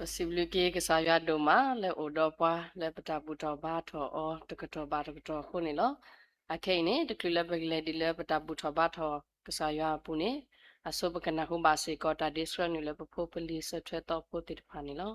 ပစံးဘျုးက့ၤကစၢ်ယွၤဒိၣ်မးလၢအိၣ်ဒီးပှၤလၢပတၢ်ဘူၣ်ထီၣ်ဘါထီၣ်အီၤတကတီၢ်ဘၣ်တကတီၢ်အဃိန့ၣ်လီၤ. အခဲအံၤန့ၣ် တချုးလၢပကလဲၤဒ်လၢပတၢ်ဘူၣ်ထီၣ်ဘါထီၣ်ကစၢ်ယွၤအပူၤန့ၣ် အဆိပကနၢ်ဟူဘၣ်စ့ၢ်ကီးတၢ်ဒ့ဆှၢနုာ်လၢပဖိပလံၤစၢၤထွဲသီဖိသ့ၣ်တဖၣ်န့ၣ်လီၤ.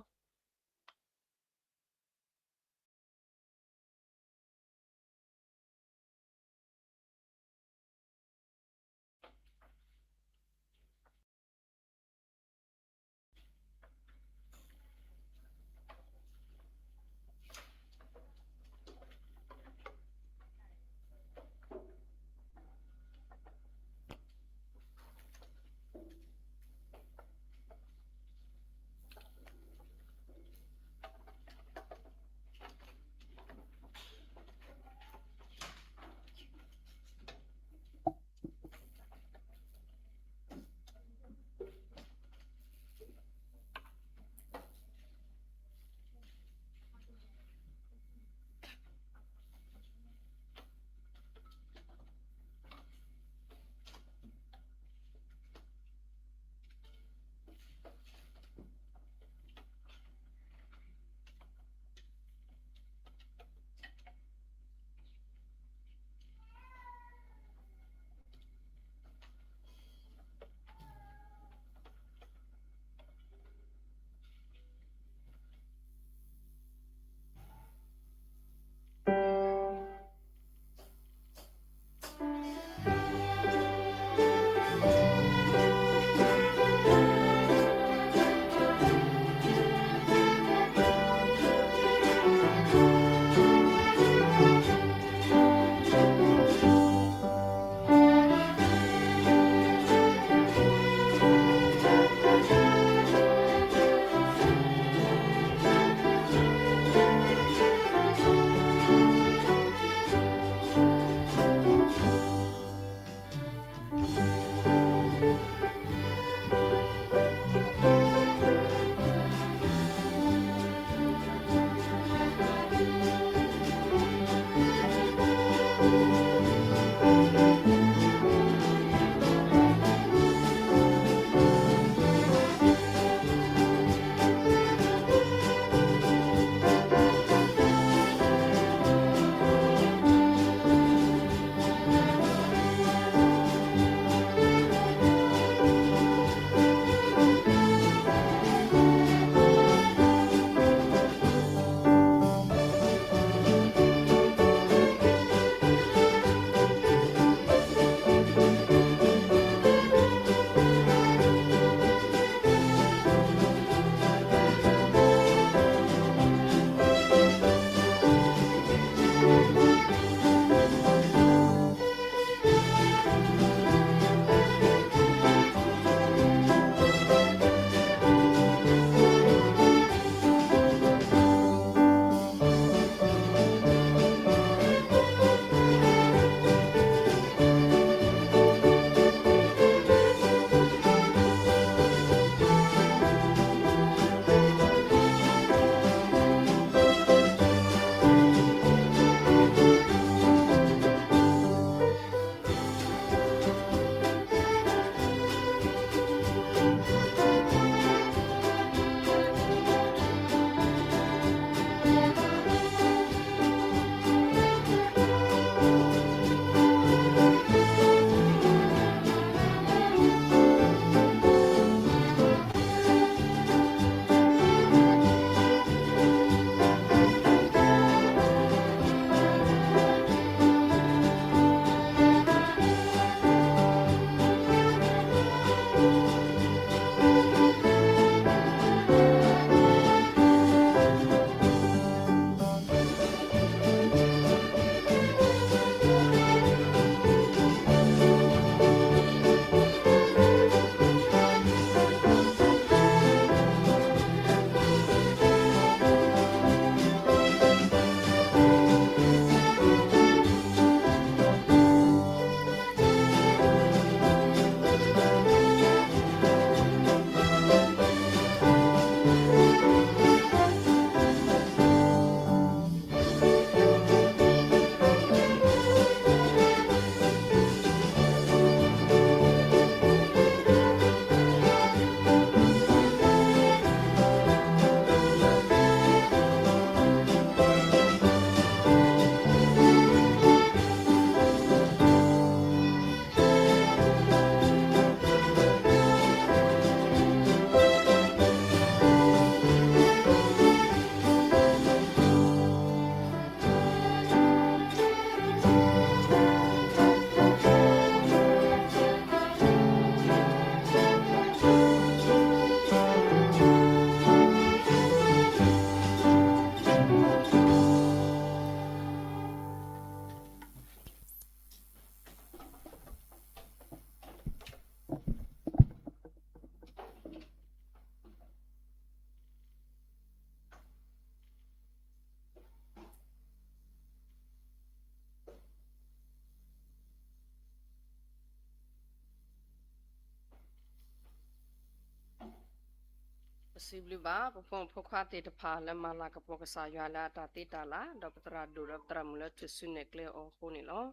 ပစံးဘျုးဘၣ် ပဖိမုၣ်ဖိခွါသ့ၣ်တဖၣ်လၢမၤလၤကပီၤကစၢ်ယွၤလၢအတၢ်သ့တၢ်လၤ ဒီးပသရၣ်ဒိၣ်ဒီးပသရၣ်မုၣ်လၢထူၣ်စုနဲၣ်ကျဲအီၤအဃိန့ၣ်လီၤ.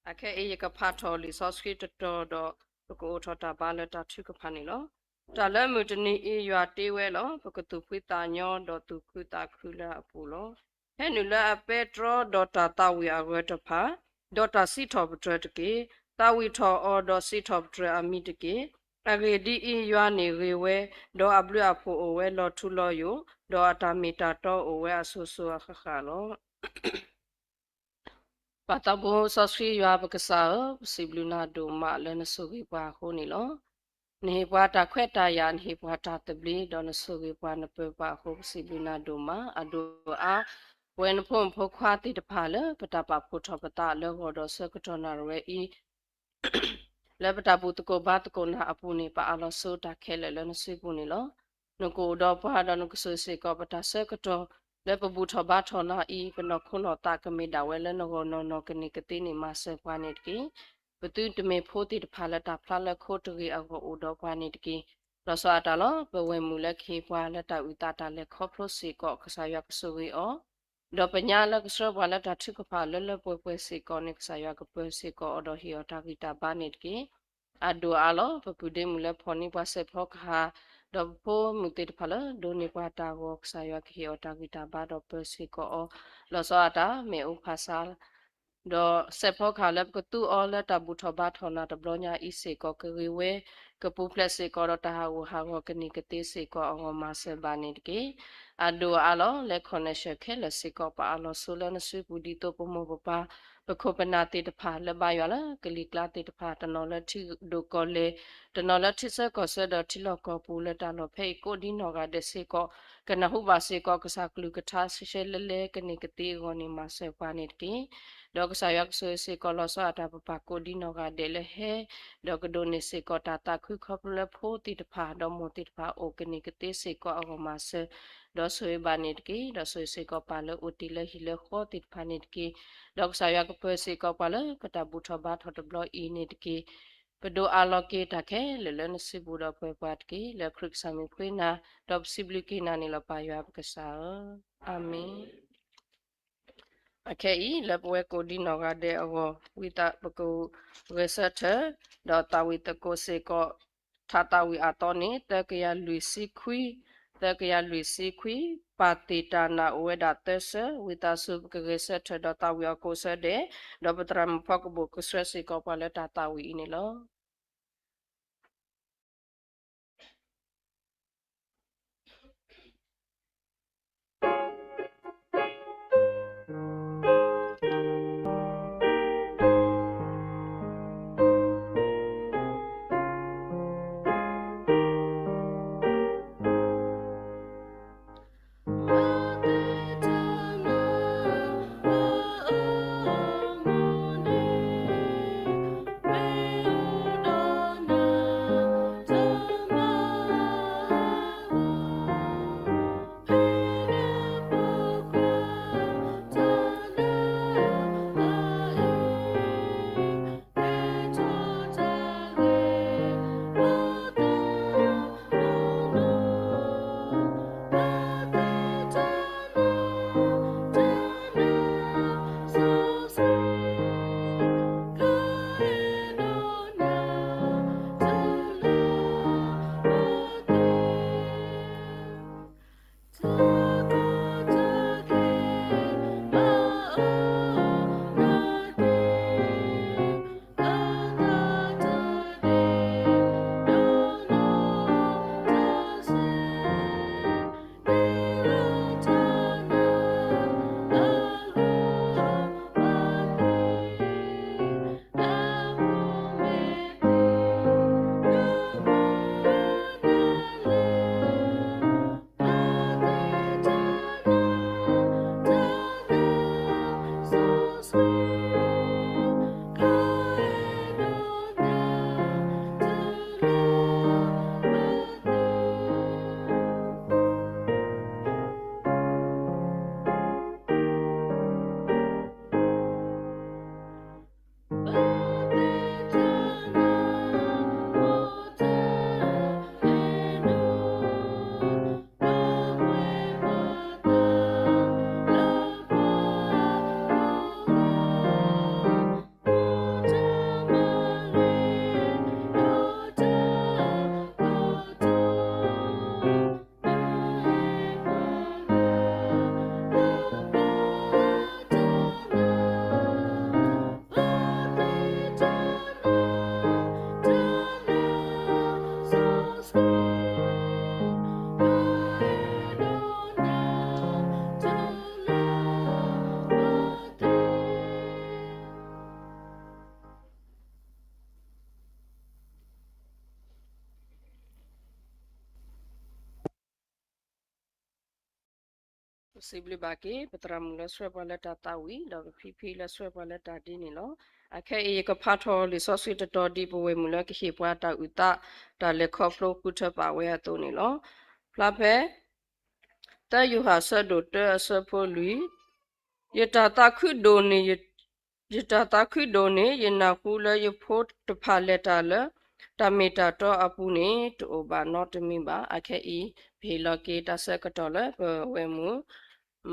အခဲအံၤယကဖးထီၣ်လံာ်စီဆှံတတီၤဒီး ပကအိၣ်ထီၣ်တၢ်ဘါလၢတၢ်ထုကဖၣ်န့ၣ်လီၤ. တၢ်လၢမုၢ်တနံၤအံၤယွၤတ့ဝဲလီၤ. ပကသူၣ်ဖှံသးညီဒီးသူၣ်ခုသးခုလၢအပူၤလီၤ. ဟဲနုာ်လၢအပဲတြီဒီးတၢ်သးဝံၣ်အဂၢၤတဖၣ်, ဒီးတၢ်စံးထီၣ်ပတြၢၤတက့ၢ်. သးဝံၣ်ထီၣ်အီၤဒီးစံးထီၣ်ပတြၢၤအမံၤတက့ၢ်. အဂ့ၢ်ဒ်အံၤ, ယွၤန့ၣ်ဂ့ၤဝဲ, ဒီးအဘျုးအဖှိၣ်အိၣ်ဝဲလီၤထူလီၤယိာ်, ဒီးအတၢ်မ့ၢ်တၢ်တီအိၣ်ဝဲအစိၤစိၤအဃၣ်ဃၣ်လီၤ. ပၢ်သးဘိစီဆှံယွၤပကစၢ်ဧၢ, ပစံးဘျုးနၤဒိၣ်မးလၢနဆိၣ်ဂ့ၤပှၤအဃိန့ၣ်လီၤ. နဟ့ၣ်ပှၤတၢ်ခွဲးတၢ်ယာ်, နဟ့ၣ်ပှၤတၢ်သဘျ့, ဒီးနဆိၣ်ဂ့ၤပှၤနပၢၤပှၤအဃိ ပစံးဘျုးနၤဒိၣ်မး. အဒိၣ်အါ, ပဝဲနဖိမုၣ်ဖိခွါသ့ၣ်တဖၣ်လၢ ပတၢ်ပာ်ဖှိၣ်ထီၣ်ပသးလၢဂီၤဒီးဆၢကတီၢ်နၣ်ရံၣ်ဝဲအံၤ လၢပတၢ်ဘူၣ်သကိးဘါသကိးနၤအပူၤန့ၣ် ပအးလီၤဆိတၢ်ခဲလၢာ်လၢနစုပူၤန့ၣ်လီၤ. နကအိၣ်ဒီးပှၤဒီးနကဆိၣ်ဂ့ၤစ့ၢ်ကီးပတၢ်ဆၢကတီၢ် လၢပဘူၣ်ထီၣ်ဘါထီၣ်နၤအံၤ ပနီၢ်ခိနီၢ်သးကမ့ၢ်ဒၣ်ဝဲလၢနဂီၢ်နီၢ်နီၢ်ကန့ၢ်ကသ့န့ၣ် မၤစၢၤပှၤန့ၣ်တက့ၢ်. ပသုတမ့ၢ်ဖိသ့ၣ်တဖၣ်လၢတၢ်ဖျါလၢခိတဂ့ၤအဂီၢ်အိၣ်ဒီးပှၤန့ၣ်တက့ၢ်. လီၤဆီအတၢ်လီၤ. ပဝဲၢ်မုၣ်လၢကဟ့ၣ်ပှၤလၢတၢ်အုၣ်သးတၢ်လဲၤခီဖျိစ့ၢ်ကီး ကစၢ်ယွၤကဆိၣ်ဂ့ၤအီၤ ဒီးပညါလၢကဆှၢပှၤလၢတၢ်ထုကဖၣ်လၢလၢပှဲၤပှဲၤစ့ၢ်ကီးန့ၣ် ကစၢ်ယွၤကပၢၤစ့ၢ်ကီးအီၤဒီးဟ့ၣ်အီၤတၢ်ဂံၢ်တၢ်ဘါန့ၣ်တက့ၢ်. အဒိၣ်အါလီၤ. ပပုၢ်ဒ့မုၣ်လၢဖီၣ်န့ၢ်ပှၤစဲးဖီကဟၣ်, ဒီးပဖိမုၣ်သ့ၣ်တဖၣ်လၢဒိးန့ၢ်ပှၤတၢ်ဂီၤ ကစၢ်ယွၤကဟ့ၣ်အီၤတၢ်ဂံၢ်တၢ်ဘါဒီးပၢၤစ့ၢ်ကီးအီၤ လီၤဆီအတၢ် မ့ၣ်အူဖးဆါ ဒီးစဲးဖီကဟၣ်လၢပကသူအီၤလၢတၢ်ဘူၣ်ထီၣ်ဘါထီၣ်နၤတဘျီညါအံၤစ့ၢ်ကီး ကဂ့ၤဝဲ ကပူၤဖျဲးစ့ၢ်ကီးဒီးတၢ်ဟးဂူာ်ဟးဂီၤကန့ၢ်ကသ့စ့ၢ်ကီးအဂီၢ် မၤစၢၤဘၣ်န့ၣ်တက့ၢ်. အဒိၣ်အါလီၤ. လၢ connection ခဲလၢာ်စ့ၢ်ကီး ပအးလီၤဆိလၢနစုပူၤ ဒ်သိးပမိၢ်ပပၢ် ပခိၣ်ပနၢ်သ့ၣ်တဖၣ် လၢဘါယွၤလၢကလံၤကျါသ့ၣ်တဖၣ် တနီၤလၢထံဒိၣ်ကီၢ်လဲၢ်, တနီၤလၢထံဆၢကီၢ်ဆၢဒီးထံလီၢ်ကီၢ်ပူၤ လၢတၢ်လီၢ်ဖဲအံၤကိးဒ်နီၢ်ဂၤဒဲးစ့ၢ်ကီး ကနၢ်ဟူဘၣ်စ့ၢ်ကီး ကစၢ်ကလုၢ်ကထါရှဲရှဲလဲလဲကန့ၢ်ကသ့အဂီၢ်န့ၣ် မၤစၢၤပှၤန့ၣ်တက့ၢ်. ဒီးကစၢ်ယွၤကဆိၣ်ဂ့ၤစ့ၢ်ကီး လီၤဆီအတၢ်ပပၢ်ကိးဒ်နီၢ်ဂၤဒဲးလၢဟဲ ဒီးကဒိးန့ၢ်စ့ၢ်ကီးတၢ်သးခုခီဖျိလၢဖိသ့ၣ်တဖၣ် ဒီးမိၢ်သ့ၣ်တဖၣ်အအိၣ်ကန့ၢ်ကသ့စ့ၢ်ကီးအဂီၢ်မၤစၢၤ ဒီးဆိၣ်ဂ့ၤဘၣ်န့ၣ်တက့ၢ်. ဒီးဆိၣ်ဂ့ၤစ့ၢ်ကီးပၢ်လၢအိၣ်တ့ၢ်လၢဟံၣ်လၢဃီသ့ၣ်တဖၣ်န့ၣ်တက့ၢ်. ဒီးကစၢ်ယွၤကပၢၤစ့ၢ်ကီးပှၤလၢပတၢ်ဘူၣ်ထီၣ်ဘါထီၣ်တဘျီအံၤန့ၣ်တက့ၢ်. ပဒိးအးလီၤက့ၤတၢ်ခဲလၢာ်လၢနစုပူၤဒီးပၢၤပှၤတက့ၢ်. လၢခရံာ်ကစၢ်မံၤပဃ့နၤ, ဒီးပစံးဘျုးက့ၤနၤန့ၣ်လီၤ ပၢ်ယွၤပကစၢ်ဧၢ. အၤမ့ၣ်. အခဲအံၤ လၢပဝဲကိးဒ်နီၢ်ဂၤဒဲးအဂီၢ် ဝံသးပကဂဲၤဆၢထၢၣ် ဒီးသးဝံၣ်သကိးစ့ၢ်ကီး ထါသးဝံၣ်အသီန့ၣ် သၢကယၤလွံၢ်ဆံခွံ, သၢကယၤလွံၢ်ဆံခွံ, ပၢ်သ့ၣ်တၢ်နာ်အိၣ်ဝဲဒၣ်သၢဆၢ, ဝံသးစူၤပကဂဲၤဆၢထၢၣ်ဒီးသးဝံၣ်အီၤကိးဆၢဒဲး, ဒီးပသရၣ်မုၣ်ဖီကဘိၣ်ကဆှၢစ့ၢ်ကီးပှၤလၢတၢ်သးဝံၣ်အံၤန့ၣ်လီၤ. ပစံးဘျုးဘၣ်က့ၤ ပသရၣ်မုၣ်လၢဆှၢပှၤလၢတၢ်သးဝံၣ် ဒီးပဖံဖံလၢဆှၢပှၤလၢတၢ်ဒ်န့ၣ်လီၤ. အခဲအံၤယကဖးထီၣ်လံာ်စီဆှံတတီၤဒ်ပဝဲၢ်မုၣ်လၢကဟ့ၣ်ပှၤတၢ်အုၣ်သး တၢ်လဲၤခီဖျိဃုထၢပာ်ဝဲအသိးန့ၣ်လီၤ. ဖျါဖဲ သၢယိၤဟၣ်အဆၢဒိၣ်တၢအဆၢဖိလွံၢ်, ယတၢ်သးခုဒိၣ်န့ၣ် ယတၢ်သးခုဒိၣ်န့ၣ် ယနၢ်ဟူလၢယဖိတဖၣ်လဲၤတၢ်လၢ တၢ်မ့ၢ်တၢ်တီအပူၤန့ၣ် တအိၣ်ဘၣ်နီတမံၤဘၣ်. အခဲအံၤ ပဟ့ၣ်လီၤက့ၤတၢ်ဆၢကတီၢ်လၢပဝဲၢ်မုၣ်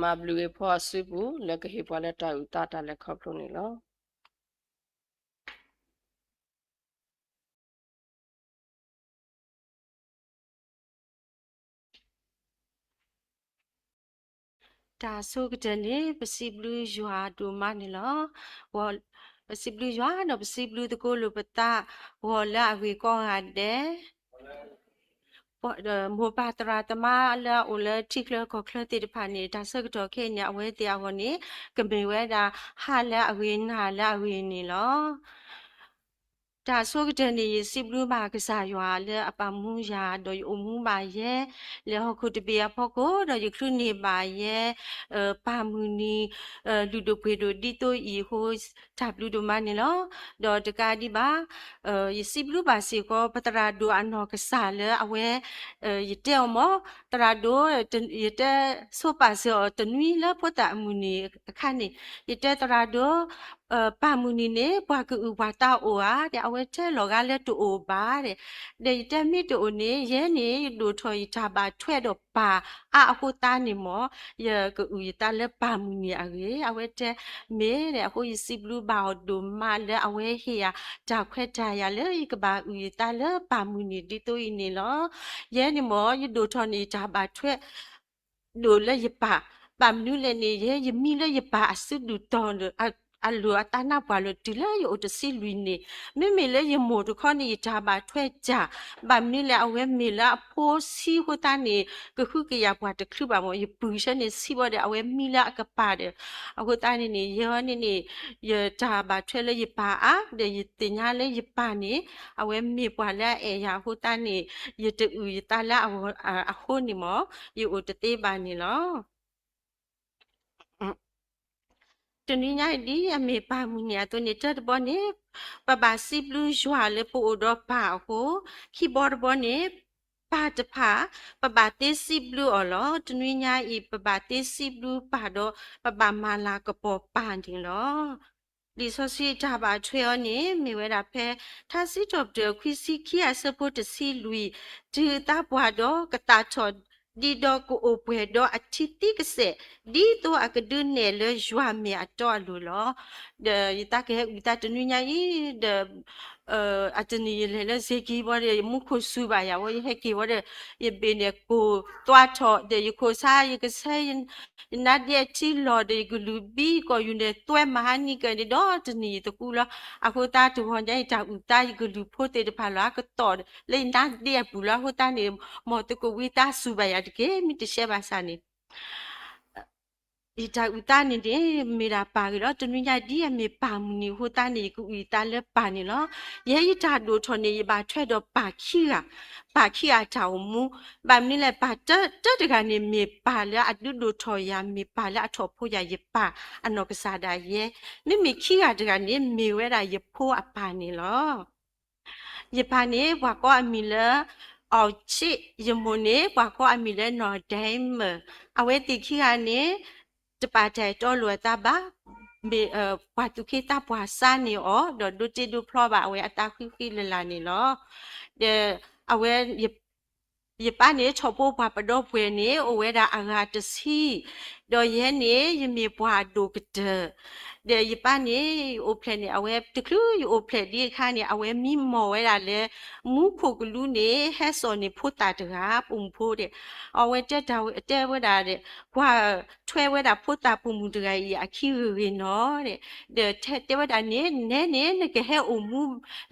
မၤဘျုးဂ့ၤဖီအစုပူၤ လၢကဟ့ၣ်ပှၤလၢတၢ်အုၣ်သးတၢ်လဲၤခီဖျိန့ၣ်လီၤ. တၢ်ဆိကတၢၢ်န့ၣ် ပစံးဘျုးယွၤဒိၣ်မးန့ၣ်လီၤ. ပစံးဘျုးယွၤဒီးပစံးဘျုးသကိးလိာ်ပသး ဂီၤလၢအဂ့ၤကိးဂၤဒဲး မိၢ်ပၢ်သရၣ်သမါလၢအအိၣ်လၢထံချၢကီၢ်ချၢသ့ၣ်တဖၣ်န့ၣ် တၢ်ဆၢကတီၢ်ခဲအံၤန့ၣ် အဝဲသ့ၣ်အဂီၢ်န့ၣ် ကမ့ၢ်ဝဲဒၣ်ဟါလၢအဂ့ၤနၤလၢအဂ့ၤန့ၣ်လီၤ. တၢ်ဆိကတၢၢ်န့ၣ် ယစံးဘျုးဘၣ်ကစၢ်ယွၤလၢအပာ်မူယၤ ဒီးယအိၣ်မူဘၣ်ယဲ လၢဟီၣ်ခိၣ်တဘ့ၣ်အဖီခိၣ် ဒီးယချုးန့ၢ်ဘၣ်ယဲ ပၢ်မုၢ်နံၤ လုၢ်ဒိၣ်ပှ့ၤဒိၣ်ဒ်သိးအံၤအဃိ တၢ်ဘျုးဒိၣ်မးန့ၣ်လီၤ. ဒီးတကးဒံးဘၣ် ယစံးဘျုးဘၣ်စ့ၢ်ကီး ပသရၣ်ဒိၣ်အနီၢ်ကစၢ်လၢအဝဲ ယတဲအီၤမ့ၢ် သရၣ်ဒိၣ် ယတဲဆိပာ်စၢၤအီၤတနွံလၢဖိသၣ်အမုၢ်နံၤအခါန့ၣ် ယတဲသရၣ်ဒိၣ် ပၢ်မုၢ်နံၤန့ၣ် ပှၤကအုၣ်ပှၤသးအိၣ်ဧါ ဒီးအဝဲတဲလီၤဂာ်လၢတအိၣ်ဘၣ်ဒီး ဒီးယတဲမ့ၢ်တအိၣ်န့ၣ် ယဲန့ၣ် ယဒိၣ်ထီၣ်ယတၢ်ဘၣ်ထွဲဒီးပၢ်အါအဃိသတးန့ၣ်မ့ၢ် ယကအုၣ်ယသးလၢပၢ်မုၢ်နံၤအဂ့ၢ် အဝဲတဲမ့ၢ်ဒီး အဃိယစံးဘျုးဘၣ်အီၤဒိၣ်မးလၢအဝဲဟ့ၣ်ယၤတၢ်ခွဲးတၢ်ယာ်လၢယကဘၣ်အုၣ်ယသးလၢပၢ်မုၢ်နံၤဒ်သိးအံၤန့ၣ်လီၤ. ယဲန့ၣ်မ့ၢ် ယဒိၣ်ထီၣ်န့ၢ်ယတၢ်ဘၣ်ထွဲ ဒိၣ်လၢယပၢ်, ဘၣ်မနုၤလဲၣ်န့ၣ် ယဲယမံလၢယပၢ်အစုဒုၣ်တီၤ အလိၤအသးနါပှၢ်လီၤတုၤလၢယအိၣ်တဆံလွံၢ်န့ၣ်, မ့မ့ၢ်လၢယမိၢ်တခီန့ၣ် ယတၢ်ဘၣ်ထွဲတၢ်, ဘၣ်မနုၤလဲၣ် အဝဲမ့ၢ်လၢအဖိဆံးအဃိသတးန့ၣ် ကဟုကယာ်ပှၤတချုးဘၣ်မ့ၢ် ယပုၢ်ဆၢန့ၣ်ဆံးဘၣ်ဒီး အဝဲမံလၢအကပၤဒီး, အဃိသတးန့ၣ်န့ၣ် ယဲန့ၣ်န့ၣ် ယတၢ်ဘၣ်ထွဲလၢယပၢ်အါ, ဒီးယသ့ၣ်ညါလၢယပၢ်န့ၣ် အဝဲမ့ၢ်ပှၤလၢအအဲၣ်ယၤအဃိသတးန့ၣ် ယတအုၣ်ယသးလၢအဂီၢ်အဃိန့ၣ်မ့ၢ် ယအိၣ်တသ့ဘၣ်န့ၣ်လီၤ. တနွံညါအံၤဒ်အမ့ၢ်ပၢ်မုၢ်နံၤအသိးန့ၣ် တၢတဘီန့ၣ် ပဘၣ်စံးဘျုးယွၤလၢပအိၣ်ဒီးပၢ်အဃိ, ခံဘီတဘီန့ၣ် ပၢ်တဖၣ် ပဘၣ်သ့စံးဘျုးအီၤလီၤ. တနွံညါအံၤ ပဘၣ်သ့စံးဘျုးပၢ်ဒီး ပဘၣ်မၤလၤကပီၤပၢ်န့ၣ်လီၤ. လံာ်စီဆှံတၢ်ဘၣ်ထွဲအီၤန့ၣ် မ့ၢ်ဝဲဒၣ်ဖဲ ထါစံးထီၣ်ပတြၢၤခွံဆံခံအဆၢဖိတဆံလွံၢ်, တုၤသးပှၢ်ဒီးကသၣ်ထီၣ် ဒံးဒီးကအိၣ်ပှဲၤဒီးအထံသံကစဲး, ဒ်သိးအကဒုးနဲၣ်လၢယွၤမဲာ်အတီအလိၤလီၤ. ဒီးယတၢ်ကဟဲအုၣ်သးတနွံညါအံၤ ဒီး အတနံၤယလဲၤလၢစ့ၢ်ကီးဘီဒီး ယမူခိၣ်စူၤဘၣ်ယၤဝဲ ယဟဲက့ၤဝဲဒီး ယဘ့ၣ်န့ၣ်ကိၢ်သွါထီၣ် ဒီးယခိၣ်ဆါ ယကဆဲ ယနါဒ့အထံလီၤ ဒီးယကလုၢ်ဘံကီၢ်ယူၤန့ၣ် သွဲမၤဟါနံၤကဲန့ၣ် ဒီးတနံၤယသကူလီၤ. အဃိသတးတဂီၤညါအံၤ တၢ်အုၣ်သးယကလုၢ်ဖိသ့ၣ်တဖၣ်လီၤ အကတီၢ်လၢယနါဒ့အပူၤလီၤ. အဃိသတးန့ၣ် မ်သုကဝံသးစူၤဘၣ်ယၤတက့ၢ် မ့ၢ်တရှဲဘၣ်ဆၣ်န့ၣ် ယတၢ်အုၣ်သးန့ၣ်န့ၣ် မ့ၢ်ဒၣ်ပၢ်ဂ့ၤလီၤ. တနွံညါဒ်အမ့ၢ်ပၢ်မုၢ်နံၤအဃိသတးန့ၣ် ယကအုၣ်သးလၢပၢ်န့ၣ်လီၤ. ယဲယတၢ်ဒိၣ်ထီၣ်န့ၣ် ယဘၣ်ထွဲဒီးပၢ်ခံဂၤ, ပၢ်ခံဂၤတၢ်အိၣ်မူ, ဘၣ်မနုၤလဲၣ် ပၢ်တၢတဂၤန့ၣ် မ့ၢ်ပၢ်လၢအဒုးဒိၣ်ထီၣ်ယၤ မ့ၢ်ပၢ်လၢအထီၣ်ဖိယၤ ယပၢ်အနီၢ်ကစၢ်ဒၣ်ယဲ, မ့မ့ၢ်ခံဂၤတဂၤန့ၣ် မ့ၢ်ဝဲဒၣ်ယဖိအပၢ်န့ၣ်လီၤ. ယပၢ်န့ၣ် ပှၤကိးအမံၤလၢ အီၣ်ဆ့ၣ်, ယမိၢ်န့ၣ် ပှၤကိးအမံၤလၢနီၢ်ဒဲမၢၢ်, အဝဲသ့ၣ်ခံဂၤန့ၣ် တပာ်တၢ်အဲၣ်တီလိာ်အသးဘၣ်, မ့ၢ်ပှၤသူၣ်က့သးပှၢ်စါန့ၢ်အီၤ ဒီးဒိးတ့ဒိးဖျီဘၣ်အဝဲအသးဃံဃံလၤလၤန့ၣ်လီၤ. ဒီးအဝဲ ယပၢ်န့ၣ် ထီၣ်ဖိပှၤပဒီပုၢ်ဝဲၢ်န့ၣ် အိၣ်ဝဲဒၣ်အဂၤတဆံ, ဒီးယဲန့ၣ် ယမ့ၢ်ပှၤအဒိၣ်ကတၢၢ်, ဒီးယပၢ်န့ၣ် ယအိၣ်ဖျဲၣ်န့ၣ် အဝဲတချုးယအိၣ်ဖျဲၣ်ဒံးအခါန့ၣ် အဝဲမံမီၢ်ဝဲဒၣ်လၢ မူခိၣ်ကလူးန့ၣ် ဟဲစိာ်န့ၢ်ဖိသၣ်တဂၤ ပိာ်မုၣ်ဖိဒီး အဝဲတဲတၢ်တဲဝဲဒၣ်ဒီး ကွၢ်ထွဲဝဲဒၣ်ဖိသၣ်ပိာ်မုၣ်တဂၤအံၤအခံဂ့ၤဂ့ၤနီၤဒီး ဒီးတဲဝဲဒၣ်န့ၣ် နဲန့ၣ် နကဟဲအိၣ်မူ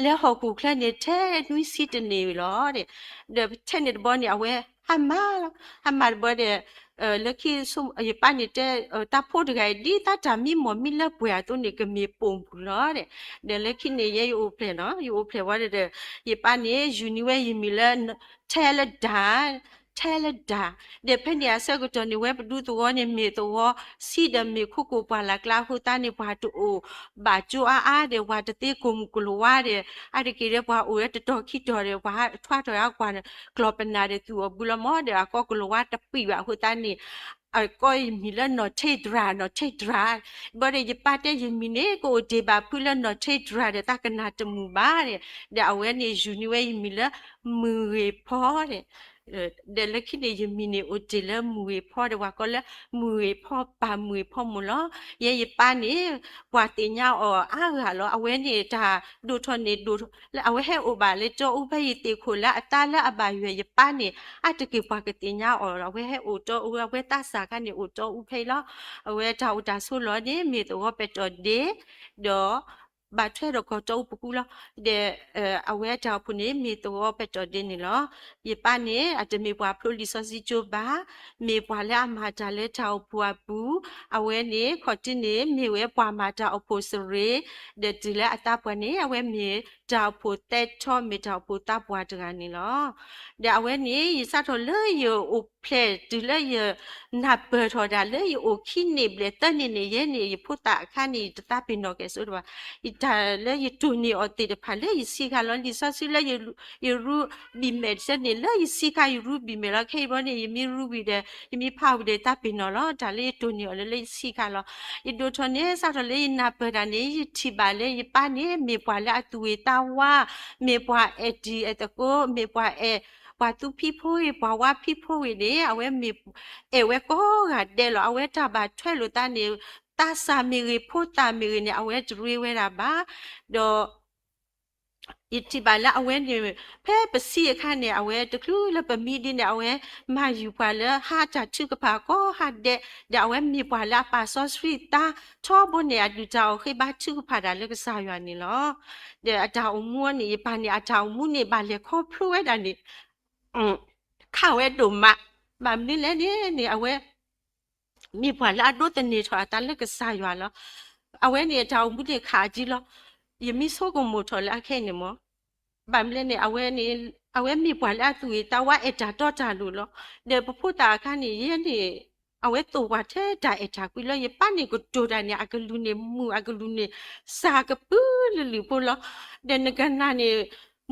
လၢဟီၣ်ခိၣ်ချၢန့ၣ် ထဲနွံဆံတန့ၢ်လီၤဒီး ဒီးထဲန့ၣ်တဘျီန့ၣ် အဝဲဟါမၢ်လီၤ. ဟါမၢ်တဘျီဒီး လၢခံ ယပၢ်န့ၣ်တဲ တၢ်ဖိတဂၤအံၤ ဒ်သိးတၢ်မံမီၢ်မံလၢပှဲၤအသိးန့ၣ် ကမ့ၢ်ပိာ်မုၣ်လီၤဒီး ဒီးလၢခံန့ၣ် ယဲယအိၣ်ဖျဲၣ်နီၤ ယအိၣ်ဖျဲၣ်ဝဲဒီး ယပၢ်န့ၣ် ယူၤန့ၢ်ဝဲယမံၤလၢ ထဲလၢဒၢ် ထဲလၢဒၢး, ဒီးဖဲန့ၣ်အဆၢကတီၢ်န့ၣ် ဝဲပဒူသဝီန့ၣ် မ့ၢ်သဝီဆံးဒီးမ့ၢ်ခိၣ်ကိၢ်ပှၢ်လၢ်ကျါအဃိသတးန့ၣ် ပှၤတအိၣ်ဘၣ်ကၠိအါအါဒီး ပှၤတသ့ကိၢ်မုၢ်ကိၢ်လၤဝါဒီး အါတက့ၢ်ဒီးပှၤအိၣ်ဝဲတတီၤခံတီၤဒီး ပှၤထွါထီၣ်အကွၢ်ကျီၢ်ပနၢ်ဒီးသူၣ်အီၣ်ဘုလီၤမၢ်ဒီး အကိၢ်ကိၢ်လၤဝါတပှဲၤဘၣ်အဃိသတးန့ၣ် အကိးယမံၤလၢနီၢ်ထ့တြၤ, နီၢ်ထ့တြၤ, ဘၣ်ဒီးယပၢ်တဲယမံၤန့ၣ် ကအိၣ်တ့ၢ်ဘၣ်ဖုလၢနီၢ်ထ့တြၤဒီး တၢ်ကနၣ်တမုာ်ဘၣ်ဒီး ဒီးအဝဲန့ၣ်ယူၢ်န့ၢ်ဝဲယမံၤလၢ မုၢ်ဂ့ၤဖီဒီး ဒီးလၢခံန့ၣ် ယမံၤန့ၣ်အိၣ်တ့ၢ်လၢမုၢ်ဂ့ၤဖီဒီး ပှၤကိးလၢ မုၢ်ဂ့ၤဖီ ပၢ်မုၢ်ဂ့ၤဖီမိၢ်လီၤ. ယဲယပၢ်န့ၣ် ပှၤသ့ၣ်ညါအီၤအါဂၤလီၤ. အဝဲန့ၣ်တၢ်ဒိၣ်ထီၣ်န့ၣ်ဒိၣ်ထီၣ်လၢ အဝဲဟဲအိၣ်ဘၣ်လၢတီအူဖဲယသ့ၣ်ခိၣ်လၢအသးလၢအဘၣ်ယွၤယပၢ်န့ၣ် အါတက့ၢ်ပှၤကသ့ၣ်ညါအီၤလီၤ. အဝဲဟဲအိၣ်တီအူ အဝဲသးစၢ်ခါန့ၣ်အိၣ်တီအူဖဲအံၤလီၤ. အဝဲတၢ်အိၣ်တၢ်ဆိးလီၤန့ၣ် မ့ၢ်သဝီပဲၤတီၢ်ဒ့ ဒီး ဘၣ်ထွဲဒီးကီၢ်တီအူပကူလီၤ. ဒီး အဝဲတၢ်အိၣ်ဖှိၣ်န့ၣ် မ့ၢ်သဝီပဲၤတီၢ်ဒ့န့ၣ်လီၤ. ယပၢ်န့ၣ် အတမ့ၢ်ပှၤဖျိလံာ်စီဆှံကၠိဘၣ်, မ့ၢ်ပှၤလၢအမၤတၢ်လၢတၢ်အိၣ်ဖှိၣ်အပူၤ, အဝဲန့ၣ် ခီၣ်ထံးန့ၣ် မ့ၢ်ဝဲပှၤမၤတၢ်အိၣ်ဖှိၣ်စရ့း, ဒီးတုၤလၢအသးပှၢ်န့ၣ် အဝဲမ့ၢ်တၢ်အိၣ်ဖှိၣ်သဲထီ မ့ၢ်တၢ်အိၣ်ဖှိၣ်သးပှၢ်တဂၤန့ၣ်လီၤ. ဒီးအဝဲန့ၣ် ယစးထီၣ်လၢယအိၣ်ဖျဲၣ်တုၤလၢယ နၢ်ပၢၢ်ထီၣ်ဒၣ်လၢယအိၣ်ခံန့ၣ်ဘျဲၣ်သၢန့ၣ်န့ၣ် ယဲန့ၣ် ယဖိသၣ်အခါန့ၣ် ယတသးပ့ၤနီၣ်ကဲၣ်ဆိးတဘၣ်. ယတၢ်လၢယတိၢ်န့ၢ်အီၤသ့ၣ်တဖၣ်လၢယဆံးခါလီၤ. လံာ်စီဆှံလၢယရူဘံၣ်မဲာ်တဆၢန့ၣ် လၢယဆံးခါ ယရူဘံၣ်မဲာ်လီၤ. ခဲအံၤဘီန့ၣ် ယမ့ၢ်ရူဘံၣ်ဒီး ယမ့ၢ်ဖးဝံၤဒီး ယသးပ့ၤနီၣ်လီၤ. တၢ်လၢယတိၢ်န့ၢ်အီၤလၢ လၢယဆံးခါလီၤ. ယဒိၣ်ထီၣ်န့ၣ် စးထီၣ်လၢယနၢ်ပၢၢ်တၢ်န့ၣ် ယထံၣ်ဘၣ်လၢယပၢ်န့ၣ် မ့ၢ်ပှၤလၢအသူၣ်ဂ့ၤသးဝါ, မ့ၢ်ပှၤအဲၣ်တံၤအဲၣ်သကိး, မ့ၢ်ပှၤအဲၣ် ပှၤသူဖံဖိဂ့ၤ ပှၤဝါဖံဖိဂ့ၤန့ၣ် အဝဲမ့ၢ်အဲၣ်ဝဲကိးဂၤဒဲးလီၤ. အဝဲတၢ်ဘၣ်ထွဲလိာ်သးန့ၣ် သးစၢ်မ့ၢ်ဂ့ၤ ဖိသၣ်မ့ၢ်ဂ့ၤန့ၣ် အဝဲတရ့ဝဲဒၣ်ဘၣ်. ဒီး ယထံၣ်ဘၣ်လၢအဝဲန့ၣ် ဖဲပဆံးအခါန့ၣ် အဝဲတချုးလၢပမံဒ်န့ၣ် အဝဲမၤယုၤပှၤလၢဟါတၢ်ထုကဖၣ်ကိးဟါဒဲး, ဒီးအဝဲမ့ၢ်ပှၤလၢအပာ်စီဆှံသးထီဘိန့ၣ် အဒုၣ်တၢ်အီၣ်ဃ့ဘါထုကဖၣ်တၢ်လၢကစၢ်ယွၤန့ၣ်လီၤ. ဒီးအတၢ်အိၣ်မူန့ၣ် ယပၢ်န့ၣ် အတၢ်အိၣ်မူန့ၣ် ဘၣ်လဲၤခီဖျိဝဲဒၣ်န့ၣ် ခးဝဲဒိၣ်မး, ဘၣ်မနုၤလဲၣ်န့ၣ်န့ၣ် အဝဲ မ့ၢ်ပှၤလၢအဒိးသန့ၤထီၣ်အသးလၢကစၢ်ယွၤလီၤ. အဝဲန့ၣ် အတၢ်အိၣ်မူန့ၣ်ခးအဒံလီၤ. ယမ့ၢ်ဆိကမိၣ်ထီၣ်လၢအခဲအံၤန့ၣ်မ့ၢ် ဘၣ်မနုၤလဲၣ်န့ၣ် အဝဲန့ၣ် အဝဲမ့ၢ်ပှၤလၢအသူၣ်ဂ့ၤသးဝါအဲၣ်တၢ်တီတၢ်လိၤလီၤ. ဒီးပဖိသၣ်အခါန့ၣ် ယဲန့ၣ် အဝဲသိၣ်ပှၤထဲတၢ်အဲၣ်တၢ်ကွံလီၤ. ယပၢ်န့ၣ်ကတိၤတၢ်န့ၣ် အကလုၢ်န့ၣ်မုာ် အကလုၢ်န့ၣ် စၢ်ကပုာ်လုာ်လုာ်ဖိလီၤ. ဒီးနကနၣ်န့ၣ်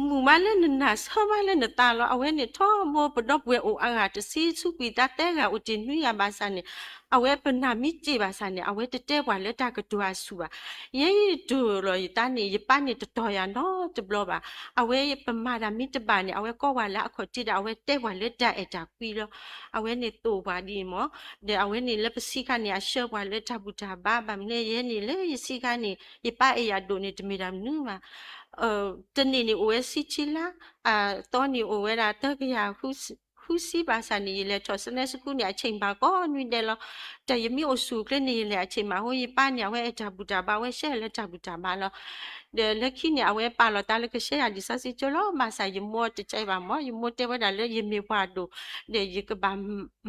မုာ်မးလၢနနၢ်ဆၢမးလၢနသးလီၤ. အဝဲန့ၣ်ထီဘိပဒီပုၢ်ဝဲၢ်အိၣ်အဂၤတဆံဆူကွံာ်သးသၢဂၤအိၣ်တ့ၢ်နွံဂၤဘၣ်ဆၣ်န့ၣ် အဝဲပနၢ်မ့ၢ်တ့ၢ်ဘၣ်ဆၣ်န့ၣ် အဝဲတတဲပှၤလၢတၢ်ကတိၤအဆူၣ်ဘၣ်. ယဲယတိၤလီၤယသးန့ၣ် ယပၢ်န့ၣ်တတီၤယၤနီတဘျီဘၣ်. အဝဲပမၤတၢ်မ့ၢ်တဘၣ်န့ၣ် အဝဲကိးပှၤလၢအခီၣ်ထံးဒီး အဝဲတဲပှၤလၢတၢ်အဲၣ်တၢ်ကွံလီၤ. အဝဲန့ၣ်သိၣ်ပှၤဒ်အံၤမ့ၢ် ဒီးအဝဲန့ၣ်လၢပဆံးခါန့ၣ် အဆှၢပှၤလၢတၢ်ဘူၣ်တၢ်ဘါ ဘၣ်မနုၤလဲၣ် ယဲန့ၣ်လၢယဆံးခါန့ၣ် ယပၢ်အဲၣ်ယၤဒိၣ်န့ၣ် တမ့ၢ်တၢ်မနုၤဘၣ်. တနံၣ်န့ၣ်အိၣ်ဝဲဆံဆံလါ, အသီန့ၣ်အိၣ်ဝဲဒၣ်သၢကယၤဃုဆံဘၣ်ဆၣ်န့ၣ် ယလဲၤထီၣ် Sunday School န့ၣ် အဆ့ၣ်မးကိးနွံဒဲးလီၤ. တၢ်ယမ့ၢ်အိၣ်ဆူၣ်အိၣ်ချ့န့ၣ် ယလဲၤအဆ့ၣ်မးအဃိ ယပၢ်န့ၣ် အဝဲအဲၣ်တၢ်ဘူၣ်တၢ်ဘါ အဝဲဆှၢလၢတၢ်ဘူၣ်တၢ်ဘါလီၤ. ဒီးလၢခံန့ၣ် အဝဲပာ်လီၤသးလၢကဆှၢယၤလံာ်စီဆှံကၠိလီၤ. ဘၣ်ဆၣ်ယမိၢ်တကဲဘၣ်မ့ၢ် ယမိၢ်တဲဝဲဒၣ်လၢယမ့ၢ်ပှၤဒိၣ်, ဒီးယကဘၣ်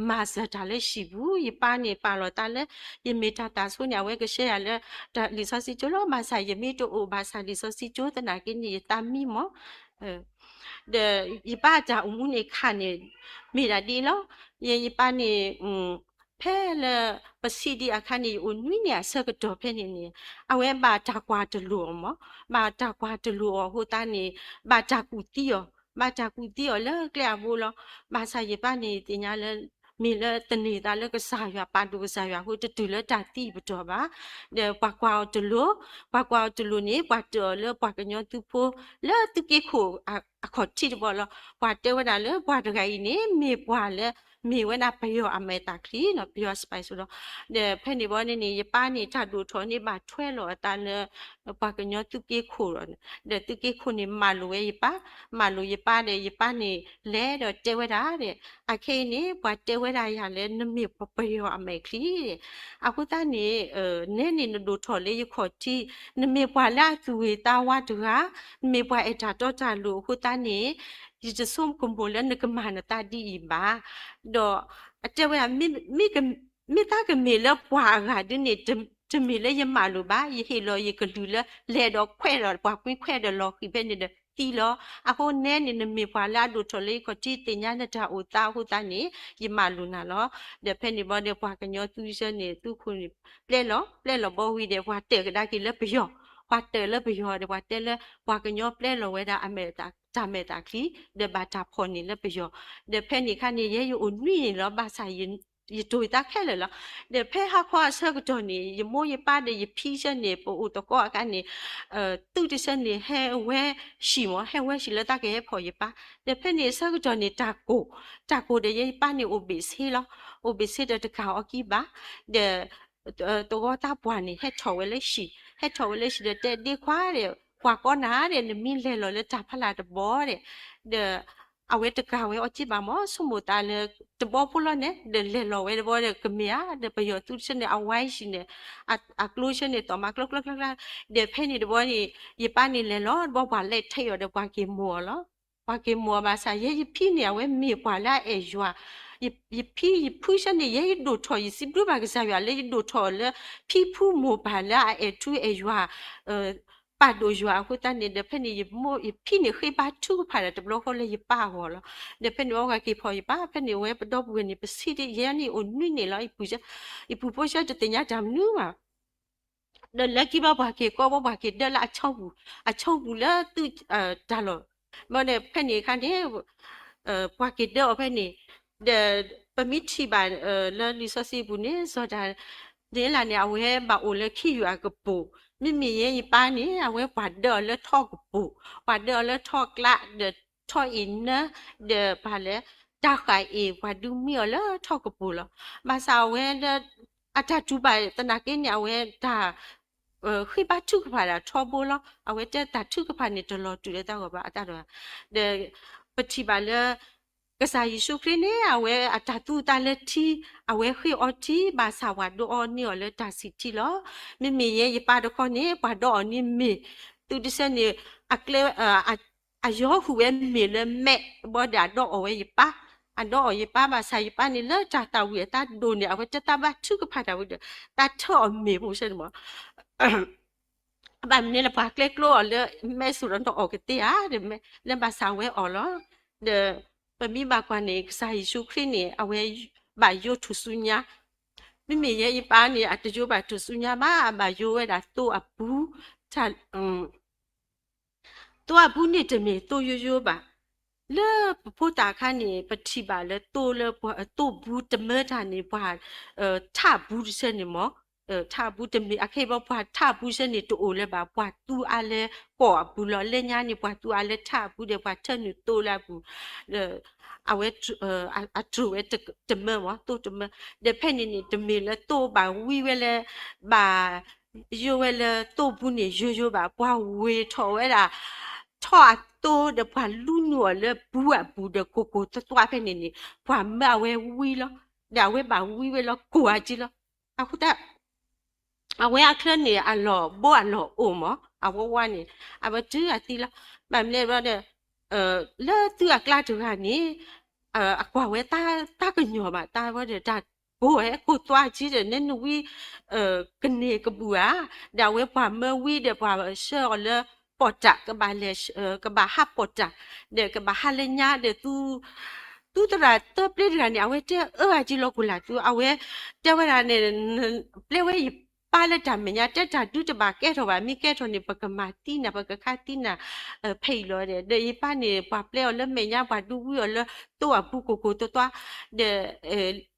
မၤစၢၤတၢ်လၢဟံၣ်ပူၤ, ယပၢ်န့ၣ်ပာ်လီၤသးလၢ ယမ့ၢ်တၢ်သးဆိန့ၣ် အဝဲကဆှၢယၤလၢ လံာ်စီဆှံကၠိလီၤ. ဘၣ်ဆၣ်ယမ့ၢ်တအိၣ်ဘၣ်ဆၣ်လံာ်စီဆှံကၠိ သနာ်က့န့ၣ် ယသးမံမ့ၢ် ဒီးယပၢ်အတၢ်အိၣ်မူန့ၣ်ခါန့ၣ် မ့ၢ်ဒၣ်ဒ်အံၤလီၤ. ယဲယပၢ်န့ၣ် ဖဲလၢပဆံးဒံးအခါန့ၣ် ယအိၣ်နွံန့ၣ်အဆၢကတီၢ်ဖဲန့ၣ်န့ၣ် အဝဲဘၣ်တၢ်ကွၢ်တလိာ်အီၤမ့ၢ်, ဘၣ်တၢ်ကွၢ်တလိာ်အီၤအဃိသတးန့ၣ် ဘၣ်တၢ်ကူၣ်သံအီၤ, ဘၣ်တၢ်ကူၣ်သံအီၤလၢကျဲအဘိလီၤ. ဘၣ်ဆၣ်ယပၢ်န့ၣ်သ့ၣ်ညါလၢ မ့ၢ်လၢသန့ၤသးလၢကစၢ်ယွၤ ပာ်ဒိၣ်ကစၢ်ယွၤအဃိ တတုၤလၢတၢ်သံပတီၢ်ဘၣ်. ဒီးပှၤကွၢ်အီၤတလိၤ, ပှၤကွၢ်အီၤတလိၤန့ၣ် ပှၤတၢၣ်အီၤလၢပှၤကညီသုးဖိ လၢသုးက့ခိၣ်အခီၣ်ထံးတဘီလီၤ. ပှၤတဲဝဲဒၣ်လၢပှၤတဂၤအံၤန့ၣ် မ့ၢ်ပှၤလၢ မ့ၢ်ဝဲဒၣ်ပယီၤအမဲာ်သၣ်ချံနီၤ, ပယီၤ spy လီၤ. ဒီးဖဲန့ၣ်ဘီန့ၣ်န့ၣ် ယပၢ်န့ၣ် တၢ်ဒိၣ်ထီၣ်န့ၣ် ဘၣ်ထွဲလီၤအသးလၢ ပှၤကညီသုးက့ခိၣ်ဒီး ဒီးသုးက့ခိၣ်န့ၣ် မၤလိာ်ဝဲယပၢ်, မၤလိာ်ယပၢ်ဒီး ယပၢ်န့ၣ်လဲၤဒီးတဲဝဲဒၣ်ဒီး အခဲအံၤန့ၣ် ပှၤတဲဝဲဒၣ်ယၤလၢ နမ့ၢ်ပယီၤအမဲာ်ချံ အဃိသတးန့ၣ် နဲန့ၣ်နဒိၣ်ထီၣ်လၢယခီၣ်ထံး, နမ့ၢ်ပှၤလၢအသူၣ်ဂ့ၤသးဝါတဂၤ, နမ့ၢ်ပှၤအဲၣ်တၢ်တီတၢ်လိၤအဃိသတးန့ၣ် ယတဆိကမိၣ်လၢနကမၤနသးဒ်အံၤဘၣ်. ဒီးအတဲဝဲဒၣ် မ့ၢ်သးကမ့ၢ်လၢပှၤအဂၤဒ်န့ၣ် တမ့ၢ်လၢယမၤလိာ်ဘၣ်, ယဟ့ၣ်လီၤယကလုၢ်လၢ လဲၤဒီးခွဲးဒီးပှၤကွံခွဲးဒီးလီၤဃံၤဖဲန့ၣ်ဒီး နသံလီၤ. အဃိနဲန့ၣ် နမ့ၢ်ပှၤလၢအဒိၣ်ထီၣ်လၢယခီၣ်ထံး သ့ၣ်ညါနတၢ်အိၣ်သးအဃိသတးန့ၣ် ယမၤလိာ်နၤလီၤ. ဒီးဖဲန့ၣ်ဘီဒီး ပှၤကညီသူတဆၢန့ၣ် သူခိၣ်န့ၣ် ပျဲလီၤ ပျဲလီၤဘီဝံၤဒီး ပှၤတၢၢ်ကဒါက့ၤလၢပယီၤ, ပှၤတၢၢ်လၢပယီၤဒီး ပှၤတဲလၢ ပှၤကညီပျဲလီၤဝဲဒၣ်အမဲာ် တၢ်မဲာ်တၢ်ချံ ဒီးဘၣ်တၢ်ဖီၣ်န့ၢ်လၢပယီၤ, ဒီးဖဲန့ၣ်အခါန့ၣ် ယဲယအိၣ်နွံန့ၣ်လီၤ ဘၣ်ဆၣ် ယတိၢ်ယသးခဲလၢာ်လီၤ. ဒီးဖဲဟါခီအဆၢကတီၢ်န့ၣ် ယမိၢ်ယပၢ်ဒီးယဖံဆၢန့ၣ် ပအိၣ်သကိးအခါန့ၣ် သုတဆၢန့ၣ် ဟဲဝဲဟံၣ်မး ဟဲဝဲဟံၣ်လၢတၢ်ကဟဲဖီၣ်ယပၢ်, ဒီးဖဲန့ၣ်အဆၢကတီၢ်န့ၣ် တၢ်ကိၢ်, တၢ်ကိၢ်ဒီးယဲယပၢ်န့ၣ်အိၣ်ဘ့ၣ်ဆ့လီၤ, အိၣ်ဘ့ၣ်ဆ့ဒီးတကၤအီၤကံဘၣ်, ဒီး သဝီသးပှၢ်န့ၣ် ဟဲထီၣ်ဝဲလၢဟံၣ်, ဟဲထီၣ်ဝဲလၢဟံၣ်ဒီးတဲဒ့ခွါဒီး ကွၢ်ကီနၤဒီး နမ့ၢ်လဲၤလီၤလၢတၢ်ဖီလာ်တဘီဒီး, ဒီး အဝဲတကၤဝဲအီၤကံဘၣ်မး ဆိကမိၣ်သးလၢ တဘီဖိလီၤန့ၣ် ဒီးလဲၤလီၤဝဲတဘီဒီး ကမ့ၢ်ဧါ ဒီးပယီၤသူတဆၢန့ၣ် အဝါဟံၣ်န့ၣ် အကျိဆၢန့ၣ် သီၣ်မးကျီကျီကျီကျီ, ဒီးဖဲန့ၣ်တဘီန့ၣ် ယပၢ်န့ၣ်လဲၤလီၤတဘီ ပှၤလဲၤထဲးအီၤဒီး ပှၤက့ၤမိၢ်အီၤလီၤ. ပှၤက့ၤမိၢ်အီၤဘၣ်ဆၣ် ယဲယဖံန့ၣ် အဝဲမ့ၢ်ပှၤလၢအအဲၣ်ယွၤ, ယဖံယဖုဆၢန့ၣ် ယဲယဒိၣ်ထီၣ် ယစံးဘျုးဘၣ်ကစၢ်ယွၤလၢယဒိၣ်ထီၣ်လၢ ဖံဖုမိၢ်ပၢ်လၢအအဲၣ်ထူအဲၣ်ယွၤ ပာ်ဒိၣ်ယွၤအဃိသတးန့ၣ် ဒီးဖဲန့ၣ် ယမိၢ်ယဖံန့ၣ် ဃ့ဘါထုကဖၣ်ဒီးတဘျီဃီလၢယပၢ်အဂီၢ်လီၤ. ဒီးဖဲန့ၣ် အဝဲက့ၤဖီၣ်ယပၢ် ဖဲန့ၣ်ဝဲပဒီပုၢ်ဝဲၢ်န့ၣ် ပဆံးဒ်ယဲန့ၣ်အိၣ်နွံန့ၣ်လီၤ. ယပူၤဖိဆၢတသ့ၣ်ညါတၢ်မနုၤဘၣ် ဒီးလၢခံဘီပှၤက့ၤကီဘီပှၤက့ၤဒၢလၢအဆီပူၤ, အဆီပူၤလၢသု တၢ်လီၢ်, ဘၣ်ဒီးဖဲန့ၣ်အခါန့ၣ် ပှၤက့ၤဒၢအီၤဖဲန့ၣ်, ဒီးပမ့ၢ်ထံၣ်ဘၣ်လၢလံာ်စီဆှံပူၤန့ၣ် စီၤဒၤနံးယ့လးန့ၣ် အဝဲဘၣ်အိၣ်လၢခ့ယုၢ်အကပိာ်, မ့မ့ၢ်ယဲယပၢ်န့ၣ် အဝဲပှၤဒၢအီၤလၢထီၣ်ကပိာ်, ပှၤဒၢအီၤလၢထီၣ်ကျး ဒီးထီၣ်အ့ၣ်နၢ ဒီးပှၤလဲၤ တၢ်ဃာ်အ့ၣ် ပှၤဒုးမံအီၤလၢထီၣ်ကပိာ်လီၤ. ဘၣ်ဆၣ်အဝဲလၢ အတၢ်တူၢ်ဘၣ်သနာ်က့န့ၣ် အဝဲတၢ် ဃ့ဘါထုကဖၣ်ဒၣ်ထီဘိလီၤ. အဝဲတဲတၢ်ထုကဖၣ်န့ၣ် တလီၤတူာ်လၢတၢ်ဂီၤဘၣ်အတၢ်ဒီး, ဒီးပထံၣ်ဘၣ်လၢ ကစၢ်ယ့ၣ်ၡူးခရံာ်န့ၣ် အဝဲအတၢ်သူအသးလၢထံ, အဝဲဃ့အီထံ ဘၣ်ဆၣ်ပှၤဒိးအီန့ၢ်အီၤလၢတၢ်ဆံးထံလီၤ. မ့မ့ၢ်ယဲယပၢ်တခီန့ၣ် ပှၤဒိးအီန့ၢ်မ့ၤ, သုတဆၢန့ၣ် အကျဲ အယီၤဟူးဝဲမ့ၤလၢမဲးဘီဒီးအဒိးအီဝဲယပၢ်, အဒိးအီယပၢ်ဘၣ်ဆၣ်ယပၢ်န့ၣ်လၢတၢ်သၣ်ဝံၤအသးဒိၣ်န့ၣ် အဝဲတဲတၢ်ဘါထုကဖၣ်တၢ်ဝံၤဒီး တၢ်ထၢအီၤမ့ၤဖိဆၢန့ၣ်မး ဘၣ်မနုၤလဲၣ် ပှၤကျဲကျိအီၤလၢမဲးစိၤဒီး နအီၣ်ကသ့ဧါ, ဒီးမ့ၢ်လၢဘၣ်ဆၣ်ဝဲအီၤလီၤ. ဒီးပမ့ၢ်ဘၣ်ကွၢ်န့ၣ် ကစၢ်ယ့ၣ်ၡူးခရံာ်န့ၣ် အဝဲဘၣ်ယိးထူၣ်စုညါ, မ့မ့ၢ်ယဲယပၢ်န့ၣ် အတယိးဘၣ်ထူၣ်စုညါဘၣ်, အဘၣ်ယိးဝဲဒၣ်သိအပူၤ, တၢ် သိအပူၤန့ၣ်တမ့ၢ်သိယိယိဘၣ်. လၢပဖိသၣ်အခါန့ၣ် ပထံၣ်ဘၣ်လၢသိလၢပှၤသိပူၤတမၢတၢ်န့ၣ် ပှၤ ထးပူၤတဆၢန့ၣ်မး, ထးပူၤတမ့ၢ် အခဲအံၤဘၣ် ပှၤထးပူၤဆၢန့ၣ်တအိၣ်လၢၤဘၣ်, ပှၤသူအါလၢကီၢ်အပူၤလီၤ. လၢညါန့ၣ် ပှၤသူအါလၢထးအပူၤဒီး ပှၤထၢနုာ်သိလၢအပူၤ အဝဲ အတြူာ်ဝဲတမၢမး သိတမၢ, ဒီးဖဲန့ၣ်န့ၣ် တမ့ၢ်လၢသိဘၣ်ဝံဝဲလၢ ဘၣ်ယိးဝဲလၢသိပူၤန့ၣ် ယိယိဘၣ်, ပှၤဝ့ၤထီၣ်ဝဲဒၣ် ထီၣ်အသိဒီး ပှၤလူနုာ်အီၤလၢပူၤအပူၤဒီး ကိၢ်ကိၢ်သွါသွါဖဲန့ၣ်န့ၣ် ပှၤမၢအဝဲဝံလီၤ. ဒီးအဝဲဘၣ်ဝံဝဲလီၤ ကိၢ်အါကံလီၤ. အဃိသတး အဝဲအချၢန့ၣ် အလီၢ်ဘိအလီၢ်အိၣ်မး အဝဲဝါန့ၣ် အဝဲတုၤအသံလီၤ. ဘၣ်မနုၤလဲၣ်ဒီး လၢသုအကျါတဂၤန့ၣ် အကွၢ်ဝဲတၢ်ကညီၤဘၣ် တၢ်ဝဲဒီးတၢ်ကိၢ်ဝဲ ကိၢ်သွါကံဒီး နဲနဝံ ကန့ၢ်ကဘူၣ်ဧါ, ဒီးအဝဲပှၤမၢဝံဒီး ပှၤဆှၢအီၤလၢပီၣ်တၢ် ကဘၣ်လဲၤ ကဘၣ်ဟးပီၣ်တၢ် ဒီးကဘၣ်ဟးလၢညါဒီး သုသရၣ်သၢပျ့တဂၤန့ၣ် အဝဲတဲအၢအကံလီၤ ကိၢ်လၢ်သု အဝဲတဲဝဲဒၣ်န့ၣ် ပျဲဝဲယပၢ်လၢတၢ်မဲာ်ညါ တဲတၢ်ဒုးတဘၣ်ကဲထီၣ်ဘၣ် မ့ၢ်ကဲထီၣ်န့ၣ် ပကမၤသံနၤ ပကခါသံနၤ ဖဲအံၤလီၤဒီး ဒီးယပၢ်န့ၣ် ပှၤပျဲအီၤလၢမဲာ်ညါ ပှၤဒုးဝံအီၤလၢသိအပူၤကိၢ်ကိၢ်သွါသွါ ဒီး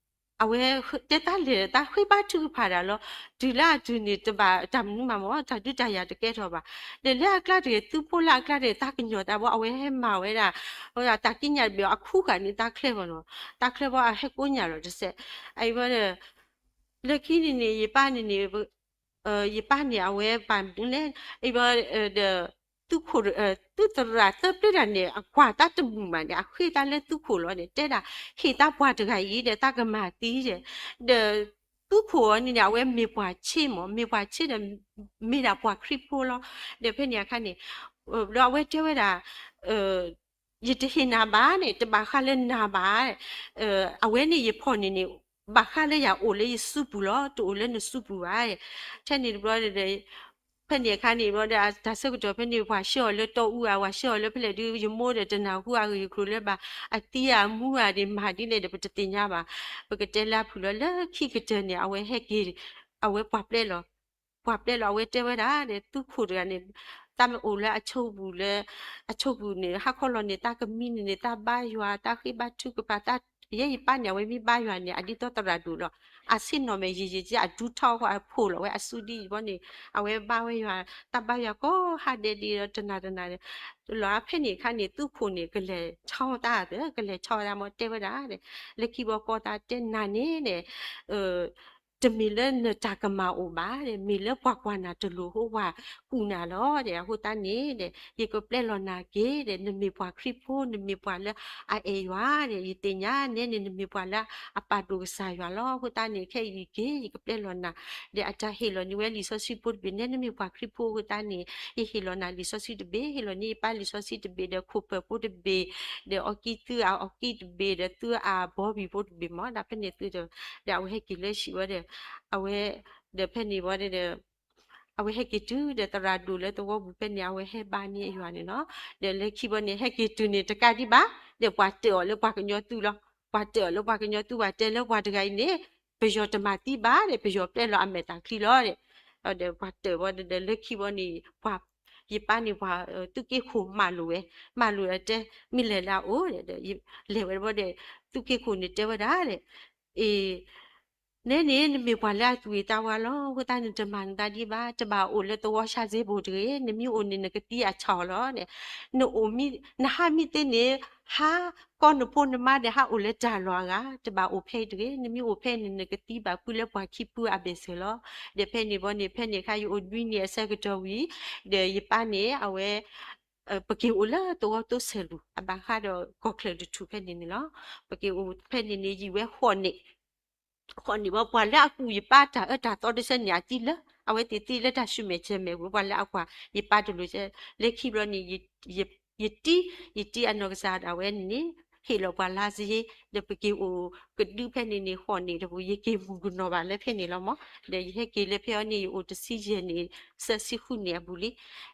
အဝဲတဲတၢ်လဲၤတၢ်ဃ့ဘါထုကဖၣ်ဒၣ်လီၤ. တုၤလၢအတုၤန့ၣ် တဘၣ်တၢ်မနုၤမးမး တၢ်ဒုးတၢ်ယၤတကဲထီၣ်ဘၣ်. ဒီးလၢအကျါတဂ့ၤ သုဖိလၢအကျါတဂ့ၤ တၢ်ကညီၤတၢ်ဘီ အဝဲဟဲမၤဝဲဒၣ် တၢ်ကံးညာ်တဘ့ၣ်အီၤ အခူခးန့ၣ် တၢ်ချၢဘီနီၤ တၢ်ချၢဘီအဟဲကိးညၣ်လီၤတစဲး အအံၤဘီဒီး လၢခံန့ၣ်န့ၣ် ယပၢ်န့ၣ်န့ၣ် ယပၢ်န့ၣ် အဝဲဘၣ်မနုၤလဲၣ် အံၤဘီဒီး သုခိၣ် သုသရၣ်သၢပျ့တဂၤန့ၣ် အကွၢ်တၢ်တမုာ်ဘၣ်န့ၣ် အဃ့တၢ်လၢသုခိၣ်လီၤန့ၣ် တဲဒၣ် ဟ့ၣ်တၢ်ပှၤတဂၤအံၤဒီး တၢ်ကမၤသံဒီး ဒီး သုခိၣ်အီၤန့ၣ်န့ၣ် အဝဲမ့ၢ်ပှၤဆ့မး မ့ၢ်ပှၤဆ့ဒီး မ့ၢ်ဒၣ်ပှၤခရံာ်ဖိလီၤ. ဒီးဖဲန့ၣ်အခါန့ၣ် ဒီးအဝဲတဲဝဲဒၣ် ယတဟ့ၣ်နၤဘၣ်န့ၣ် တဘၣ်ဃးလၢနၤဘၣ် အဝဲန့ၣ်ယဖီၣ်န့ၣ်န့ၣ် ဘၣ်ဃးလၢယၤအိၣ်လၢယစုပူၤလီၤ တအိၣ်လၢနစုပူၤဘၣ်. ထဲန့ၣ်တဘျီဒီး ဖဲန့ၣ်အခါန့ၣ်ဘၣ်ဒီး တၢ်ဆၢကတီၢ်ဖဲန့ၣ် ပှၤဆှၢအီၤလၢတီအူဧါ, ပှၤဆှၢအီၤလၢဖဲလဲၣ်ဒုး ယမိၢ်ဒီးတနၢ်ဟူအဂ့ၢ်အကျိၤလၢၤဘၣ်, အသံအမူဧါန့ၣ် မၤဒ်လဲၣ်ဒီး ပတသ့ၣ်ညါဘၣ်. ပကတဲလၢအဖုၣ်လီၤ လၢခံကတၢၢ်န့ၣ် အဝဲဟဲက့ၤ, အဝဲပှၤပျဲလီၤ, ပှၤပျဲလီၤ အဝဲတဲဝဲဒၣ်ဒီး သုးခိၣ်တဂၤန့ၣ် သးမ့ၢ်အိၣ်လၢအဆိပူၤလၢ, အဆိပူၤန့ၣ် ဟါခီလီၤန့ၣ် သးကမံန့ၣ်န့ၣ် သးဘါယွၤ, သးဃ့ဘါထုကဖၣ်, သး ယဲယပၢ်န့ၣ် အဝဲမ့ၢ်ဘါယွၤန့ၣ် အဒ်သိးသရၣ်ဒိၣ်လီၤ. အဆ့ၣ်နီၤမဲာ်ယံာ်ယံာ်ကဲ အဒူထီၣ်ဃီ အဖိးလီၤဝဲအစုဒ်အံၤဘၣ်န့ၣ် အဝဲဘါဝဲယွၤ, တၢ်ဘါယွၤကိးဟါဒဲးဒ်ဒီး တနၤတနၤန့ၣ်, လီၤဖဲန့ၣ်အခါန့ၣ် သုးခိၣ်န့ၣ် ကလဲၤဆီတၢ်သၢ, ကလဲၤဆီတၢ်မ့ၢ်တဲဝဲဒၣ်ဒီး လၢခံဘီကီသးတဲနၤန့ၣ်ဒီး တမ့ၢ်လၢနတၢ်ကမၣ်အိၣ်ဘၣ်ဒီး မ့ၢ်လၢပှၤကွၢ်နၤတလိၤအဃိ ပှၤကူးနၤလီၤဒီး အဃိသတးန့ၣ်ဒီး ယကပျဲလီၤနၤက့ၤဒီး နမ့ၢ်ပှၤခရံာ်ဖိ နမ့ၢ်ပှၤလၢအအဲၣ်ယွၤဒီး ယသ့ၣ်ညါနဲန့ၣ် နမ့ၢ်ပှၤလၢအပာ်ဒိၣ်ကစၢ်ယွၤလီၤ. အဃိသတးန့ၣ် ခဲအံၤက့ၤ ယကပျဲလီၤနၤ ဒီးအတၢ်ဟ့ၣ်လီၤန့ၢ်ဝဲလံာ်စီဆှံဖိတဘ့ၣ် နဲ နမ့ၢ်ပှၤခရံာ်ဖိအဃိသတးန့ၣ် ယဟ့ၣ်လီၤနၤလံာ်စီဆှံတဘ့ၣ်, ဟ့ၣ်လီၤန့ၢ်ယပၢ်လံာ်စီဆှံတဘ့ၣ်ဒီး ခိၣ်ပၢၢ်ဖိတဘ့ၣ် ဒီးအီကံၢ်သုအီကံၢ်တဘ့ၣ်ဒီး သုအဘီဘံၣ်ဖိတဘ့ၣ်မ့ၢ် ဒၣ်ဖဲန့ၣ်သုဒီး ဒီးအဝဲဟဲက့ၤလၢဟံၣ်ဝဲဒီး အဝဲ ဒီးဖဲန့ၣ်ဝဲဒီး အဝဲဟဲက့ၤတုၤဒီးသရၣ်ဒိၣ်လၢသဝီပူၤဖဲန့ၣ် အဝဲဟဲဘါန့ၢ်အယွၤန့ၣ်လီၤ. ဒီးလၢခံဘီန့ၣ် ဟဲက့ၤတုၤန့ၣ် တကးဒံးဘၣ် ဒီးပှၤတၢၢ်အီၤလၢပှၤကညီသုလီၤ. ပှၤတၢၢ်အီၤလၢပှၤကညီသု ပှၤတဲလၢပှၤတဂၤအံၤန့ၣ် ပယီၤတမၤသံဘၣ်ဒီး ပယီၤပျဲလီၤအမဲာ်တၢ်ချံလီၤဒီး ဒီးပှၤတၢၢ်ဝဲဒီး လၢခံဘီန့ၣ် ပှၤ ယပၢ်န့ၣ်ပှၤ သုးက့ခိၣ်မၤလိာ်ဝဲ, မၤလိာ်ဝဲတဲ မ့ၢ်လဲၤလၢအအိၣ်ဒီး လဲၤဝဲတဘီဒီး သုးက့ခိၣ်န့ၣ်တဲဝဲဒၣ်ဒီး အ့ နဲန့ၣ် နမ့ၢ်ပှၤလၢအသူၣ်ဂ့ၤသးဝါလီၤ. အဃိသတးနတမၤနသးဒံးဘၣ်, တဘၣ်အိၣ်လၢသဝီဆါစ့ဘိၣ်တဂ့ၤ, နမ့ၢ်အိၣ်န့ၣ် နကသံအဆၣ်လီၤ. နအိၣ်မ့ၢ် နဟးမ့ၢ်သ့န့ၣ် ဟးကီနဖိနမါဒီး ဟးအိၣ်လၢတၢ်လီၢ်အဂၤ, တဘၣ်အိၣ်ဖဲအံၤတဂ့ၤ. နမ့ၢ်အိၣ်ဖဲန့ၣ် နကသံဘၣ်ဖုလၢပှၤခံဖုအဘၢၣ်စၢၤလီၤ. ဒီးဖဲန့ၣ်ဘီန့ၣ် ဖဲန့ၣ်အခါ ယအိၣ်ဒွံန့ၣ်အဆၢကတီၢ်ဝံၤ ဒီးယပၢ်န့ၣ် အဝဲ ပက့ၤအိၣ်လၢသဝီသိဆဲးလူၤ အဘၣ်ဃးဒီးကီၢ်ချၢၣ်တထူၣ်ဖဲန့ၣ်န့ၣ်လီၤ. ပက့ၤအိၣ်ဖဲန့ၣ်န့ၣ် ယံာ်ဝဲဃိးနံၣ်, ဃိးနံၣ်ဘီ ပှၤလၢအကူးယပၢ်တၢ်အၢတၢ်သီတဆၢန့ၣ် အသံလၢ အဝဲသ့ၣ်သံလၢတၢ်ဆူမဲာ်ဆဲးမဲာ်ပူၤ ပှၤလၢအကွၢ်ယပၢ်တလိၤ လၢခံဘျီန့ၣ် ယတံ ယတံအနီၢ်ကစၢ်ဒၣ်ဝဲန့ၣ်န့ၣ် ဟ့ၣ်လီၤပှၤလါစ့ ဒီးပက့ၤအိၣ်ကဒုဖဲန့ၣ်န့ၣ် ဃိးနံၣ်တပူၤ ယက့ၤမုၢ်ကနီၤဘၣ်လၢဖဲန့ၣ်လီၤမး. ဒီးယဟဲက့ၤလၢဖဲအံၤန့ၣ် ယအိၣ်တဆံယဲၢ်နံၣ် ဆၢဆံဃုနံၣ်အပူၤလံ.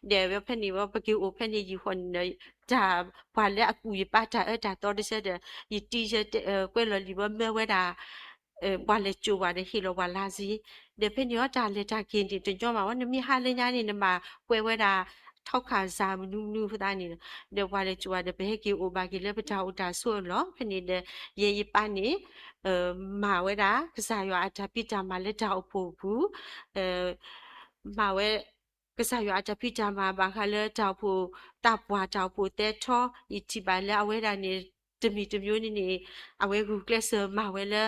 ဒီးဝဲဖဲန့ၣ်ဝဲ ပက့ၤအိၣ်ဖဲန့ၣ် ယံာ်ဃိးနံၣ်ဒီး တၢ်ပှၤလၢအကူးယပၢ်တၢ်အၢတၢ်သီတဆၢဒီး ယတံယဲၢ် ကွဲးလီၤလံာ်ဘီမၢဝဲဒၣ် ပှၤလဲၤစိာ်ဝဲဒီးဟ့ၣ်လီၤပှၤလါစ့, ဒီးဖဲန့ၣ်အီၤ တၢ်လဲၤတၢ်က့ၤန့ၣ် တညီမးဝဲ နမ့ၢ်ဟါလၢညါန့ၣ် နဘၣ်ကွဲးဝဲဒၣ် ထီခၣ်စၢ်မနုၤမနုၤအဃိသတးန့ၣ် ဒီးပှၤလဲၤစိာ်ဝဲဒီး ပဟဲက့ၤအိၣ်ဘၣ်က့ၤလၢပတၢ်အိၣ်တၢ်ဆိးအလီၢ် ဖဲန့ၣ်ဒီး ယဲယပၢ်န့ၣ် မၤဝဲဒၣ် ကစၢ်ယွၤအတၢ်ဖံးတၢ်မၤလၢတၢ်အိၣ်ဖှိၣ်အပူၤ မၤဝဲ ကစၢ်ယွၤအတၢ်ဖံးတၢ်မၤဘၣ်ဃးလၢတၢ်အိၣ်ဖှိၣ်သးပှၢ် တၢ်အိၣ်ဖှိၣ်သဲထီ ယထံၣ်ဘၣ်လၢအဝဲဒၣ်န့ၣ် တမံၤတမံၤန့ၣ်န့ၣ် အဝဲဂုာ်ကျဲးစၢးမၤဝဲလၢ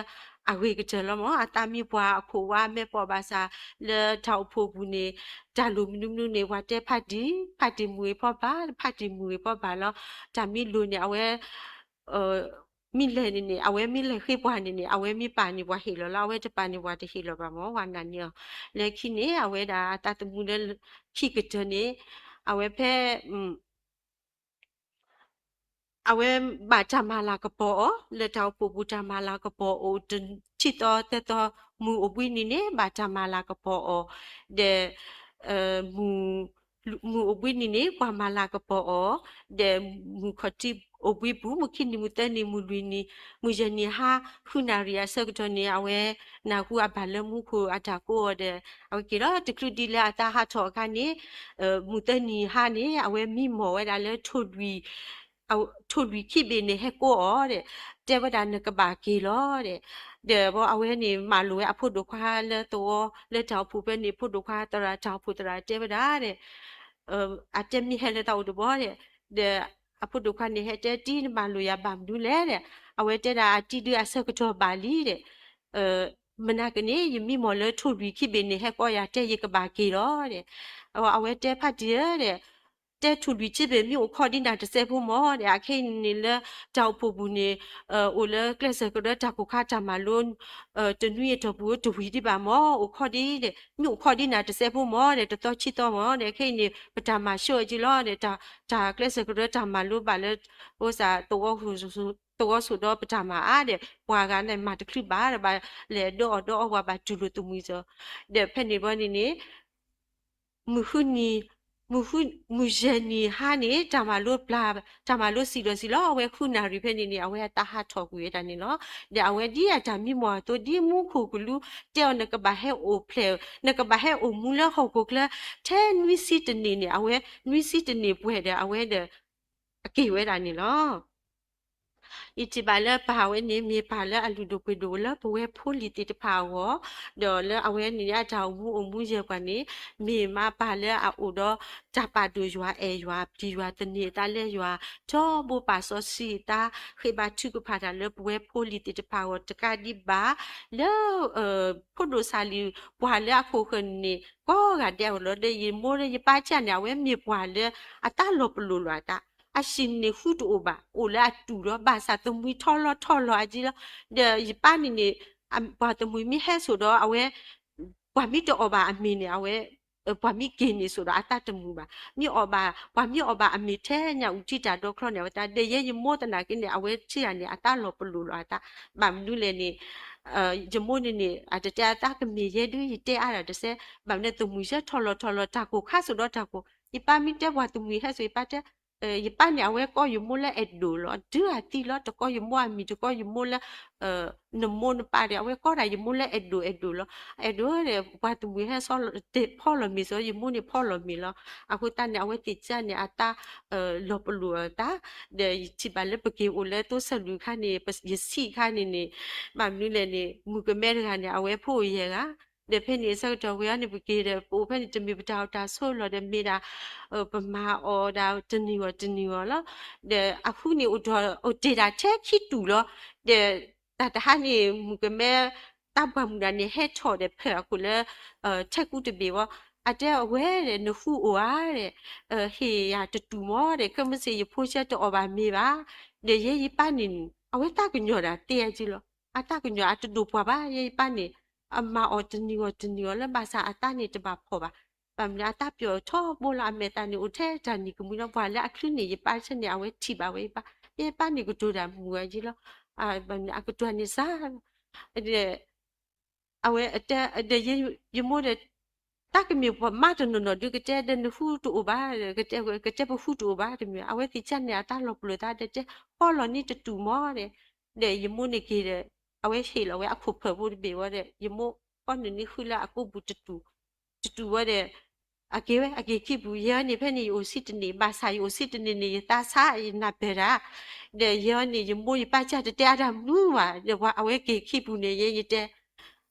အဂ့ၤကတၢၢ်လီၤမး. အသးမံပှၤအခိၣ်ဝါမဲာ်ပီာ်ဘၣ်ဆၣ် လၢတၢ်အိၣ်ဖှိၣ်ပူၤန့ၣ် တၢ်လိၣ်မနုၤမနုၤန့ၣ် ပှၤတဲဖးတံၢ် ဖးတံၢ်မုၢ်ဂ့ၤဖီဘၣ် ဖးတံၢ်မုၢ်ဂ့ၤဖီဘၣ်လီၤ. တၢ်မ့ၢ်လိၣ်န့ၣ် အဝဲ မ့ၢ်လဲၤန့ၣ်န့ၣ် အဝဲမ့ၢ်လဲၤဃ့ပှၤန့ၣ်န့ၣ် အဝဲမ့ၢ်ပာ်န့ၣ် ပှၤဟ့ၣ်လီၤလီၤ. အဝဲတပာ်န့ၣ် ပှၤတဟ့ၣ်လီၤဘၣ်မး ပှၤနာ်န့ၢ်အီၤ. လၢခံန့ၣ် အဝဲဒၣ်အသးသမူလၢ ခံကတၢၢ်န့ၣ် အဝဲဖဲ အဝဲဘၣ်တၢ်မၤလၤကပီၤအီၤ လၢတၢ်အိၣ်ဖှိၣ်ပူၤ တၢ်မၤလၤကပီၤအိၣ် တဆံသီသၢသီ မုၢ်အိၣ်ဘှံးနံၤန့ၣ် ဘၣ်တၢ်မၤလၤကပီၤအီၤ ဒီး မုၢ် မုၢ်အိၣ်ဘှံးနံၤန့ၣ် ပှၤမၤလၤကပီၤအီၤ ဒီးမုၢ်ခီၣ်ထံးအိၣ်ဘှံးပူၤ မုၢ်ခံနံၤ မုၢ်သၢနံၤ မုၢ်လွံၢ်နံၤ မုၢ်ယဲၢ်နံၤဟါ ဃုနၣ်ရံၣ်အဆၢကတီၢ်န့ၣ် အဝဲနၢ်ဟူအဘၣ်လၢမူခိၣ်အတၢ်ကိးအီၤဒီး အဝဲက့ၤလီၤတချုးဒ်လၢအသးဟးထီၣ်အခါန့ၣ် မုၢ်သၢနံၤဟါန့ၣ် အဝဲမံမီၢ်ဝဲဒၣ်လၢထိၣ်လွံၢ် ထိၣ်လွံၢ်ခံဘ့ၣ်န့ၣ် ဟဲကိးအီၤဒီး တဲဝဲဒၣ်နကဘၣ်က့ၤလီၤဒီး ဒီးဘီအဝဲန့ၣ် မၢလိာ်ဝဲအဖိဒိၣ်ခွါလၢသဝီ လၢတၢ်အိၣ်ဖှိၣ်ဖဲန့ၣ် ဖိဒိၣ်ခွါသရၣ် တၢ်အိၣ်ဖှိၣ်သရၣ်တဲဝဲဒၣ်ဒီး အတဲမ့ၢ်ဟဲလၢတၢ်အိၣ်တဘီဒီး ဒီးအဖိဒိၣ်ခွါန့ၣ် ဟဲတဲတံၤနမၢလိာ်ယၤဘၣ်မနုၤလဲၣ်ဒီး အဝဲတဲဒၣ်အတံၤဒုးအဆၢကတီၢ်ဘၣ်လံဒီး မနၤကန့ၣ် ယမံမီၢ်လၢထိၣ်လွံၢ်ခံဘ့ၣ်န့ၣ် ဟဲကိးယၤတဲယကဘၣ်က့ၤလီၤဒီး အဝဲတဲဖးတံၢ်ဧၢဒီး တဲထိၣ်လွံၢ်ခံဘ့ၣ်မ့ၢ်အိၣ်ခိးဒ်နၤတစဲးဖိမီၢ်ဒီး အခဲအံၤန့ၣ်လၢတၢ်အိၣ်ဖှိၣ်ပူၤန့ၣ် အိၣ်လၢကျဲးစၢးကရၢတၢ်ကိၢ်ခါတၢ်မၤလိ တနွံအတီၢ်ပူၤတဝံၤဒံးဘၣ်မီၢ် အိၣ်ခိးဒ်ဒီး မ့ၢ်အိၣ်ခိးဒ်နၤတစဲးဖိမီၢ်ဒီး တသီခံသီမီၢ်ဒီး ခဲအံၤန့ၣ် ပတၢ်မၤဆှၢအီၤက့ၤလီၤဒီး တၢ်ကျဲးစၢးကရၢတၢ်မၤလိဘၣ်လၢ သဝီဆိၣ်ဒီးပတၢ်မၤအါဒီး ပှၤဂၤန့ၣ်မၤတချုးဘၣ်ဒီး ဘၣ်လဲၤဒီးအီၣ်ဒီးအီဝဲဘၣ်တူၢ်လိာ်သမံၤစၢၤ ဒီးဖဲန့ၣ်ဘီန့ၣ်န့ၣ် မုၢ်ဃုနံၤ, မုၢ်ဃု, မုၢ်ယဲၢ်နံၤဟါန့ၣ် တၢ်မၤလိပျၢ်, တၢ်မၤလိစံးလီၤစံးလီၤ, အဝဲဃုနၣ်ရံၣ်ဖဲန့ၣ်န့ၣ် အဝဲအတၢ်ဟးထီၣ်ကွံာ်ဝဲဒၣ်န့ၣ်လီၤ. ဒီးအဝဲဒ်အတၢ်မံမီၢ်အသိး ဒ်မူခိၣ်ကလူးတဲအီၤ နကဘၣ်ဟဲအိၣ်ဖျဲၣ်, နကဘၣ်ဟဲအိၣ်မူလၢဟီၣ်ခိၣ်ချၢ ထဲနွံဆံတနံၣ်န့ၣ် အဝဲနွံဆံတနံၣ်ပှဲၤဒီး အဝဲဒီး အက့ၢ်ဝဲဒၣ်န့ၣ်လီၤ. ယထံၣ်ဘၣ်လၢပၢ်ဝဲန့ၣ် မ့ၢ်ပၢ်လၢအလုၢ်ဒိၣ်ပှ့ၤဒိၣ်လၢပဝဲဖိလံၤသ့ၣ်တဖၣ်အဂီၢ်, ဒီးလၢအဝဲန့ၣ်န့ၣ် အတၢ်အိၣ်မူအိၣ်မူယဲၢ်ပှၤန့ၣ် မ့ၢ်မးပၢ်လၢအအိၣ်ဒီးတၢ်ပာ်ဒိၣ်ယွၤအဲၣ်ယွၤ ပျံၤယွၤသန့ၤအသးလၢယွၤ ထီဘိပာ်စီဆှံအသး ဃ့ဘါထုကဖၣ်တၢ်လၢပဝဲဖိလံၤသ့ၣ်တဖၣ်အဂီၢ်တကးဒံးဘၣ် လၢ ဖိဒိၣ်စၢ်လံၤပှၤလၢအခိၣ်ဃၢၤန့ၣ် ကိးဂၤဒဲးအဂီၢ်လီၤ. ဒီးယမိၢ်လၢယပၢ်ကၢ်န့ၣ် အဝဲမ့ၢ်ပှၤလၢအတၢ်လီၤပလိာ်လိာ်အသး, အဟံၣ်န့ၣ်ဃူတအိၣ်ဘၣ်, အိၣ်လၢအတူၢ်လီၤ. ဘၣ်ဆၣ်သမူထီလီၤထီလီၤအက့လီၤ. ဒီးယပၢ်န့ၣ်န့ၣ် ပှၤသမူမ့ၢ်ဟဲစိာ်ဒီး အဝဲ ပှၤမ့ၢ်တအီၣ်ဘၣ်အမ့ၤန့ၣ် အဝဲ ပှၤမ့ၢ်က့ၤန့ၣ်စိာ်ဒီးအတၢ်တမူဘၣ်. မ့ၢ်အီၣ်ဘၣ်, ပှၤမ့ၢ်အီၣ်ဘၣ်အမ့ၤထဲညါအူထံတၢ်ဒီချီန့ၣ် အဝဲတၢ် ဒီးယဲယမိၢ်သနာ်က့န့ၣ် အဝဲထံၣ်ဧါန့ၣ် အတၢ်လီၤပလိာ်လိာ်အသး. ဘၣ်မနုၤလဲၣ်န့ၣ် ယမိၢ်န့ၣ်န့ၣ် အတတဲအတၢ်ကမ့ၢ်ယဲဒုး ယတဲအါဒၣ်တစဲး, ဘၣ်မနုၤသမူယဲထီလီၤထီလီၤ တၢ်ကိၢ်ခါစိာ်ဒီးတၢ်ကိၢ်, ယပၢ်မ့ၢ်တဲပှၤသမူဟဲစိာ် ယပၢ်တဲ ယပၢ်န့ၣ် အဝဲကိးယမိၢ်လၢအဲၣ်ဒိးလီၤ. ဒုးအသံလီၤ တကိးယမိၢ်အမံၤ တကိးယမိၢ်လၢ နမိၢ်နပၢ်ဒီး အဝဲကိးဒၣ်ယမိၢ်လၢအဲၣ်ဒိးအဲၣ်ဒိးလီၤ. အဲၣ်ဒိးဒီး ပှၤသမူဟဲစိာ် ဖီလီၤမ့ၤစိာ် ယမိၢ်န့ၣ်ဖီလီၤမ့ၤလီၤ. အဃိသတးန့ၣ် အဝဲသ့ၣ်ကၢ်န့ၣ် အတၢ်လီၤပလိာ်အသး, ဒီးယထံၣ်ဘၣ်လၢပက့ၤအိၣ်လၢသိစၢၣ်လူၤအခါန့ၣ် ယဆံးအခါန့ၣ်န့ၣ် ဘၣ်မနုၤလဲၣ်န့ၣ် မုၣ်ကမဲတဂၤန့ၣ် အဝဲဖိအိၣ်ယဲၢ်ဂၤ, ဒီးဖဲန့ၣ်အဆၢကတီၢ်ဝဲအံၤန့ၣ် ပက့ၤဒီး ပအိၣ်ဖဲန့ၣ် တမ့ၢ်ပတၢ်အိၣ်တၢ်ဆိးလီၤဒီး မ့ၢ်ဒၣ် ပမၤအီၣ်ဒၣ်တနံၤဂီၢ်တနံၤဂီၢ်လီၤ. ဒီးအဃုန့ၣ် အိၣ်တ့ၢ်ဒၣ်ထဲခံတူာ်လီၤ. ဒီးတၢ်တဟါန့ၣ် မုၣ်ကမဲ တၢ်ပှၢ်မုၢ်ဒၣ်န့ၣ် ဟဲထီၣ်ဒီးဖၢၣ်အခိၣ်လၢ ထဲကူတဘ့ၣ်ဝဲ, အတဲအဝဲဒီး နဃုအိၣ်ဧါဒီး ဟ့ၣ်ယၤတတူာ်မီၤဒီး ခဲမုၢ်ဆ့ၣ်ယဖိဆၢတအီၣ်ဘၣ်မ့ၤဘၣ်. ဒီးယဲယပၢ်န့ၣ်န့ၣ် အဝဲတၢ်ကညီၤဒၣ်သ့အက့လီၤ. အတၢ်ကညီၤအတဒိၣ်ပှၢ်ဘၣ် ယဲယပၢ်န့ၣ် အမၤအီၣ်တနံၤဂီၢ်တနံၤဂီၢ်လၢ ဘၣ်ဆၣ်အသးန့ၣ်တဘၣ်ဖှီၣ်ဘၣ်. ဘၣ်မနုၤအတၢ်ပျီၢ်ထီဘိလီၤ အမဲာ်သးန့ၣ်အိၣ်ထဲတၢ်နံၤကမှံလီၤ. ပှၤလၢအချုးန့ၢ်ယပၢ်ဆၢန့ၣ် အဝဲထံၣ်ဘၣ်ဝဲယပၢ်, ယဲယပၢ်န့ၣ်ကတိၤတၢ်မုာ်ဝဲက့လီၤ. ဘၣ်မနုၤအကတိၤန့ၣ်စၢ် အဝဲတဲဒီး ယမိၢ်ဒီး တၢ်ကမ့ၢ်ပှၤမါတနီၤနီၤဒုးကတဲဒီး နဃုတအိၣ်ဘၣ်, ကတဲပှၤဃုတအိၣ်ဘၣ်တမ့ၢ် အဝဲသ့ၣ်ကၢ်န့ၣ် အတၢ်လီၤပလိာ်သးဒီးတဲ ဖီလီၤန့ၢ်တတူာ်မီၤဒီး, ဒီးယမိၢ်န့ၣ်က့ၤဒီး အဝဲဟ့ၣ်လီၤဝဲအခိၣ်ဖၢၣ်ဖိတဘ့ၣ်ဝဲဒီး ယမိၢ်ဖီနုာ်န့ၢ်ဃုလၢအကိးပူၤတတူာ်, တတူာ်ဝဲဒီး အက့ၤဝဲ အက့ၤခံပူၤ ယဲန့ၣ် ဖဲန့ၣ် ယအိၣ်ဆံတနံၣ် ဘၣ်ဆၣ်ယအိၣ်ဆံတနံၣ်န့ၣ် ယသးဆါယနၢ်ပၢၢ်တၢ်, ဒီးယဲန့ၣ် ယမိၢ်ယပၢ်ကၢ်တတဲအါတၢ်မနုၤဘၣ်, ဒီးပှၤအဝဲက့ၤခံပူၤန့ၣ် ယဲယတဲ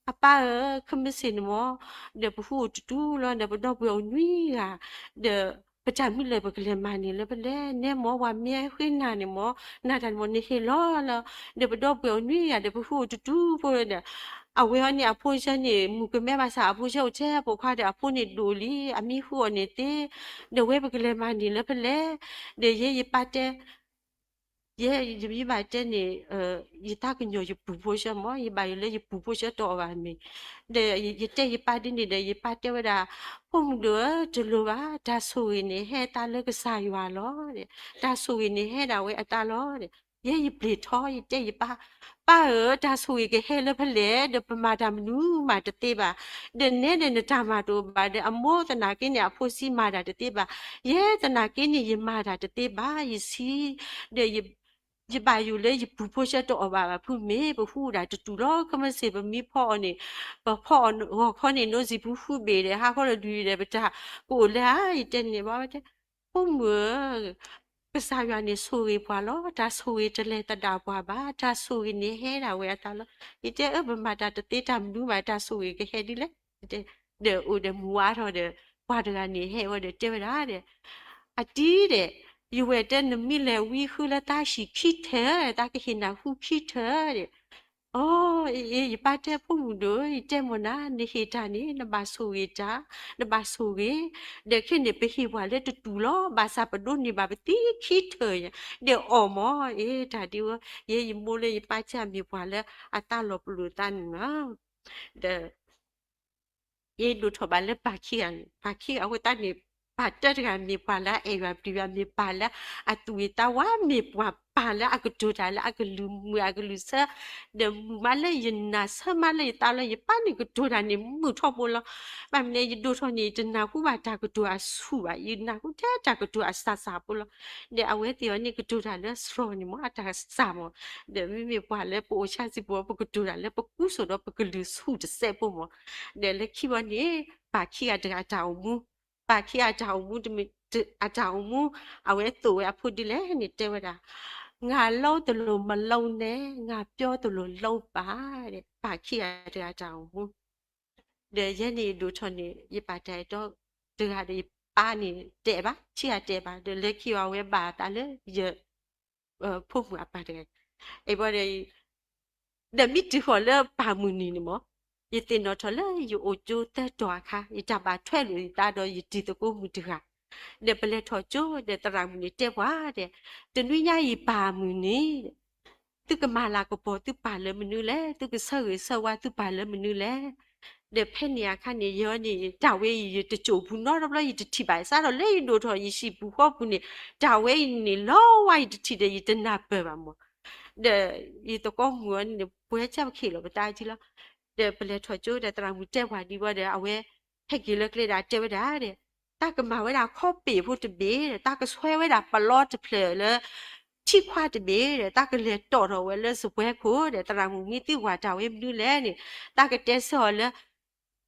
အပၢ်ဧၢ, ခဲမုၢ်ဆ့ၣ်န့ၣ်မီၤ, ဒီးပဃုအိၣ်တတူာ်လီၤ, ဒီးပဒီပုၢ်ဝဲၢ်အိၣ်နွံဂၤ, ဒီးပတၢ်မနုၤလဲၣ် ပကလဲၤမၤန့ၢ်လၢပလဲၤ, နဲမီၤ ပှၤမ့ၢ်ဃ့နၤန့ၣ်မီၤ, နၤတၢ်န့ၣ်မီၤ နဟ့ၣ်လီၤလီၤ, ဒီးပဒီပုၢ်ဝဲၢ်အိၣ်နွံဂၤ ဒီးပဃုအိၣ်တတူာ်ဖိဒီး အဝဲအံၤန့ၣ် အဖိဆၢန့ၣ် မုၣ်ကမဲဘၣ်ဆၣ် အဖိဆၢအိၣ်ထဲပိာ်ခွါဒီး အဖိန့ၣ်ဒိၣ်လံ, အမံဃုအီၤန့ၣ်သ့, ဒီးဝဲပကလဲၤမၤန့ၢ်လၢဖဲလဲၣ်, ဒီးယဲယပၢ်တဲ ယဲယဘၣ်တဲန့ၣ် ယတၢ်ကညီၤယပူၤဖိဆၢမီၤ, ယဘၣ်ယိၣ်လၢယပူၤဖိဆၢတအီၣ်ဘၣ်မ့ၤ, ဒီးယတဲယပၢ်ဒ်န့ၣ်ဒီး ယပၢ်တဲဝဲဒၣ် ဖိမုၣ်ဒိၣ်ဧၢ, တလိၣ်ဘၣ်, တၢ်ဆိၣ်ဂ့ၤန့ၣ်ဟဲအသးလၢကစၢ်ယွၤလီၤ, တၢ်ဆိၣ်ဂ့ၤန့ၣ်ဟဲဒၣ်ဝဲအသးလီၤ, ယဲယပျံၤထီ ယတဲယပၢ်, ပၢ်ဧၢ, တၢ်ဆိၣ်ဂ့ၤကဟဲလၢဖဲလဲၣ်, ဒီးပမၤတၢ်မနုၤမၤတသ့ဘၣ်, ဒီးနဲဒၣ်နတၢ်မၤတအိၣ်ဘၣ်, ဒီးအမိၢ်သနာ်က့န့ၣ် အဖိဆံးမၤတၢ်တသ့ဘၣ်, ယဲသနာ်က့န့ၣ် ယမၤတၢ်တသ့ဘၣ်, ယဆံး, ဒီး ယဘၣ်ယိၣ်လၢယပူၤဖိဆၢတအီၣ်ဘၣ်ဘၣ်ဖုမ့ၢ်, ပဃုဒၣ်တတူာ်လီၤ, ခဲမုၢ်ဆ့ၣ်ပမ့ၢ်ဖီအီၤန့ၣ်, ပဖီအီၤဂီၤခီန့ၣ် နိစံာ်ပူၤဃုဘ့ၣ်ဒီး ဟးခီလီၤဒုးဒီး ပတၢ်ကအိၣ်လၢဧါ, ယတဲန့ၣ်ဘၣ်ဝဲတဲ, ဖိမုၣ်ဧၢ, ကစၢ်ယွၤန့ၣ်ဆိၣ်ဂ့ၤပှၤလီၤ, တၢ်ဆိၣ်ဂ့ၤတလဲၤသဒၣ်ပှၤဘၣ်, တၢ်ဆိၣ်ဂ့ၤန့ၣ်ဟဲဒၣ်ဝဲအသးလီၤ, ယတဲအၢ ပမၤတၢ်တသ့တၢ်မနုၤမး တၢ်ဆိၣ်ဂ့ၤကဟဲဒ်လဲၣ်, ဒီးအိၣ်ဒီးမုၢ်ဝါထီၣ်ဒီး ပှၤတဂၤန့ၣ်ဟဲဝဲဒီးတဲဝဲဒၣ်ဒီး အတံၤဒီး ယဝဲၢ်တဲ နမ့ၢ်လဲၤဝံဃုလၢတၢ်ဟံၣ်ခံထၢၣ်, တၢ်ကဟ့ၣ်နၤဃုခံထၢၣ်ဒီး, အိ, ယပၢ်တဲ ဖိမုၣ်ဒိၣ်, ယတဲမ့ၢ်နၤ, နဟ့ၣ်တၢ်န့ၣ် နဘၣ်ဆိၣ်ဂ့ၤတၢ်, နဘၣ်ဆိၣ်ဂ့ၤ, ဒီးခဲန့ၣ် ပဟ့ၣ်ပှၤလၢတတူာ်လီၤ, ဘၣ်ဆၣ်ပဒိးန့ၢ်ဘၣ်ပသံခံထၢၣ်, ဒီးအီၣ်မၢ်, အ့ တၢ်ဒ်ဝဲ, ယဲယမိၢ်လၢယပၢ်ကၢ်မ့ၢ်ပှၤလၢအတၢ်လီၤပလိာ်သးန့ၣ်လီၤ, ဒီး ယဒိၣ်ထီၣ်ဘၣ်လၢပၢ်ခံဂၤန့ၣ်, ပၢ်ခံဂၤအဃိသတးန့ၣ်, ပၢ်တၢၢ်တဂၤ မ့ၢ်ပှၤလၢအအဲၣ်ယွၤပျံၤယွၤ မ့ၢ်ပၢ်လၢအသူၣ်ဂ့ၤသးဝါ မ့ၢ်ပှၤပၢ်လၢအကတိၤတၢ်လၢအကလုၢ်မုာ်အကလုၢ်ဆၢ, ဒီးမုာ်မးလၢယနာ် ဆၢမးလၢယသးလီၤ. ယပၢ်န့ၣ်ကတိၤတၢ်န့ၣ် မုာ်ထီဘိလီၤ. ဘၣ်မနုၤလဲၣ် ယဒိၣ်ထီၣ်န့ၣ် ယတနၢ်ဟူဘၣ်တၢ်ကတိၤအဆူၣ်ဘၣ်, ယနၢ်ဟူထဲတၢ်ကတိၤအစှၤစှၤဖိလီၤ. ဒီးအဝဲသ့ၣ်အံၤန့ၣ် ကတိၤတၢ်လၢစှီၤန့ၣ်မ့ၢ် အတၢ်စှၤမ့ၢ်, ဒီးမ့မ့ၢ်ပှၤလၢပအိၣ်ဆံးစံးပူၤ ပကတိၤတၢ်လၢပကူစိာ်ဒီးပကလုၢ်ဆူၣ်တစဲးဖိမ့ၢ်. ဒီးလၢခံဘီန့ၣ် ပၢ်ခံဂၤတဂၤအတၢ်အိၣ်မူ, ပၢ်ခံဂၤအတၢ်အိၣ်မူတမံၤ, အတၢ်အိၣ်မူ အဝဲသိၣ်ဝဲအဖိဒ်လဲၣ်န့ၣ် တဲဝဲဒၣ်, ငါလုံးသလိုမလုံးနဲ့, ငါပြောသလိုလုပ်ပါ, ပၢ်ခံဂၤတဂၤအတၢ်အိၣ်မူ. ဒီးယဲန့ၣ်ယဒိၣ်ထီၣ်န့ၣ် ယပၢ်တၢ်အဲၣ်တီတဂၤဒီး ယပၢ်န့ၣ်တဲဘၣ်, ခံဂၤတဲဘၣ်, ဒီးလၢခံအီၤ အဝဲဘၣ်အသးလၢယ ဖိမုၣ်အပၢ်တဂၤ, အဘီဒီး ဒီးမ့ၢ်တုၤဃီၤလၢပၢ်မုၢ်နံၤန့ၣ်မ့ၢ်, ယသ့ၣ်နီၣ်ထီၣ်လၢယအိၣ်ကၠိသၢတီၤအခါ ယတၢ်ဘၣ်ထွဲလိာ်ယသးဒီးယတံၤသကိးမုၣ်တဂၤ, ဒီးပလဲၤထီၣ်ကၠိ ဒီးသရၣ်မုၣ်န့ၣ်တဲပှၤဒီး, တနွံညါအံၤပၢ်မုၢ်နံၤ သုကမၤလၤကပီၤသုပၢ်လၢမနုၤလဲၣ်, သုကဆၢဂ့ၤဆၢဝါသုပၢ်လၢမနုၤလဲၣ်. ဒီးဖဲန့ၣ်အခါန့ၣ် ယန့ၣ် တၢ်ဝဲအံၤ ယတစိာ်ပူၤနီတဘျီ ယတထံၣ်ဘၣ်, စးထီၣ်လၢယဒိၣ်ထီၣ် ယဟံၣ်ပူၤဃီပူၤန့ၣ် တၢ်ဝဲအံၤန့ၣ် လီၤဝါ ယတထံၣ်ဒီး ယတနၢ်ပၢၢ်ဘၣ်မ့ၢ်, ဒီးယသကိးမုၣ်အံၤန့ၣ် ပှဲၤဆၢပခ့ၣ်လီၤ ပတၢ်အထံလီၤ. ဒီးပလဲၤထီၣ်ကၠိဒီး သရၣ်မုၣ်တဲပှၤဒ်ဝဲဒီး အဝဲဟဲက့ၤလၢကျဲဒီး တဲဝဲဒၣ်ဒီး, တၢ်ကမၤဝဲဒၣ်ခီပ့ၣ်ဖိတဘ့ၣ်ဒီး တၢ်ကဆွဲဝဲဒၣ်ပလီတဖျၢၣ်လၢ ထံခွါတဘ့ၣ်ဒီး တၢ်ကလဲၤတီၣ်ထီၣ်ဝဲလၢစပွဲခိၣ်ဒီး သရၣ်မုၣ်မ့ၢ်သံကွၢ်တၢ်ဝဲမနုၤလဲၣ်န့ၣ်, တၢ်ကတဲဆၢအီၤလၢ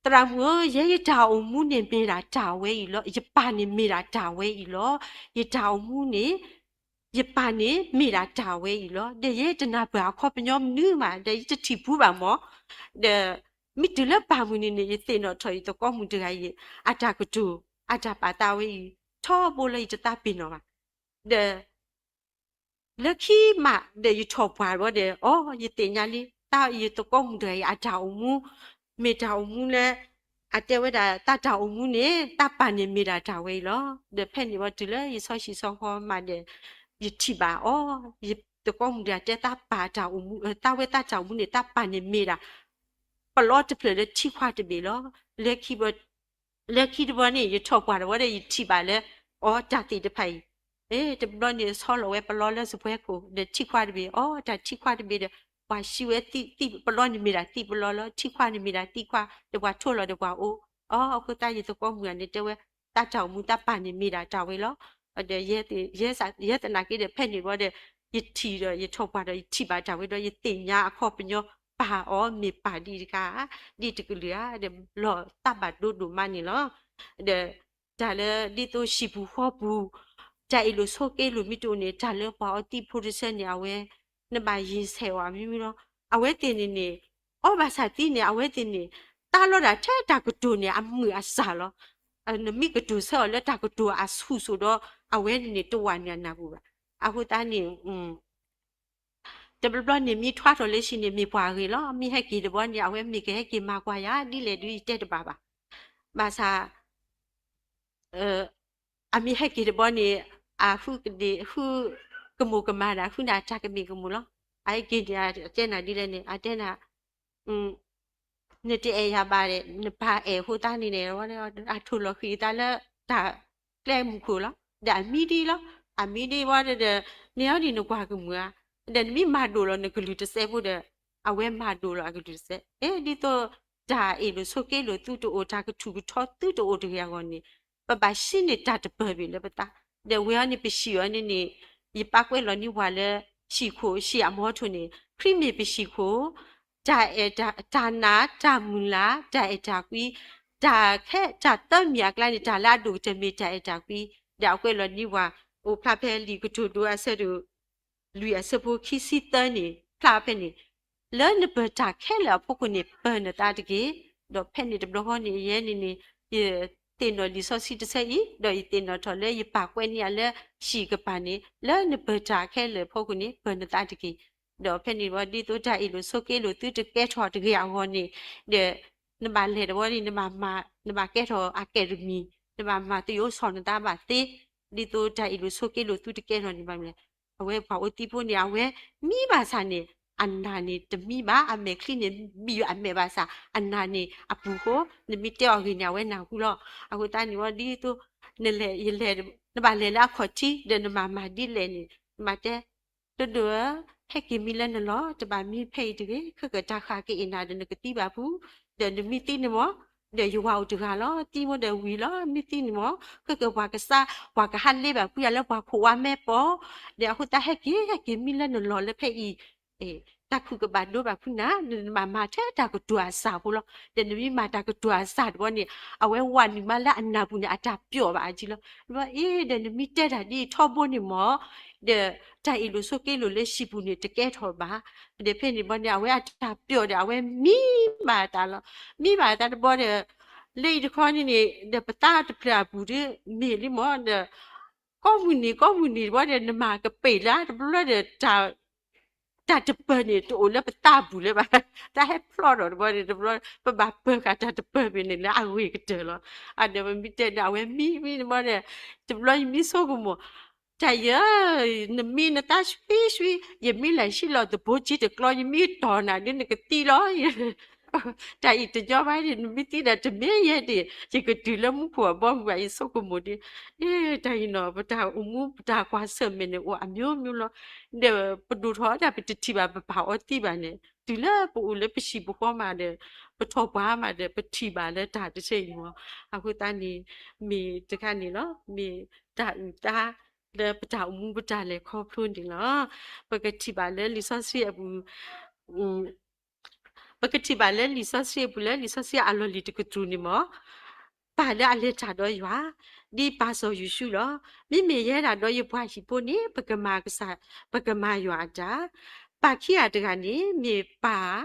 သရၣ်မုၣ်ဧၢ, ယဲယတၢ်အိၣ်မူန့ၣ်မ့ၢ်ဒၣ်တၢ်ဝဲအံၤလီၤ. ယပၢ်န့ၣ်မ့ၢ်ဒၣ်တၢ်ဝဲအံၤလီၤ. ယတၢ်အိၣ်မူန့ၣ် ယပၢ်န့ၣ်မ့ၢ်ဒၣ်တၢ်ဝဲအံၤလီၤ. ဒီးယဲတနၢ်ပၢၢ်အခီပညီမနုၤမး ဒီးယတထံၣ်ပူၤဘၣ်မ့ၢ်, ဒီးမ့ၢ်တုၤလၢပၢ်မုၢ်နံၤန့ၣ် ယသ့ၣ်နီၣ်ထီၣ်ယသကိးမုၣ်တဂၤအံၤ အတၢ်ကတိၤ အတၢ်ပာ်သးဝဲအံၤ ထီဘိလၢယတသးပ့ၤနီၣ်ဘၣ်. ဒီး လၢခံမး ဒီးယထီၣ်ပှၢ်ဘၣ်ဒီး အိ ယသ့ၣ်ညါလံ တၢ်ယသကိးမုၣ်တဂၤအံၤ အတၢ်အိၣ်မူ မ့ၢ်တၢ်အိၣ်မူလၢ အတဲဝဲဒၣ် တၢ်တၢ်အိၣ်မူန့ၣ် တၢ်ပၢ်န့ၣ်မ့ၢ်ဒၣ်တၢ်ဝဲအံၤလီၤ. ဒီးဖဲန့ၣ်ဝံၤတုၤလၢယဆီဟံၣ်ဆီဃီမးဒီး ယထံၣ်ဘၣ်အီၤ ယသကိးမုၣ်တဂၤတဲ တၢ်ပၢ်တၢ်အိၣ်မူ တၢ်ဝဲတၢ်တၢ်အိၣ်မူန့ၣ် တၢ်ပၢ်န့ၣ်မ့ၢ်ဒၣ် ပလီတဖျၢၣ်လၢထံခွါတဘ့ၣ်လီၤ. လၢခံတဘျီန့ၣ် ယထီၣ်ပှၢ်တဝီဒီး ယထံၣ်ဘၣ်လၢ အီ တၢ်သ့ၣ်တဖၣ်အံၤ တဘျီန့ၣ်ဆီလီၤဝဲပလီလၢစပွဲခိၣ် ဒီးထံခွါတဘ့ၣ် အီ တၢ်ထံခွါတဘ့ၣ်ဒီး ပှၤစံးဝဲသံ သံပလီန့ၣ်မ့ၢ်ဒၣ်သံပလီလီၤ ထံခွါန့ၣ်မ့ၢ်ဒၣ်သံခွါ ဒီးပှၤထိလီၤဒီးပှၤအိၣ် အီ အဃိသတးယသကိးမုၣ်ဂၤန့ၣ်တဲဝဲ တၢ်တၢ်အိၣ်မူတၢ်ပၢ်န့ၣ်မ့ၢ်ဒၣ်တၢ်ဝဲလီၤ. ဒီး ယဲသနာ်က့ဒီး ဖဲန့ၣ်ဝံၤဒီး ယထံၣ်ဒီးယထီၣ်ပှၢ်ဒီး ယထံၣ်ဘၣ်တၢ်ဝဲဒီး ယသ့ၣ်ညါအခီပညီ ပၢ်အီၤမ့ၢ်ပၢ်ဒ်တခါ ဒ်တကလုာ်ဧါ ဒီးလီၤသးဘၣ်ဒိဒိၣ်မးန့ၣ်လီၤ. ဒီးတၢ်လၢဒ်သိးဟံၣ်ပူၤဃီပူၤ တၢ်အ့ၣ်လိာ်ဆိးက့လိာ်မ့ၢ်တအိၣ်န့ၣ် တၢ်လၢပှၤအီသံးဖိတဆၢန့ၣ် အဝဲ နဘၣ်ယံာ်ဆဲးအီၤမ့ၢ်မ့ၢ်လီၤ. အဝဲသ့ၣ်န့ၣ်န့ၣ် အီဘၣ်ဆၣ်သံန့ၣ် အဝဲသ့ၣ်န့ၣ် တၢ်လီၤဒၣ်ထဲတၢ်ကတိၤန့ၣ် အမုာ်အစၢ်လီၤ. နမ့ၢ်ကတိၤဆၢအီၤလၢတၢ်ကတိၤအဆူၣ်စိၤဒီး အဝဲန့ၣ်န့ၣ် တဝးန့ၢ်အနၢ်ပူၤဘၣ်. အဃိသတးန့ၣ် တဘျီဘျီန့ၣ် မ့ၢ်ထွါထီၣ်လၢဟံၣ်န့ၣ် မ့ၢ်ပှၤအဂ့ၤလီၤ. မ့ၢ်ဟဲက့ၤတဘျီန့ၣ် အဝဲမ့ၢ်ကဟဲက့ၤမၤကွၢ်ယၤဒ်လဲၣ်ဒုး ယတဲတဘၣ်ဘၣ်. ဘၣ်ဆၣ် အမ့ၢ်ဟဲက့ၤတဘျီန့ၣ် အဃုကဒ့ၣ် ဃုကမိၣ်ကမၣ်ဒၣ် ဃုနၤတၢ်ကမ့ၢ်ကမူၣ်လီၤ. အဟဲက့ၤန့ၣ် အတဲနၤဒ်လဲၣ်န့ၣ် အတဲနၤ နတအဲၣ်ယၤဘၣ်ဒီး နပၢ်အဲၣ်အဃိသတးန့ၣ်န့ၣ် အထိၣ်လီၤဃံၤသးလၢတၢ်ကျဲမုၢ်ခိၣ်လီၤ. ဒီးအမံဒ်လီၤ. အမံဒ်ဝံၤဒီး နဟဲဒ်နကွၢ်ကမုာ်ဧါ. ဒီးနမ့ၢ်မၤဒိၣ်လီၤနကလုၢ်တစဲးဖိဒီး အဝဲမၤဒိၣ်လီၤအကလုၢ်တစဲး. အ့ ဒ်သိးတၢ်အ့ၣ်လိာ်ဆိးက့လိာ်သုတအိၣ် တၢ်ကထူၣ်ကထီသုတအိၣ်တဂ့ၤအဂီၢ်န့ၣ် ပဘၣ်ဟံးန့ၢ်တၢ်တပၢၢ်ဘၣ်လၢပသး. ဒီးဝဲအံၤန့ၣ် ပဟံၣ်အီၤန့ၣ်န့ၣ် ယပၢ်ကွဲးလီၤန့ၢ်ပှၤလၢ ဟံၣ်ခိၣ်ဟံၣ်အမီထိၣ်န့ၣ် ခရံာ်မ့ၢ်ပဟံၣ်ခိၣ် တၢ်အဲၣ်တၢ် တၢ်နာ် တၢ်မုၢ်လၢ် တၢ်အဲၣ်တၢ်ကွံ တၢ်ခဲ တၢ်သၢမံၤအကျါန့ၣ် တၢ်လၢအဒိၣ်ကတၢၢ်မ့ၢ်တၢ်အဲၣ်တၢ်ကွံ. ဒီးအကွဲးလီၤန့ၢ်ပှၤ အိၣ်ဖျါဖဲလံာ်ကတိၤဒိအဆၢဒိၣ် လွံၢ်အဆၢဖိခံဆံသၢန့ၣ် ဖျါဖဲန့ၣ် လၢနပၢၢ်တၢ်ခဲလၢာ်အဖီခိၣ်န့ၣ် ပၢၢ်နသးတက့ၢ်. ဒီးဖဲန့ၣ်တဘျီဃီန့ၣ် ယဲန့ၣ်န့ၣ် ယသ့ၣ်နီၣ်လံာ်စီဆှံတဆၢအံၤ ဒီးယသ့ၣ်နီၣ်ထီၣ်လၢယပၢ်ကွဲးန့ၢ်ယၤလၢ ဟံၣ်ကပၤန့ၣ် လၢနပၢၢ်တၢ်ခဲလၢာ်အဖီခိၣ်န့ၣ် ပၢၢ်နသးတက့ၢ်. ဒီးဖဲန့ၣ်ဝံၤ ဒ်သိးတၢ်အ့ၣ်လိာ်ဆိးက့လိာ်သုတကဲထီၣ်တဂ့ၤအဂီၢ်န့ၣ် ဒီး နဘၣ်လဲၤတဝီန့ၣ် နဘၣ်မၤ နဘၣ်ကဲထီၣ်အကဲးတမံၤ နဘၣ်မၤသယိးဆီၣ်နသးဘၣ်သ့ ဒ်သိးတၢ်အ့ၣ်လိာ်ဆိးက့လိာ်သုတကဲထီၣ်န့ၣ်ဘၣ်မနုၤလဲၣ်. အဝဲပှၤအိၣ်သံးဖိန့ၣ် အဝဲမံဘၣ်ဆၣ်န့ၣ် အနၢ်န့ၣ်တမံဘၣ် အမဲာ်ချံန့ၣ် ဘံၣ်အမဲာ်ဘၣ်ဆၣ် အနၢ်န့ၣ်အပူၤဃိ နမ့ၢ်တဲအီၤဂ့ၤန့ၣ် အဝဲနၢ်ဟူလီၤ. အဃိသတးန့ၣ်ဝံၤ ဒ်သိး နလဲၤ ယလဲၤ နဘၣ်လဲၤလၢအခီၣ်ထံး ဒီးနမၤမၤဒ်လဲၣ်န့ၣ် နမၤတဲ ဒိၣ်ဒိၣ်ဧၢ, ဟဲက့ၤမံလၢနလီၢ်, တဘၣ်မံဖဲအံၤတဂ့ၤ, ခဲကတၢ်ဃၣ်က့ၤအ့ၣ်နၤဒီးနကသံဘၣ်ပူၤ, ဒီးနမံသံန့ၣ်မၢ်, ဒီးယဝၤအိၣ်တဂၤလီၤ, သံမၢ်ဒီးဝံၤလီၤ, မံသံန့ၣ်မၢ်, ခဲကပှၤကစၢ် ပှၤကဟးလ့ဘၣ်ဖုယၤလၢပှၤခိးဝါမဲပီၤ, ဒီးအဃိသတးဟဲက့ၤ ဟဲက့ၤမံလၢနလီၢ်လၢဖဲအံၤ တၢ်ခုၣ်ကဘၣ်ဒိဘၣ်ဖုနၤ, နဘၣ်မၤထဲတၢ်ကတိၤအစၢ်ဖိလီၤ. ဒီးနမ့ၢ်မၤတၢ်ကတိၤအစၢ်တဘျီန့ၣ် အဝဲဝးနုာ်မးလၢအနၢ်ပူၤန့ၣ် အတၢ်ပျီၣ်ဘၣ်အါကံလီၤ. ဘၣ်အ့ ဒီးနမ့ၢ်တဲတၢ်ဒ်အံၤထီဘိန့ၣ်မၢ်, ဒီးတၢ်အ့ၣ်လိာ်ဆိးက့လိာ်လၢဟံၣ်ပူၤန့ၣ် တကဲထီၣ်ဘၣ်. ဒီးဖဲန့ၣ်ဘျီန့ၣ် အဝဲအတၢ်ပျီၣ်ဒီး အဝဲမံဘၣ်တၢ်လီၤ. မံဘၣ်တၢ်တဘျီဒီး လၢအံၤတခီန့ၣ်န့ၣ် ဒီးပသးတဖျၢၣ်အပူၤဒီး မ့ၢ်လံမၢ်ဒီး ကိးမုၢ်နံၤ ကိးမုၢ်နံၤတဘျီဒီး နမၤကပ့ၤလၢတဘျီဒီး တၢ်တပၢၢ်န့ၣ် တအိၣ်လၢပသးပူၤလၢၤဘၣ်. တၢ်ဟဲဖျီၣ်ထီၣ်တဘျီန့ၣ် တဘျီ ပဘၣ်ပၢၢ်ဃာ်တၢ်တပၢၢ်မ့ၢ်န့ၣ်လၢအဂ့ၤကတၢၢ်လီၤ. အဒီးပမ့ၢ်တဲဒီး အဝဲမံမံတဘျီဒီး တဘျီယမံဆိကမိၣ် တၢ်ယဲ နမံနသးဆှံဆှံ ယမံလၢဟံၣ်လီၤသဘိကံတကျီ ယမံတီၢ်နၤဒ်နကသံလီၤ. တၢ်အံၤတညီဘၣ်န့ၣ် နမံသံဒီးတမ့ၢ်ယဲဒၣ် ယကတုၤလၢမူခိၣ်အဘီအမုၢ်ဘၣ် ယဆိကမိၣ်ဒ် အ့ တၢ်အံၤနီၤ ပတၢ်အိၣ်မူ ပတၢ်ကွၢ်ဆၢၣ်မဲာ်န့ၣ် အိၣ်အမျိုးမျိုးလီၤ. ဒီးပဒိၣ်ထီၣ်ဒၣ် ပတထံၣ်ဘၣ် ပပာ်အီၤသံဘၣ်န့ၣ် တုၤလၢပအိၣ်လၢပဟံၣ်ပဃီမးဒီး ပထီၣ်ပှၢ်မးဒီး ပထံၣ်ဘၣ်လၢတၢ်တဆၢအံၤမၢ်. အဃိသတးန့ၣ် မ့ၢ်တခါန့ၣ်လီၤ. မ့ၢ်တၢ်အုၣ်သးလၢပတၢ်အိၣ်မူပတၢ်လဲၤခီဖျိန့ၣ်လီၤ. ပကထံၣ်ဘၣ်လၢလံာ်စီဆှံအပူၤ ပကထံၣ်ဘၣ်လၢလံာ်စီဆှံအပူၤလၢ လံာ်စီဆှံအလီၢ်လံၤတကတြူၢ်န့ၣ်မၢ်, ပၢ်လၢအလဲၤတၢ်ဒီးယွၤ ဒ်ပၢ်စီၤယိၤၡူလီၤ. မ့မ့ၢ်ယဲဒၣ်ဒီးယပှၤဟံၣ်ဖိန့ၣ် ပကမၤကစၢ် ပကမၤယွၤအတၢ်. ပၢ်ခံဂၤတဂၤန့ၣ် မ့ၢ်ပၢ်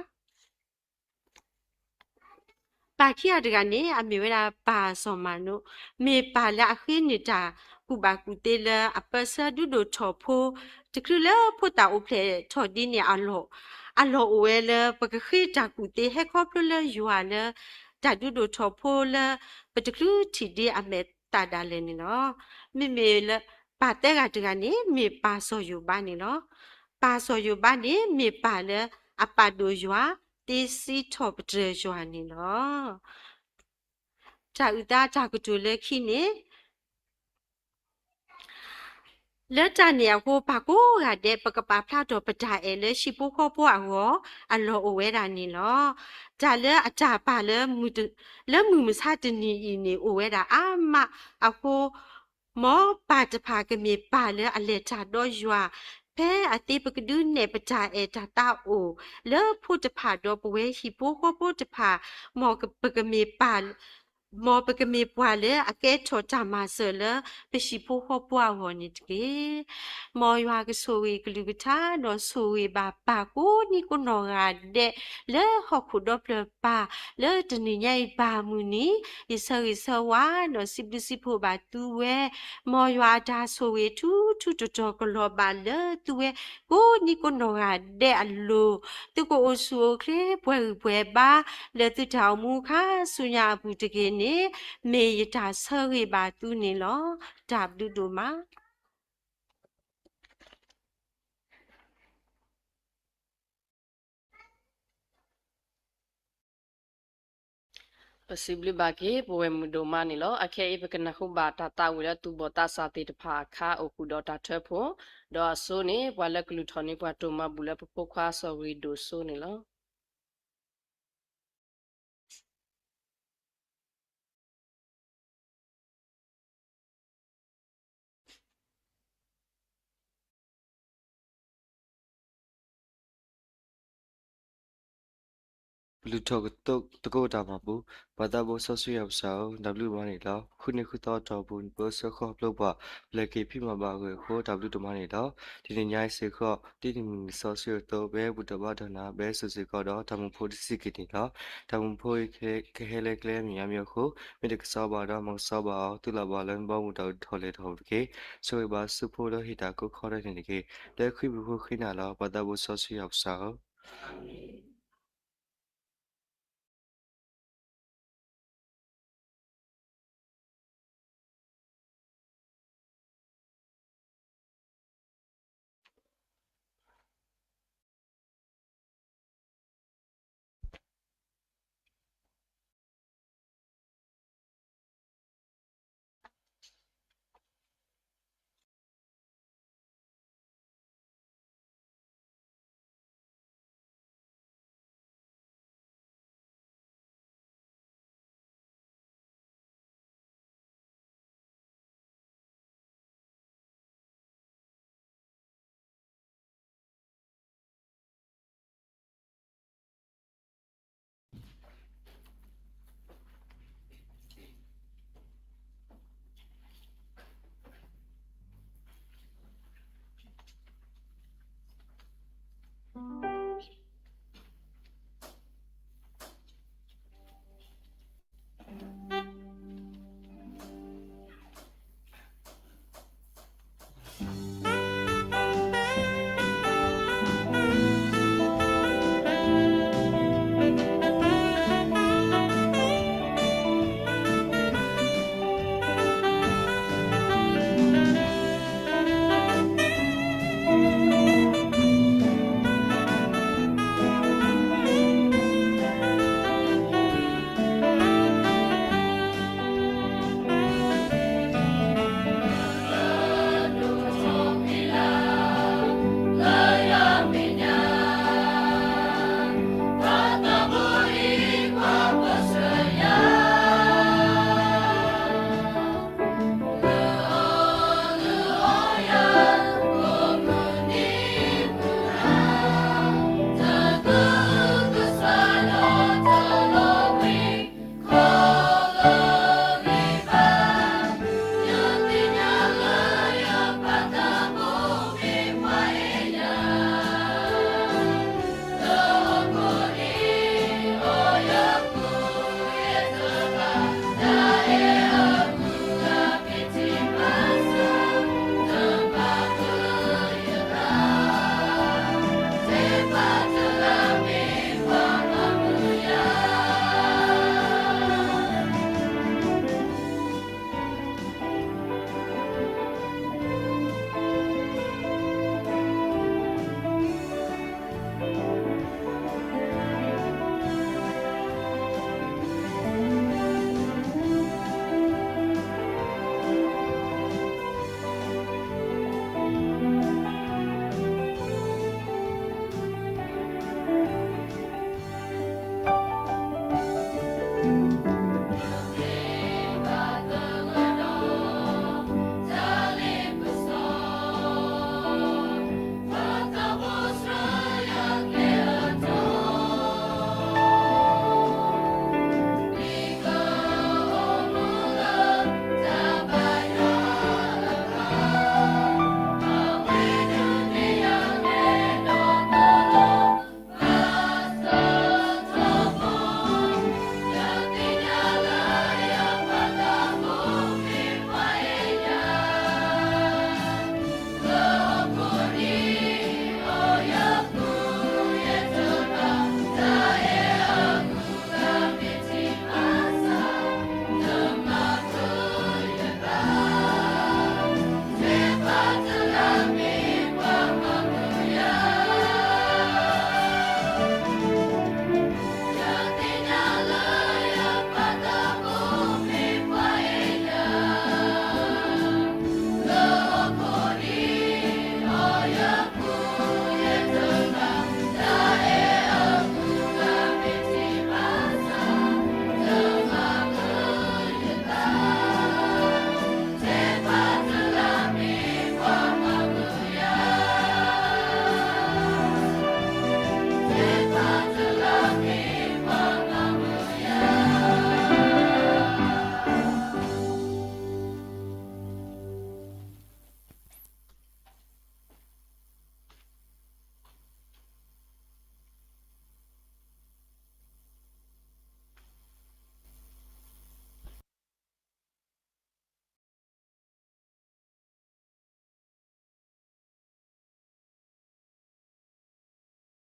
ပၢ်ခံဂၤတဂၤန့ၣ် အမ့ၢ်ဝဲဒၣ်ပၢ်စီၤမၤနိ, မ့ၢ်ပၢ်လၢအဃ့န့ၢ်တၢ်ကူၣ်ဘၣ်ကူၣ်သ့လၢအပၢဆှၢဒုးဒိၣ်ထီၣ်ဖိ, တချုးလၢဖိသၣ်အိၣ်ဖျဲၣ်ထီၣ်ဒ်န့ၣ်အလီၢ်, အလီၢ်အိၣ်ဝဲလၢ ပကဃ့တၢ်ကူၣ်သ့ ဟဲခီဖျိလၢယွၤလၢ တၢ်ဒုးဒိၣ်ထီၣ်ဖိလၢ ပတချုးထံၣ်ဒ်အမဲာ်သးဒၣ်လဲာ်န့ၣ်လီၤ. မ့မ့ၢ်လၢ ပၢ်သၢဂၤတဂၤန့ၣ် မ့ၢ်ပၢ်စီၤယိၤဘးန့ၣ်လီၤ. ပၢ်စီၤယိၤဘးန့ၣ် မ့ၢ်ပၢ်လၢအပာ်ဒိၣ်ယွၤ သ့စံးထီၣ်ပတြၢၤယွၤန့ၣ်လီၤ. တၢ်အုၣ်သးတၢ်ကတိၤလၢခံန့ၣ် လၢတၢ်န့ၣ်အဃိ ပၢ်ကိးဂၤဒဲး ပကပာ်ဖျါထီၣ်ပတၢ်အဲၣ်လၢဟံၣ်ဖိဃီဖိအဂီၢ် အလီၢ်အိၣ်ဝဲဒၣ်န့ၣ်လီၤ. တၢ်လၢအတၢ်ပာ်လၢ လၢမုၢ်မဆါတနံၤအံၤန့ၣ် အိၣ်ဝဲဒၣ်အါမးအဃိ မ်ပၢ်တဖၣ်ကမ့ၢ်ပၢ်လၢအလဲၤတၢ်ဒီးယွၤ ဖဲအသ့ပကဒုးနဲၣ်ပတၢ်အဲၣ်တၢ်သးအိၣ် လၢဖိတဖၣ်ဒီးပဝဲဟံၣ်ဖိဃီဖိတဖၣ်, မ်ပကမ့ၢ်ပၢ် မ်ပကမ့ၢ်ပှၤလၢအကဲထီၣ်တၢ်မၤစၢၤလၢ ပဟံၣ်ဖိဃီဖိအဂီၢ်န့ၣ်တက့ၢ်. မ်ယွၤကဆိၣ်ဂ့ၤကလုၢ်ကထါ ဒီးဆိၣ်ဂ့ၤဘၣ်ပၢ်ကိးနံၤကိးနီၢ်ဂၤဒဲး လၢဟီၣ်ခိၣ်ဒီဖျၢၣ်ပၢ် လၢတနံၤညါအံၤဘၣ်မုၢ်နံၤ ယဆၢဂ့ၤဆၢဝါ ဒီးစံးဘျုးစံးဖှိၣ်ဘၣ်သုဝဲ, မ်ယွၤအတၢ်ဆိၣ်ဂ့ၤထူထူတီၤတီၤကလီၤဘၣ်လၢသုဝဲ ကိးနံၤကိးနီၢ်ဂၤဒဲးအလိၤ, သုကအိၣ်ဆူၣ်အိၣ်ချ့ ပှဲၤဂံၢ်ပှဲၤဘါ လၢသုတၢ်အိၣ်မူခါဆူညါအပူၤတက့ၢ်န့ၣ် မ့ၢ်ယတၢ်ဆၢဂ့ၤဘၣ်သုန့ၣ်လီၤ. တၢ်ဘျုးဒိၣ်မး. ပစံးဘျုးဘၣ်က့ၤ ပဝဲၢ်မုၣ်ဒိၣ်မးန့ၣ်လီၤ. အခဲအံၤ ပကနၢ်ဟူဘၣ်တၢ်သးဝံၣ်လၢသူၣ်ဘီၣ်သးစၢ်သ့ၣ်တဖၣ်အခါ အိၣ်ဃုာ်ဒီးတၢ်ထၢဖှိၣ်, ဒီးအစိန့ၣ် ပှၤလၢကလုၢ်ထီၣ်န့ၢ်ပှၤတိၢ်မၤဘူၣ်လၢပဖိခွါစီၤဂ့ၤဒိၣ်စိန့ၣ်လီၤ. ပလုၢ်ထီၣ်သကိးတၢ်မၤဘူၣ်, ပၢ်သးဘိစီဆှံယွၤပစၢ်ဧၢ, တၢ်ဘျုးဒိၣ်မးန့ၣ်လီၤ. ဃုနံၤဃုသီအတီၢ်ပူၤ နပၢဆှၢဃီဖျိပှၤ လဲၤက့ၤဖံးမၤဘၣ်အဂ့ၢ်အဃိ တၢ်ဘျုးဒိၣ်မးန့ၣ်လီၤ. တနံၤညါအံၤစ့ၢ်ကီး ဒ်နမုၢ်နံၤစီဆှံအသိး ပဟဲဘူၣ်ထီၣ်ဘါထီၣ်နၤ ပဟဲစိာ်စ့ၢ်ကီးဒီး တၢ်မုာ်ဖိတဆံးက့ၤန့ၣ်လီၤ. တၢ်မုာ်ဖိအံၤကဟဲလၢကျဲမံၤမံၤအဃိ မ့ၢ်တကစီၣ်ဘၣ်ဒီး မၤကစီၣ်ဘၣ်အီၤ သုလၢဘၣ်လၢနဘီမုၢ်တၢ်အုၣ်ထီၣ်လဲၤထီၣ်တက့ၢ်. ဆိၣ်ဂ့ၤဘၣ်ဆူဖိလၢဟ့ၣ်တၢ်ကိးခီဒဲးန့ၣ်တက့ၢ်. လၢခရံာ်ပူၤဃိဃ့နၤလီၤ. ပၢ်သးဘိစီဆှံယွၤပစၢ်ဧၢ.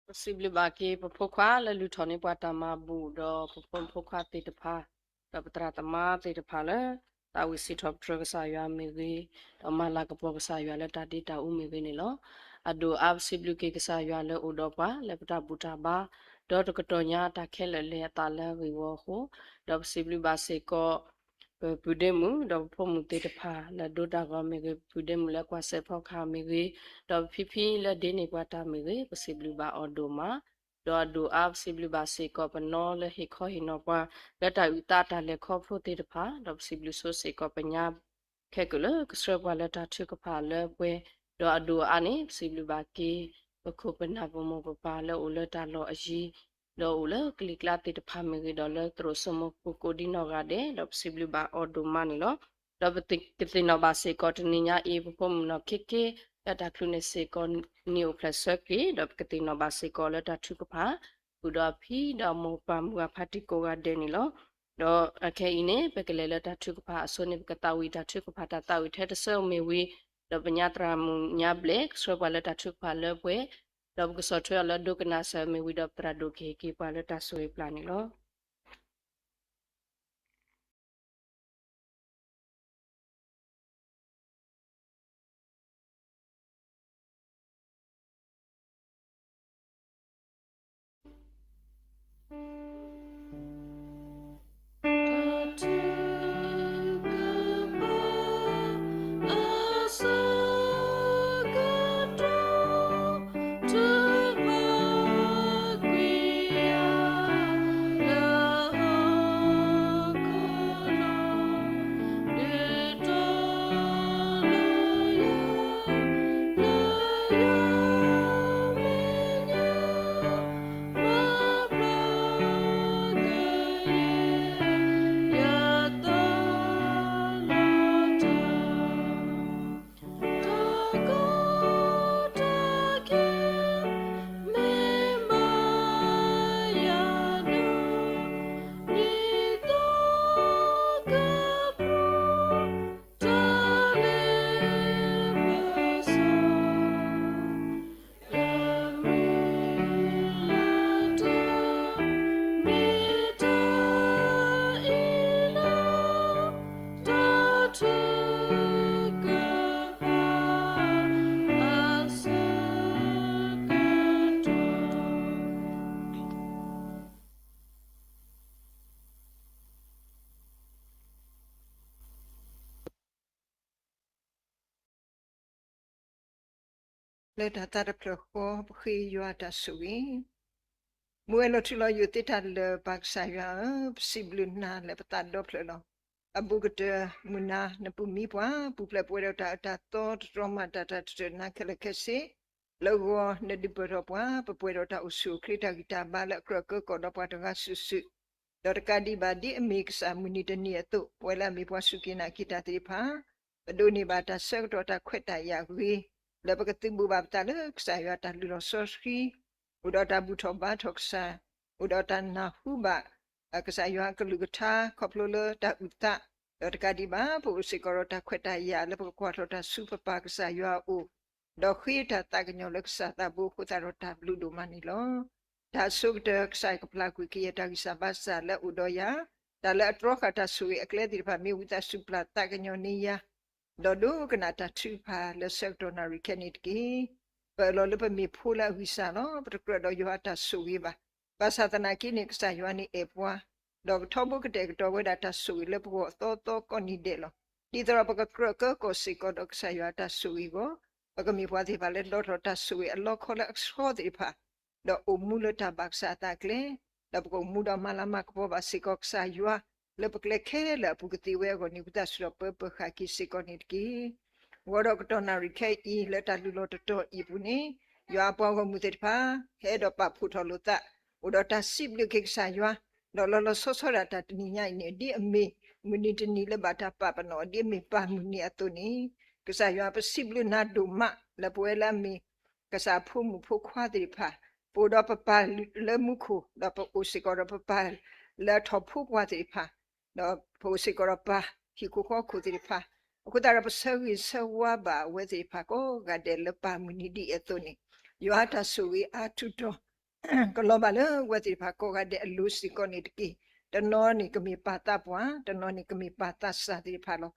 ပစံးဘျုးဘၣ်က့ၤပဖိခွါလၢလုၢ်ထီၣ်န့ၢ်ပှၤတၢ်မၤဘူၣ် ဒီးပဖိမုၣ်ဖိခွါသ့ၣ်တဖၣ်, ဒီးပသရၣ်သမါသ့ၣ်တဖၣ်လၢ သးဝံၣ်စံးထီၣ်ပတြၢၤကစၢ်ယွၤမ့ၢ်ဂ့ၤ, ဒီးမၤလၤကပီၤကစၢ်ယွၤလၢတၢ်ဒ့တၢ်အူမ့ၢ်ဂ့ၤန့ၣ်လီၤ. အဒိၣ်အါပစံးဘျုးက့ၤကစၢ်ယွၤလၢအိၣ်ဒီးပှၤလၢပတၢ်ဘူၣ်တၢ်ဘါ, ဒီးတကတီၢ်ညါတၢ်ခဲလၢာ်လဲၤအသးလၢအဂ့ၢ်ဝီအဃိ, ဒီးပစံးဘျုးဘၣ်စ့ၢ်ကီး ပပုၢ်ဒ့မုၣ် ဒီးပဖိမုၣ်သ့ၣ်တဖၣ်လၢဒိတၢ်ဂီၤမ့ၢ်ဂ့ၤ, ပပုၢ်ဒ့မုၣ်လၢကွၢ်စဲးဖီကဟၣ်မ့ၢ်ဂ့ၤ, ဒီးပဖံဖံလၢဒ့န့ၢ်ပှၤတၢ်မ့ၢ်ဂ့ၤ, ပစံးဘျုးဘၣ်အီၤဒိၣ်မး, ဒီးအဒိၣ်အါပစံးဘျုးဘၣ်စ့ၢ်ကီးပနီၢ်လၢဟ့ၣ်ခီဟ့ၣ်နီၤပှၤ လၢတၢ်အုၣ်သးတၢ်လဲၤခီဖျိသ့ၣ်တဖၣ်, ဒီးပစံးဘျုးဆိစ့ၢ်ကီးပညါ ခဲကိာ်လၢကဆှၢပှၤလၢတၢ်ထုကဖၣ်လၢပှဲၤ, ဒီးအဒိၣ်အါန့ၣ် ပစံးဘျုးဘၣ်က့ၤ ပခိၣ်ပနၢ်ပမိၢ်ပပၢ်လၢအိၣ်လၢတၢ်လီၢ်အယံၤ, ဒီးအိၣ်လၢကလံၤကျါသ့ၣ်တဖၣ်မ့ၢ်ဂ့ၤ, ဒီးလၢသရိာ်စိမိၢ်ကိးဒံနီၢ်ဂၤဒဲး, ဒီးပစံးဘျုးဘၣ်အီၤဒိၣ်မးန့ၣ်လီၤ. ဒီးပကသ့ၣ်နီၣ်ဘၣ်စ့ၢ်ကီးတနံၤညါအံၤ ပဖိမုၣ်နီၢ်ခ့ခ့ လၢတၢ်ချုးန့ၣ်စ့ၢ်ကီး နံၣ်အိၣ်ဖျဲၣ်ဆၢက့ၤ, ဒီးပကသ့ၣ်နီၣ်ဘၣ်စ့ၢ်ကီးလၢတၢ်ထုကဖၣ် ဃုာ်ဒီးအဖံဒီးမိၢ်ပၢ်မုၢ်ဂၤဖးတံၢ်ကိးဂၤဒဲးန့ၣ်လီၤ. ဒီးအခဲအံၤန့ၣ် ပကလဲၤလၢတၢ်ထုကဖၣ်အဆိန့ၣ် ပကသးဝံၣ်တၢ်ထုကဖၣ်တၢ်သးဝံၣ်ထဲတဆၢမ့ၢ်ဝံၤ ဒီးပညါသရၣ်မုၣ်ညါဘျဲၣ် ကဆှၢပှၤလၢတၢ်ထုကဖၣ်လၢပှဲၤ, ဒီးပကဆီၣ်ထွဲအီၤလၢဒိကနၣ်စၢၤ မ့ၢ်ဝံၤဒီးပသရၣ်ဒိၣ်ကဟ့ၣ်က့ၤပှၤလၢတၢ်ဆိၣ်ဂ့ၤပျၢ်န့ၣ်လီၤ. လၢတၢ်သးတဖျၢၣ်ဃီ ပဃ့ယွၤတၢ်ဆိၣ်ဂ့ၤ. မုၢ်ဝဲၢ်လီၤထူလီၤယိာ်သ့တၢ်လၢာ် ပၢ်ကစၢ်ယွၤဧၢ, ပစံးဘျုးနၤလၢပသးဒီဖျၢၣ်လီၤ. အဘူးကတၢၢ်မုၢ်နၤ နပူၤမံပှၤ ပူၤဖျဲးပဝဲဒီးတၢ်အၢတၢ်သီ တတြီမးတၢ်တၢ်တတၢၢ်နါခဲလၢာ်ခဲဆ့ လၢဂီၤနဒုးပၢၢ်ထီၣ်ပှၤ ပပှဲၤဒီးတၢ်အိၣ်ဆူၣ်အိၣ်ချ့ တၢ်ဂံၢ်တၢ်ဘါလၢအကြၢးကၢကီၢ်ဒီးပှၤတဂၤစုာ်စုာ်, ဒီးတကးဒံးဘၣ်ဒ်အမ့ၢ်ကစၢ်မုၢ်နံၤတနံၤအသိး ပဝဲလၢအမ့ၢ်ပှၤစူၢ်က့ၤနာ်က့ၤတၢ်သ့ၣ်တဖၣ် ပဒိးန့ၢ်ဘၣ်တၢ်ဆၢကတီၢ်တၢ်ခွဲးတၢ်ယာ်ဂ့ၤ လၢပကသုးဘူးဘၣ်ပသးလၢကစၢ်ယွၤတၢ်လုၢ်လီၢ်စီဆှံ အိၣ်ဒီးတၢ်ဘူၣ်ထီၣ်ဘါထီၣ်ကစၢ်, အိၣ်ဒီးတၢ်နၢ်ဟူဘၣ် ကစၢ်ယွၤအကလုၢ်ကထါ ခီဖျိလၢတၢ်အုၣ်သး, ဒီးတကးဒံးဘၣ် ပအိၣ်စ့ၢ်ကီးဒီးတၢ်ခွဲးတၢ်ယာ်လၢပကကွၢ်ထီၣ်တၢ်ဆူပပၢ်ကစၢ်ယွၤအအိၣ်, ဒီးဃ့တၢ်သးကညီၤလၢကစၢ်သးဘိအဃိသတးဒီးတၢ်ဘျုးဒိၣ်မးန့ၣ်လီၤ. တၢ်အဆိကတၢၢ် ကစၢ်ယွၤကပျၢ်ကွံာ်ကယဲၢ်တၢ်ဂံၢ်စၢ်ဘါစၢ်လၢအအိၣ်ဒီးယၤ, တၢ်လၢအတြီဃာ်တၢ်ဆိၣ်ဂ့ၤအကျဲသ့ၣ်တဖၣ် မ့ၢ်ဝံသးစူၤပျၢ်သးကညီၤန့ၢ်ယၤ ဒီးဒိကနၣ်တၢ်ထုကဖၣ်လၢဆၢကတီၢ်နၣ်ရံၣ်ခဲအံၤန့ၣ်တက့ၢ်. ပအၢၣ်လီၤလၢပမ့ၢ်ဖိလၢအဂံၢ်စၢ်လီၤ. ပတကြၢးဒီးယွၤအတၢ်ဆိၣ်ဂ့ၤဘၣ်. ဘၣ်ဆၣ်သနာ်က့န့ၣ် ကစၢ်ယွၤန့ၣ်အဲၣ်ပှၤ, ဒီးကထီဘိကတဲာ်ကတီၤဝဲဒၣ်တၢ်ဆိၣ်ဂ့ၤလၢပဂီၢ်အသီသီကိးနံၤဒဲးလီၤ. ဒ်သိးဒီးပကကြၢးကၢကီၢ်စ့ၢ်ကီးဒီးကစၢ်ယွၤအတၢ်ဆိၣ်ဂ့ၤအဂီၢ်, ပကမ့ၢ်ပှၤသ့ၣ်တဖၣ်လၢဒီးထီၣ်တၢ်ဆိၣ်ဂ့ၤအလီခီလၢအဆှီသ့ၣ်တဖၣ် ဒီးအိၣ်မူလၢတၢ်ဘၣ်ကစၢ်အသးအကျဲ, ဒီးပကအိၣ်မူဒီးမၤလၤမၤကပီၤဘၣ်စ့ၢ်ကီးကစၢ်ယွၤ လၢပကျဲခဲလၢာ်အပူၤကသ့ဝဲအဂီၢ်န့ၣ် ဝံသးစူၤဒီးပၢပၢဃာ်က့ၤစ့ၢ်ကီးန့ၣ်တက့ၢ်. ဂီၤဒီးကတီၢ်နၣ်ရံၣ်ခဲအံၤ လၢတၢ်လုၢ်လီၢ်တတီၤအံၤအပူၤန့ၣ်, ယွၤအပှၤဂီၢ်မုၢ်သ့ၣ်တဖၣ် ဟဲဒီးပာ်ဖှိၣ်ထီၣ်လိာ်သး, အိၣ်ဒီးတၢ်စံးဘျုးက့ၤကစၢ်ယွၤ, ဒီးလီၤလီၤဆီဆီဒၣ်တၢ်တနံၤညါအံၤန့ၣ် ဒ်အမ့ၢ်မုၢ်နံၤတနံၤလၢဘၣ်တၢ်ပာ်ပနီၣ်အီၤ ဒ်အမ့ၢ်ပၢ်မုၢ်နံၤအသိးန့ၣ်, ကစၢ်ယွၤပစံးဘျုးနၤဒိၣ်မး လၢပဝဲလၢအမ့ၢ် ကစၢ်အဖိမုၣ်ဖိခွါသ့ၣ်တဖၣ်, ပအိၣ်ဒီးပပၢ်လၢမူခိၣ်, ဒီးပအိၣ်စ့ၢ်ကီးဒီးပပၢ်လၢအထီၣ်ဖိပှၤသ့ၣ်တဖၣ်, ဒီးပအိၣ်စ့ၢ်ကီးဒီးပၢ်ဟံၣ်ခိၣ်ဃီခိၣ်သ့ၣ်တဖၣ်, အဃိသတးဒီးပဆၢဂ့ၤဆၢဝါဘၣ်အဝဲသ့ၣ်တဖၣ်ကိးဂၤဒဲးလၢပၢ်မုၢ်နံၤဒ်အံၤအသိးန့ၣ်, ယွၤအတၢ်ဆိၣ်ဂ့ၤအါထူးတီၤ ကလီၤဘၣ်လၢအဝဲသ့ၣ်တဖၣ်ကိးဂၤဒဲးအလိၤစ့ၢ်ကီးန့ၣ်တက့ၢ်. တနီၤန့ၣ်ကမ့ၢ်ပၢ်သးပှၢ်, တနီၤန့ၣ်ကမ့ၢ်ပၢ်သးစၢ်သ့ၣ်တဖၣ်လီၤ.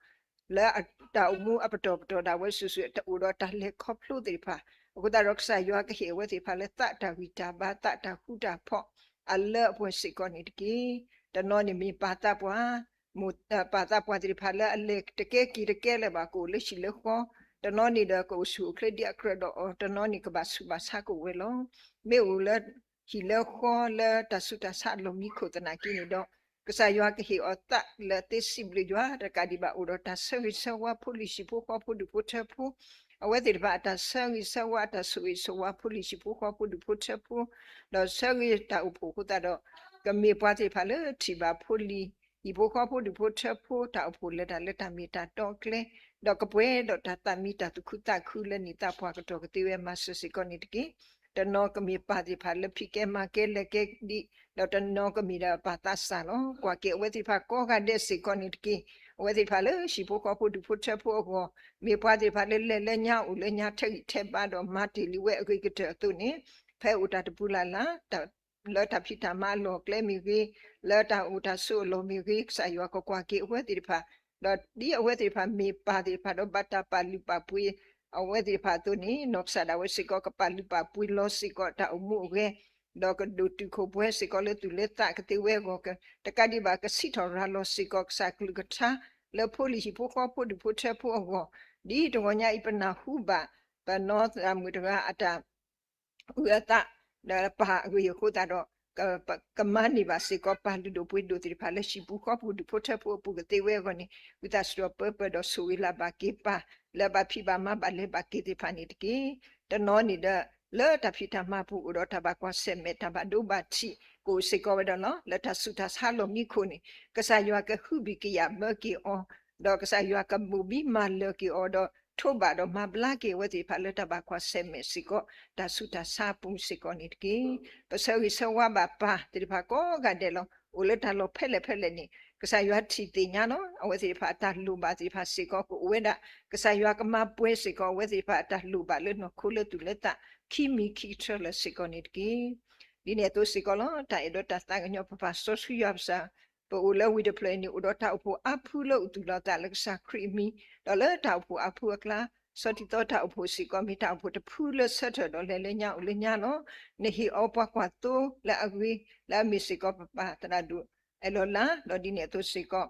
လၢအတၢ်အိၣ်မူအပတီၢ်ပတီၢ်ဒၣ်ဝဲစုာ်စုာ် တအိၣ်ဒီးတၢ်လဲၤခီဖျိသ့ၣ်တဖၣ်, အဃိသတးဒီးကစၢ်ယွၤကဟ့ၣ်အဝဲသ့ၣ်တဖၣ်လၢသးတၢ်ဂံၢ်တၢ်ဘါ သးတၢ်ဃူတၢ်ဖိး အလၢအပှဲၤစ့ၢ်ကီးန့ၣ်တက့ၢ်. တနီၤန့ၣ်မ့ၢ်ပၢ်သးပှၢ် မိၢ် ပၢ်သးပှၢ်သ့ၣ်တဖၣ်လၢအလဲၤတကဲက့ၤတကဲလၢၤဘၣ် ကအိၣ်လၢဟံၣ်လၢဃီ, တနီၤန့ၣ်ဒီးကအိၣ်ဆူၣ်အိၣ်ချ့ဒ်အကြၢးဒီးအီၤ, တနီၤန့ၣ်ကဘၣ်ဆူးဘၣ်ဆါကအိၣ်ဝဲလီၤ. မ့ၢ်အိၣ်လၢဟံၣ်လၢဃီလၢတၢ်ဆူးတၢ်ဆါအလီၢ်မံခိၣ်သနာ်က့န့ၣ်ဒီး, ကစၢ်ယွၤကဟ့ၣ်အီၤသးလၢအသ့စံးဘျုးယွၤ တကးဒံးဘၣ် အိၣ်ဒီးတၢ်ဆၢဂ့ၤဆၢဝါဖိလံၤဟံၣ်ဖိဃီဖိဒူၣ်ဖိထၢဖိ, အဝဲသ့ၣ်တဖၣ်အတၢ်ဆၢဂ့ၤဆၢဝါ အတၢ်ဆိၣ်ဂ့ၤဆိၣ်ဝါဖိလံၤဟံၣ်ဖိဃီဖိဒူၣ်ဖိထၢဖိ ဒီးဆၢဂ့ၤတၢ်အိၣ်ဖှိၣ်အဃိသတးဒီး ကမ့ၢ်ပှၤသ့ၣ်တဖၣ်လၢထံၣ်ဘၣ်ဖိလံၤ ဟံၣ်ဖိဃီဖိဒူၣ်ဖိထၢဖိ တၢ်အိၣ်ဖှိၣ်လၢတၢ်လၢတၢ်မ့ၢ်တၢ်တီအကျဲ, ဒီးကပှဲၤဒီးတၢ်သးမံတၢ်သူၣ်ခုသးခုလၢန့ၢ်သးပှၢ်ကတီၢ်ကသ့ဝဲမၤစၢၤစ့ၢ်ကီးန့ၣ်တက့ၢ်. တနီၤကမ့ၢ်ပၢ်သ့ၣ်တဖၣ်လၢဖံးကဲမၤကဲလဲၤကဲဒံး, ဒီးတနီၤကမ့ၢ်ဒၣ်ပၢ်သးစၢ်လီၤ. ကွၢ်က့ၤအဝဲသ့ၣ်တဖၣ်ကိးဂၤဒဲးစ့ၢ်ကီးန့ၣ်တက့ၢ်. အဝဲသ့ၣ်တဖၣ်လၢဟံၣ်ဖိဃီဖိဒူၣ်ဖိထၢဖိအဂီၢ်, မ့ၢ်ပှၤသ့ၣ်တဖၣ်လၢလဲၤလၢညါအိၣ်လၢညါ ထဲးဂံၢ်ထဲးဘါဒီးမၤတ့ၢ်လံဝဲအဂ့ၤကတၢၢ်အသိးန့ၣ်, ဖဲအိၣ်တၢ်တပူၤလၢ်လၢ် လၢတၢ်ဖံးတၢ်မၤအလီၢ်အကျဲမ့ၢ်ဂ့ၤ, လၢတၢ်အိၣ်တၢ်ဆိးအလီၢ်မ့ၢ်ဂ့ၤ, ကစၢ်ယွၤကကွၢ်က့ၤအဝဲသ့ၣ်တဖၣ်, ဒီးဒ်အဝဲသ့ၣ်တဖၣ်မ့ၢ်ပၢ်သ့ၣ်တဖၣ်ဒီးဘၣ်တၢ်ပာ်လုၢ်ပာ်ပှ့ၤ အဝဲသ့ၣ်တဖၣ်အသိးန့ၣ်, နီၢ်ကစၢ်ဒၣ်ဝဲစ့ၢ်ကီး ကပာ်လုၢ်ပာ်ပှ့ၤလီၤစ့ၢ်ကီးတၢ်အိၣ်မူအဂဲၤ, ဒီးကဒိၣ်တုာ်ခိၣ်ပှဲၤစ့ၢ်ကီးလၢသူၣ်လၢသးကသ့ဝဲအဂီၢ်, တကးဒံးဘၣ် ကစံးထီၣ်ရၤလီၤစ့ၢ်ကီးကစၢ်ကလုၢ်ကထါ လၢဖိလံၤဟံၣ်ဖိဃီဖိဒူၣ်ဖိထၢဖိအဂီၢ်, ဒ်တဂီၤညါအံၤ ပနၢ်ဟူဘၣ် ပနီၢ်သးမုၣ်တဂၤအတၢ် အုၣ်အသး ဒီးပၢ်အဂ့ၢ်အဃိသတးဒီး ကမၤန့ၢ်ဘၣ်စ့ၢ်ကီး ပၢ်လုၢ်ဒိၣ်ပှ့ၤဒိၣ်သ့ၣ်တဖၣ်လၢဟံၣ်ပူၤဃီပူၤဒူၣ်ဖိထၢဖိအပူၤကသ့ဝဲအဂီၢ်န့ၣ်, ဝံသးစူၤဒီးပၢပၢဒီးဆိၣ်ဂ့ၤလၢ်ဘၣ်က့ၤပၢ် လၢအဘၣ်ဖံးဘၣ်မၤဘၣ်လဲၤဘၣ်က့ၤသ့ၣ်တဖၣ်န့ၣ်တက့ၢ်. တနီၤန့ၣ်ဒီး လၢတၢ်ဖံးတၢ်မၤပူၤအိၣ်ဒီးတၢ်ဘၣ်ကွၢ်ဆၢၣ်မဲာ်တၢ်ဘၣ်ဒိဘၣ်ထံး ကအိၣ်စ့ၢ်ကီးဝဲဒၣ်လီၤ. လၢတၢ်ဆူးတၢ်ဆါလီၢ်မံခိၣ်န့ၣ် ကစၢ်ယွၤကဟုဘံၣ်ကယာ်မၢက့ၤအီၤ, ဒီးကစၢ်ယွၤကဘိၣ်ဘံမၤလၢာ်က့ၤအီၤဒီး ထိးဘၣ်ဒီးမၤဘျါက့ၤအဝဲသ့ၣ်တဖၣ်လၢတၢ်ဘၣ်ကွၢ်ဆၢၣ်မဲာ်စ့ၢ်ကီး တၢ်ဆူးတၢ်ဆါအပူၤစ့ၢ်ကီးန့ၣ်တက့ၢ်. ပဆၢဂ့ၤဆၢဝါဘၣ်ပၢ်သ့ၣ်တဖၣ်ကိးဂၤဒဲးလီၤ. အိၣ်လၢတၢ်လီၢ်ဖဲလဲၣ်ဖဲလဲၣ်န့ၣ် ကစၢ်ယွၤထံၣ်သ့ၣ်ညါလီၤ. အဝဲသ့ၣ်တဖၣ်အတၢ်လိၣ်ဘၣ်သ့ၣ်တဖၣ်စ့ၢ်ကီးကအိၣ်ဝဲဒၣ်, ကစၢ်ယွၤကမၤပှဲၤစ့ၢ်ကီးအဝဲသ့ၣ်တဖၣ်အတၢ်လိၣ်ဘၣ်လၢနီၢ်ခိလၢသူၣ်လၢသး ခံမံၤခံကထၢလၢာ်စ့ၢ်ကီးန့ၣ်တက့ၢ်. ဒ်န့ၣ်အသိးစ့ၢ်ကီးလီၤ. တၢ်အဲၣ်ဒီးတၢ်သးကညီၤပပၢ်စီဆှံယွၤပစၢ်, ပအိၣ်လၢဝ့ၢ်တဖျၢၣ်အံၤန့ၣ် အိၣ်ဒီးတၢ်အိၣ်ဖှိၣ်အါဖုလၢအိၣ်သူၣ်လီၤသးလၢကစၢ်ခရံာ်အမံၤ, ဒီးလၢတၢ်အိၣ်ဖှိၣ်အါဖုအကျါ စီၤတံၤသီတၢ်အိၣ်ဖှိၣ်စ့ၢ်ကီး မ့ၢ်တၢ်အိၣ်ဖှိၣ်တဖုလၢဆၢထၢၣ်ဒီးလဲၤလၢညါအိၣ်လၢညါလီၤ. နဟ့ၣ်အီၤပှၤကွၢ်သိလၢအဂ့ၤ လၢအမ့ၢ်စ့ၢ်ကီးပပၢ်သရၣ်ဒိၣ်အဲၣ်လီၤလး, ဒီးဒ်န့ၣ်အသိးစ့ၢ်ကီး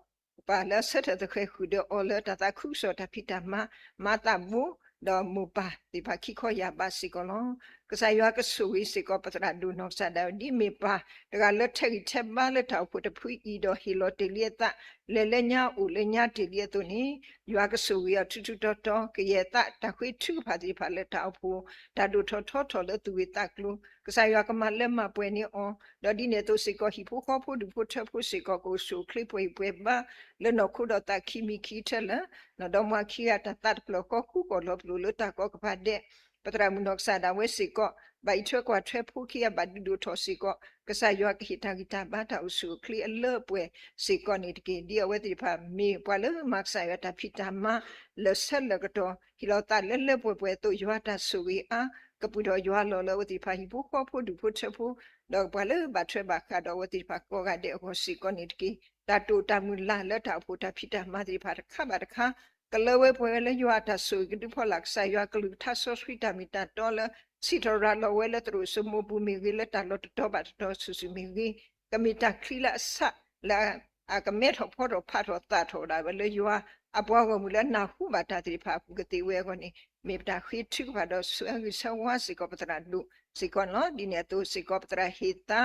ပပၢ်လၢအဆၢထၢၣ်သဃဲၤဃုာ်ဒီးအီၤလၢတၢ်သးခုကစီၣ်တၢ်ဖံးတၢ်မၤ မၤသးဘိ, ဒီးမိၢ်ပၢ်သ့ၣ်တဖၣ်ခံခီယၢ်ဘးစ့ၢ်ကီးလီၤ. ကစၢ်ယွၤကဆိၣ်ဂ့ၤစ့ၢ်ကီးပသရၣ်ဒိၣ်နီၢ်ကစၢ်ဒၣ်ဝဲ ဒ်မ့ၢ်ပၢ်တဂၤလၢထဲးဂံၢ်ထဲးဘါလၢတၢ်အိၣ်ဖှိၣ်တဖုအံၤဒီးဟ့ၣ်လီၤတ့ၢ်လံအသး လဲၤလၢညါအိၣ်လၢညါတ့ၢ်လံအသိးန့ၣ်, ယွၤကဆိၣ်ဂ့ၤအီၤထူထူတီတီ ကယဲၢ်သးတၢ်ဃ့ထုကဖၣ်သ့ၣ်တဖၣ်လၢတၢ်အိၣ်ဖှိၣ် တၢ်ဒိၣ်ထီၣ်ထီထီၣ်လၢသူၣ်ဂ့ၤသးကျိၤ ကစၢ်ယွၤကမၤလၢမၤပှဲၤန့ၢ်အီၤ, ဒီးဒ်န့ၣ်အသိးစ့ၢ်ကီး ဟံၣ်ဖိဃီဖိဒူၣ်ဖိထၢဖိစ့ၢ်ကီး ကအိၣ်ဆူၣ်အိၣ်ချ့ပှဲၤဂံၢ်ပှဲၤဘါ လၢနီၢ်ခိဒီးသးခံမံၤခံကထၢလၢာ်, နီၢ်ဒီမါခံဂၤတၢ်သးတဖျၢၣ် ကီၢ်ဃူကီၢ်လီၤပလိာ်လၢတၢ်ကီကပၤဒဲး, ပသရၣ်မုၣ်နီၢ်ကစၢ်ဒၣ်ဝဲစ့ၢ်ကီး ဘၣ်အံးထွဲကွၢ်ထွဲဖိခံဂၤဘၣ်ဒုးဒိၣ်ထီၣ်စ့ၢ်ကီး ကစၢ်ယွၤကဟ့ၣ်တၢ်ဂံၢ်တၢ်ဘါတၢ်အိၣ်ဆူၣ်အိၣ်ချ့အလၢအပှဲၤစ့ၢ်ကီးန့ၣ်တက့ၢ်. ဒ်အဝဲသ့ၣ်တဖၣ်မ့ၢ်ပှၤလၢမၤကစၢ်ယွၤတၢ်ဖံးတၢ်မၤ လၢာ်ဆၢလၢာ်ကတီၢ် ဟ့ၣ်လီၤသးလၢလၢပှဲၤပှဲၤအသိး ယွၤတၢ်ဆိၣ်ဂ့ၤအါ ကပုာ်ထီၣ်ယွၤလီၤလၢအဝဲသ့ၣ်တဖၣ်ဟံၣ်ဖိဃီဖိဒူၣ်ဖိထၢဖိ ဒီးပှၤလၢဘၣ်ထွဲဘၣ်ဃးဒီးအဝဲသ့ၣ်တဖၣ်ကိးဂၤဒဲးအဂီၢ်စ့ၢ်ကီးန့ၣ်တက့ၢ်. တၢ်တိာ်တၢ်မုၢ်လၢ်လၢတၢ်အိၣ်ဖှိၣ်တၢ်ဖံးတၢ်မၤသ့ၣ်တဖၣ်တခါဘၣ်တခါ ကလၢဝဲပှဲၤဝဲလၢယွၤအတၢ်ဆိၣ်ဂ့ၤကဒုးဖီလာ် ကစၢ်ယွၤကလုၢ်ကထါစီဆှံတၢ်မ့ၢ်တၢ်တီလၢ စံးထီၣ်ရၤလီၤဝဲလၢသရိာ်စိမိပူၤမ့ၢ်ဂ့ၤ လၢတၢ်လီၢ်တတီၤဘၣ်တတီၤစုာ်စုာ်မ့ၢ်ဂ့ၤ, ကမ့ၢ်တၢ်ချံလၢအဆၣ် လၢအကမဲထီၣ်ဖီထီၣ်ဖးထီၣ်သးထီၣ်ဒၣ်ဝဲလၢယွၤအပှၤဂီၢ်မုၢ်လၢအနၢ်ဟူဘၣ်တၢ်သ့ၣ်တဖၣ်အပူၤကသ့ဝဲအဂီၢ်န့ၣ် မ့ၢ်ပတၢ်ဃ့ထုကဖၣ်ဒီးဆၢဂ့ၤဆၢဝါစ့ၢ်ကီးပသရၣ်ဒိၣ်စ့ၢ်ကီးန့ၣ်လီၤ. ဒ်န့ၣ်အသိးစ့ၢ်ကီး ပသရၣ်ဟ့ၣ်သါ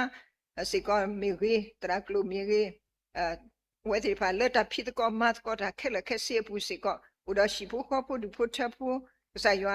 စ့ၢ်ကီးမ့ၢ်ဂ့ၤ, သရၣ်ကျိာ်မ့ၢ်ဂ့ၤ, အဝဲသ့ၣ်တဖၣ်လၢတၢ်ဖံးသကိးမၤသကိးတၢ်ခဲလၢာ်ခဲဆ့အပူၤစ့ၢ်ကီး အိၣ်ဒီးဟံၣ်ဖိဃီဖိဒူၣ်ဖိထၢဖိ ကစၢ်ယွ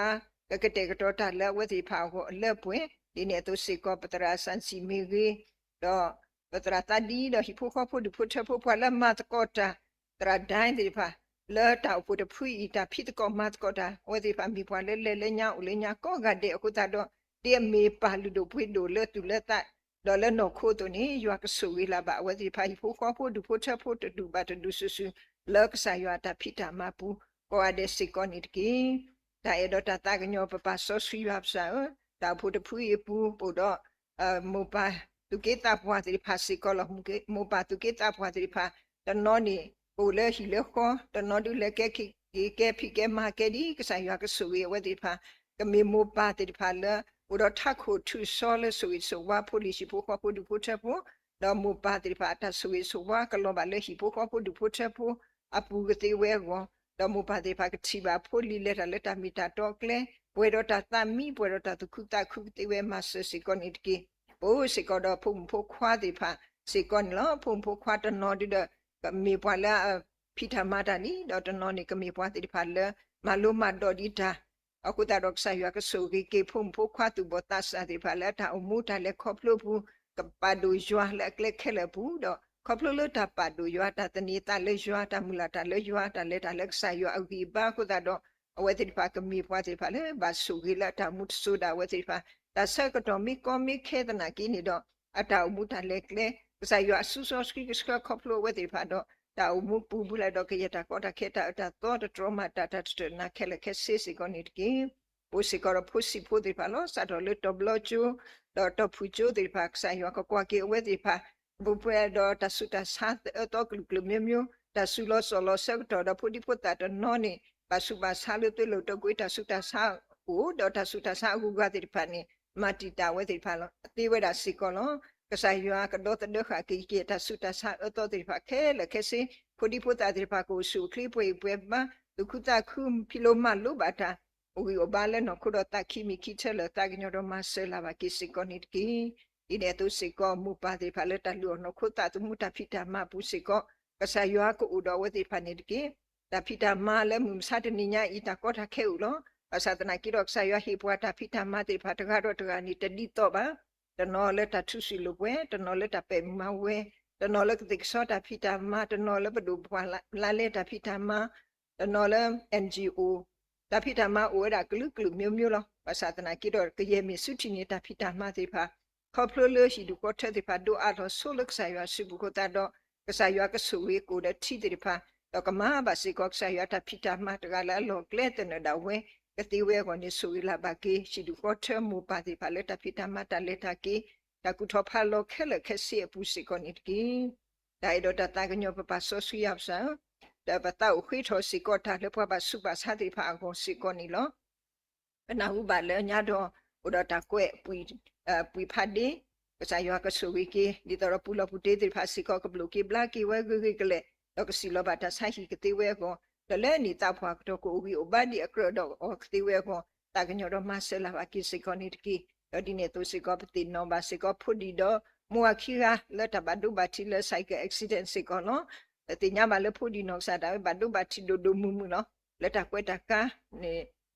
ၤကကတဲာ်ကတီၤတၢ်လၢအဝဲသ့ၣ်တဖၣ်အဂီၢ်အလၢအပှဲၤ, ဒ်န့ၣ်အသိးစ့ၢ်ကီး ပသရၣ်စၣ်စံၣ်မ့ၢ်ဂ့ၤ, ဒီးပသရၣ်သးဒံဒီးဟံၣ်ဖိဃီဖိဒူၣ်ဖိထၢဖိ ပှၤလၢမၤသကိးတၢ် သရၣ်ဒိၣ်သ့ၣ်တဖၣ် လၢတၢ်အိၣ်ဖှိၣ်တဖုအံၤ တၢ်ဖံးသကိးမၤသကိးတၢ် အဝဲသ့ၣ်တဖၣ်မ့ၢ်ပှၤလၢလဲၤလၢညါအိၣ်လၢညါကိးဂၤဒဲးအဃိသတးဒီး ဒ်အမ့ၢ်ပၢ်လုၢ်ဒိၣ်ပှ့ၤဒိၣ်လၢသူၣ်လၢသး ဒီးလၢနီၢ်ခိအသိးန့ၣ် ယွၤကဆိၣ်ဂ့ၤလၢ်ဘၣ်အဝဲသ့ၣ်တဖၣ်ဟံၣ်ဖိဃီဖိဒူၣ်ဖိထၢဖိတဒူၣ်ဘၣ်တဒူၣ်စုာ်စုာ် လၢကစၢ်ယွၤအတၢ်ဖံးတၢ်မၤပူၤ ကိးဂၤဒဲးစ့ၢ်ကီးန့ၣ်တက့ၢ်. တၢ်အဲၣ်ဒိးတၢ်သးကညီၤပပၢ်စီဆှံယွၤပစၢ်ဧၢ, တၢ်အိၣ်ဖှိၣ်တဖုအံၤအပူၤ ပအိၣ်ဒီး မိၢ်ပၢ်သူၣ်က့သးပှၢ်သ့ၣ်တဖၣ်စ့ၢ်ကီးလီၤ. မိၢ်ပၢ်သူၣ်က့သးပှၢ်သ့ၣ်တဖၣ် တနီၤန့ၣ် ကအိၣ်လၢဟံၣ်လၢဃီ, တနီၤဒုးလဲၤကဲက့ၤကဲဖံးကဲမၤကဲဒ်ကစၢ်ယွၤကဆိၣ်ဂ့ၤအဝဲသ့ၣ်တဖၣ်, ကမ့ၢ်မိၢ်ပၢ်သ့ၣ်တဖၣ်လၢ အိၣ်ဒီးထးခိၣ်ထူၣ်စီလၢဆိၣ်ဂ့ၤဆိၣ်ဝါဖိလံၤဟံၣ်ဖိဃီဖိဒူၣ်ဖိထၢဖိ, ဒီးမိၢ်ပၢ်သ့ၣ်တဖၣ်အတၢ်ဆိၣ်ဂ့ၤဆိၣ်ဝါကလီၤဘၣ်လၢဟံၣ်ဖိဃီဖိဒူၣ်ဖိထၢဖိ အပူၤကသ့ဝဲအဂီၢ်, ဒီးမိၢ်ပၢ်သ့ၣ်တဖၣ်ကထံၣ်ဘၣ်ဖိလံၤလဲၤတၢ်လၢတၢ်မ့ၢ်တၢ်တီအကျဲ, ပှဲၤဒီးတၢ်သးမံ ပှဲၤဒီးတၢ်သူၣ်ခုသးခုကသ့ဝဲမၤစၢၤစ့ၢ်ကီးန့ၣ်တက့ၢ်. ပအိၣ်စ့ၢ်ကီးဒီးဖိမုၣ်ဖိခွါသ့ၣ်တဖၣ်စ့ၢ်ကီးန့ၣ်လီၤ. ဖိမုၣ်ဖိခွါတနီၤဒုးဒီး ကမ့ၢ်ပှၤလၢအဖံးတၢ်မၤတၢ်လံ, ဒီးတနီၤန့ၣ်ကမ့ၢ်ပှၤသ့ၣ်တဖၣ်လၢ မၤလိမၤဒိးဒံးတၢ် အဃိသတးဒီးကစၢ်ယွၤကဆိၣ်ဂ့ၤက့ၤဖိမုၣ်ဖိခွါသူၣ်ဘီၣ်သးစၢ်သ့ၣ်တဖၣ်လၢအတၢ်အိၣ်မူတၢ်လဲၤခီဖျိပူၤ ကပာ်ဒိၣ်ယွၤလၢအကျဲခဲလၢာ်အပူၤ, ဒီးခီဖျိလၢတၢ်ပာ်ဒိၣ်ယွၤ တၢ်သန့ၤသးလၢယွၤ တၢ်မုၢ်လၢ်တၢ်လၢယွၤ တၢ်လဲၤတၢ်လၢကစၢ်ယွၤအဂံၢ်အဘါအဃိသတးဒီး အဝဲသ့ၣ်တဖၣ်ကမ့ၢ်ပှၤသ့ၣ်တဖၣ်လၢဘၣ်ဆိၣ်ဂ့ၤလၢအတၢ်အိၣ်မူတစိၤဒၣ်ဝဲသ့ၣ်တဖၣ် တၢ်ဆၢကတီၢ်မ့ၢ်ကီမ့ၢ်ခဲသနာ်က့န့ၣ်ဒီး အတၢ်အိၣ်မူတၢ်လဲၤကျဲ ကစၢ်ယွၤအစုစီဆှံကဆှၢခီဖျိအဝဲသ့ၣ်တဖၣ်ဒီး တၢ်အိၣ်မူပူၤ ဘူးလဲဒီးကယဲၢ်တၢ်ကီတၢ်ခဲ တၢ်အၢတၢ်သီ တတြီမၤတၢ် တၢ်တတၢၢ်နၤခဲလၢာ်ခဲဆ့စ့ၢ်ကီးန့ၣ်တက့ၢ်. အိၣ်စ့ၢ်ကီးဒီးဖိဆံးဖိသ့ၣ်တဖၣ်လီၤ. စးထီၣ်လၢတီၤဘျီကၠိ ဒီးတီၤဖုၣ်ကၠိသ့ၣ်တဖၣ် ကစၢ်ယွၤကကွၢ်က့ၤအဝဲသ့ၣ်တဖၣ် ပှဲၤဒီးတၢ်ဆူးတၢ်ဆါအၢသီကလုာ်ကလုာ်မျိုးမျိုး တၢ်စူၤလီၤစီၣ်လီၤဆၢကတီၢ်ဒီးဖိဒံဖိသၣ်တနီၤန့ၣ် ဘၣ်ဆူးဘၣ်ဆါလၢသွ့လိာ်တီၢ်ကွံာ်တၢ်ဆူးတၢ်ဆါအိၣ် ဒီးတၢ်ဆူးတၢ်ဆါအဂုၤအဂၤသ့ၣ်တဖၣ်န့ၣ် မၤတံာ်တာ်ဝဲသ့ၣ်တဖၣ်လီၤ သ့ဝဲဒၣ်စ့ၢ်ကီးလီၤ. ကစၢ်ယွၤကဒီသဒၢဃာ်က့ၤက့ၤ တၢ်ဆူးတၢ်ဆါအၢသီသ့ၣ်တဖၣ်ခဲလၢာ်ခဲဆ့ ဖိဒံဖိသၣ်သ့ၣ်တဖၣ်ကအိၣ်ဆူၣ်အိၣ်ချ့ ပှဲၤအံၤပှဲၤဘါ သူၣ်ခုသးခု ဖံးလိမၤလိဘၣ်တၢ် အိၣ်ဂံၢ်အိၣ်ဘါလၢနီၢ်ခိဒီးသးခံမံၤခံဆၢလၢာ် သးကညီၤဒီးမၤစၢၤလၢ်ဘၣ်က့ၤစ့ၢ်ကီးန့ၣ်တက့ၢ်. ဒ်န့ၣ်အသိးစ့ၢ်ကီး မိၢ်ပၢ်သ့ၣ်တဖၣ်လၢတၢ်လုၢ်အီၣ်နီၢ်ခိသးသမူတၢ်ဖံးတၢ်မၤအပူၤစ့ၢ်ကီး ကစၢ်ယွၤကအိၣ်ဒီးအဝဲသ့ၣ်တဖၣ်န့ၣ်တက့ၢ်. တၢ်ဖံးတၢ်မၤလၢမုၢ်မဆါတနံၤညါအံၤ တၢ်ကီတၢ်ခဲအိၣ်လီၤ. ဘၣ်ဆၣ်သနာ်က့ဒီး ကစၢ်ယွၤဟ့ၣ်ပှၤတၢ်ဖံးတၢ်မၤသ့ၣ်တဖၣ်တဂၤဒီးတဂၤန့ၣ် တဒ်သိးဘၣ်. တနီၤလၢတၢ်ထူးစုာ်လိာ်ပှဲၤ, တနီၤလၢတၢ်ပဲာ်မၤဝဲ, တနီၤလၢကသ့ၣ်ကစီတၢ်ဖံးတၢ်မၤ, တနီၤလၢပဒိၣ်ပှၢ်လါလဲတၢ်ဖံးတၢ်မၤ, တနီၤလၢ N G O တၢ်ဖံးတၢ်မၤအိၣ်ဝဲဒၣ်ကလုာ်ကလုာ်မျိုးမျိုးလီၤ. ဘၣ်ဆၣ်သနာ်က့ဒီး ကယဲၢ်မ့ၢ်ဆူထံၣ်န့ၣ် တၢ်ဖံးတၢ်မၤသ့ၣ်တဖၣ် ခီဖျိလၢဟံၣ်ဒူၣ်ဃီထၢသ့ၣ်တဖၣ် ဒိးအးလီၤဆိလၢကစၢ်ယွၤစုပူၤအဃိသတးဒီး ကစၢ်ယွၤကဆိၣ်ဂ့ၤကအိၣ်ဒီးထံသ့ၣ်တဖၣ်, ဒီးကမၤဘၣ်စ့ၢ်ကီးကစၢ်ယွၤတၢ်ဖံးတၢ်မၤတဂၤလၢအလီၢ်ကျဲသနၢၣ်ဒၣ်ဝဲကသ့ဝဲအဂီၢ်န့ၣ် ဆိၣ်ဂ့ၤလၢ်ဘၣ်က့ၤ ဟံၣ်ဒူၣ်ဃီထၢမိၢ်ပၢ်သ့ၣ်တဖၣ်လၢတၢ်ဖံးတၢ်မၤတၢ်လဲၤတၢ်က့ၤ တၢ်ကူၣ်ထီၣ်ဖးလီၤခဲလၢာ်ခဲဆ့အပူၤစ့ၢ်ကီးန့ၣ်တက့ၢ်. တၢ်အဲၣ်ဒိးတၢ်သးကညီၤပပၢ်စီဆှံယွၤပစၢ်ဧၢ, ဒီးပသးအိၣ်ဃ့ထီၣ်စ့ၢ်ကီးတၢ်လၢပှၤဘၣ်ဆူးဘၣ်ဆါသ့ၣ်တဖၣ်အဂီၢ်စ့ၢ်ကီးန့ၣ်လီၤ. ပနၢ်ဟူဘၣ်လၢညါဒီး အိၣ်ဒီးတၢ်ကွဲး ပှံာ်ဖးဒ့, ကစၢ်ယွၤကဆိၣ်ဂ့ၤက့ၤ ဒ်သိးဒီးပူၤလီၢ်ပူၤတ့သ့ၣ်တဖၣ်စ့ၢ်ကီး ကဘျိၣ်က့ၤဘျါက့ၤဝဲဂ့ၤဂ့ၤကလဲာ်, ဒီးကစံၣ်လီၤဘၣ်တၢ်ဆါဟံၣ်ကသ့ဝဲအဂီၢ်, ဒီးလၢအနံၣ်သးပှၢ်ကတီၢ် ကအိၣ်ဂံၢ်အိၣ်ဘါဒံးအကြၢးဒီးအီၤကသ့ဝဲအဂီၢ်, သးကညီၤဒီးမၤစၢၤလၢ်ဘၣ်က့ၤစ့ၢ်ကီးန့ၣ်တက့ၢ်. ဒီးဒ်န့ၣ်အသိးစ့ၢ်ကီး ပသ့ၣ်နီၣ်ဘၣ်စ့ၢ်ကီး ဖိဒံၣ်ဒီးမိၢ်အခံဂၤ လၢတၢ်ဘၣ်ဒိဘၣ်ထံးလၢ cycle accident စ့ၢ်ကီးလီၤ. ပသ့ၣ်ညါဘၣ်လၢဖိဒံၣ်နီၢ်ကစၢ်ဒၣ်ဝဲ ဘၣ်ဒိဘၣ်ထံးဒိၣ်ဒိၣ်မုၢ်မုၢ်လီၤ. လၢတၢ်ကွဲးတၢ်ကါန့ၣ်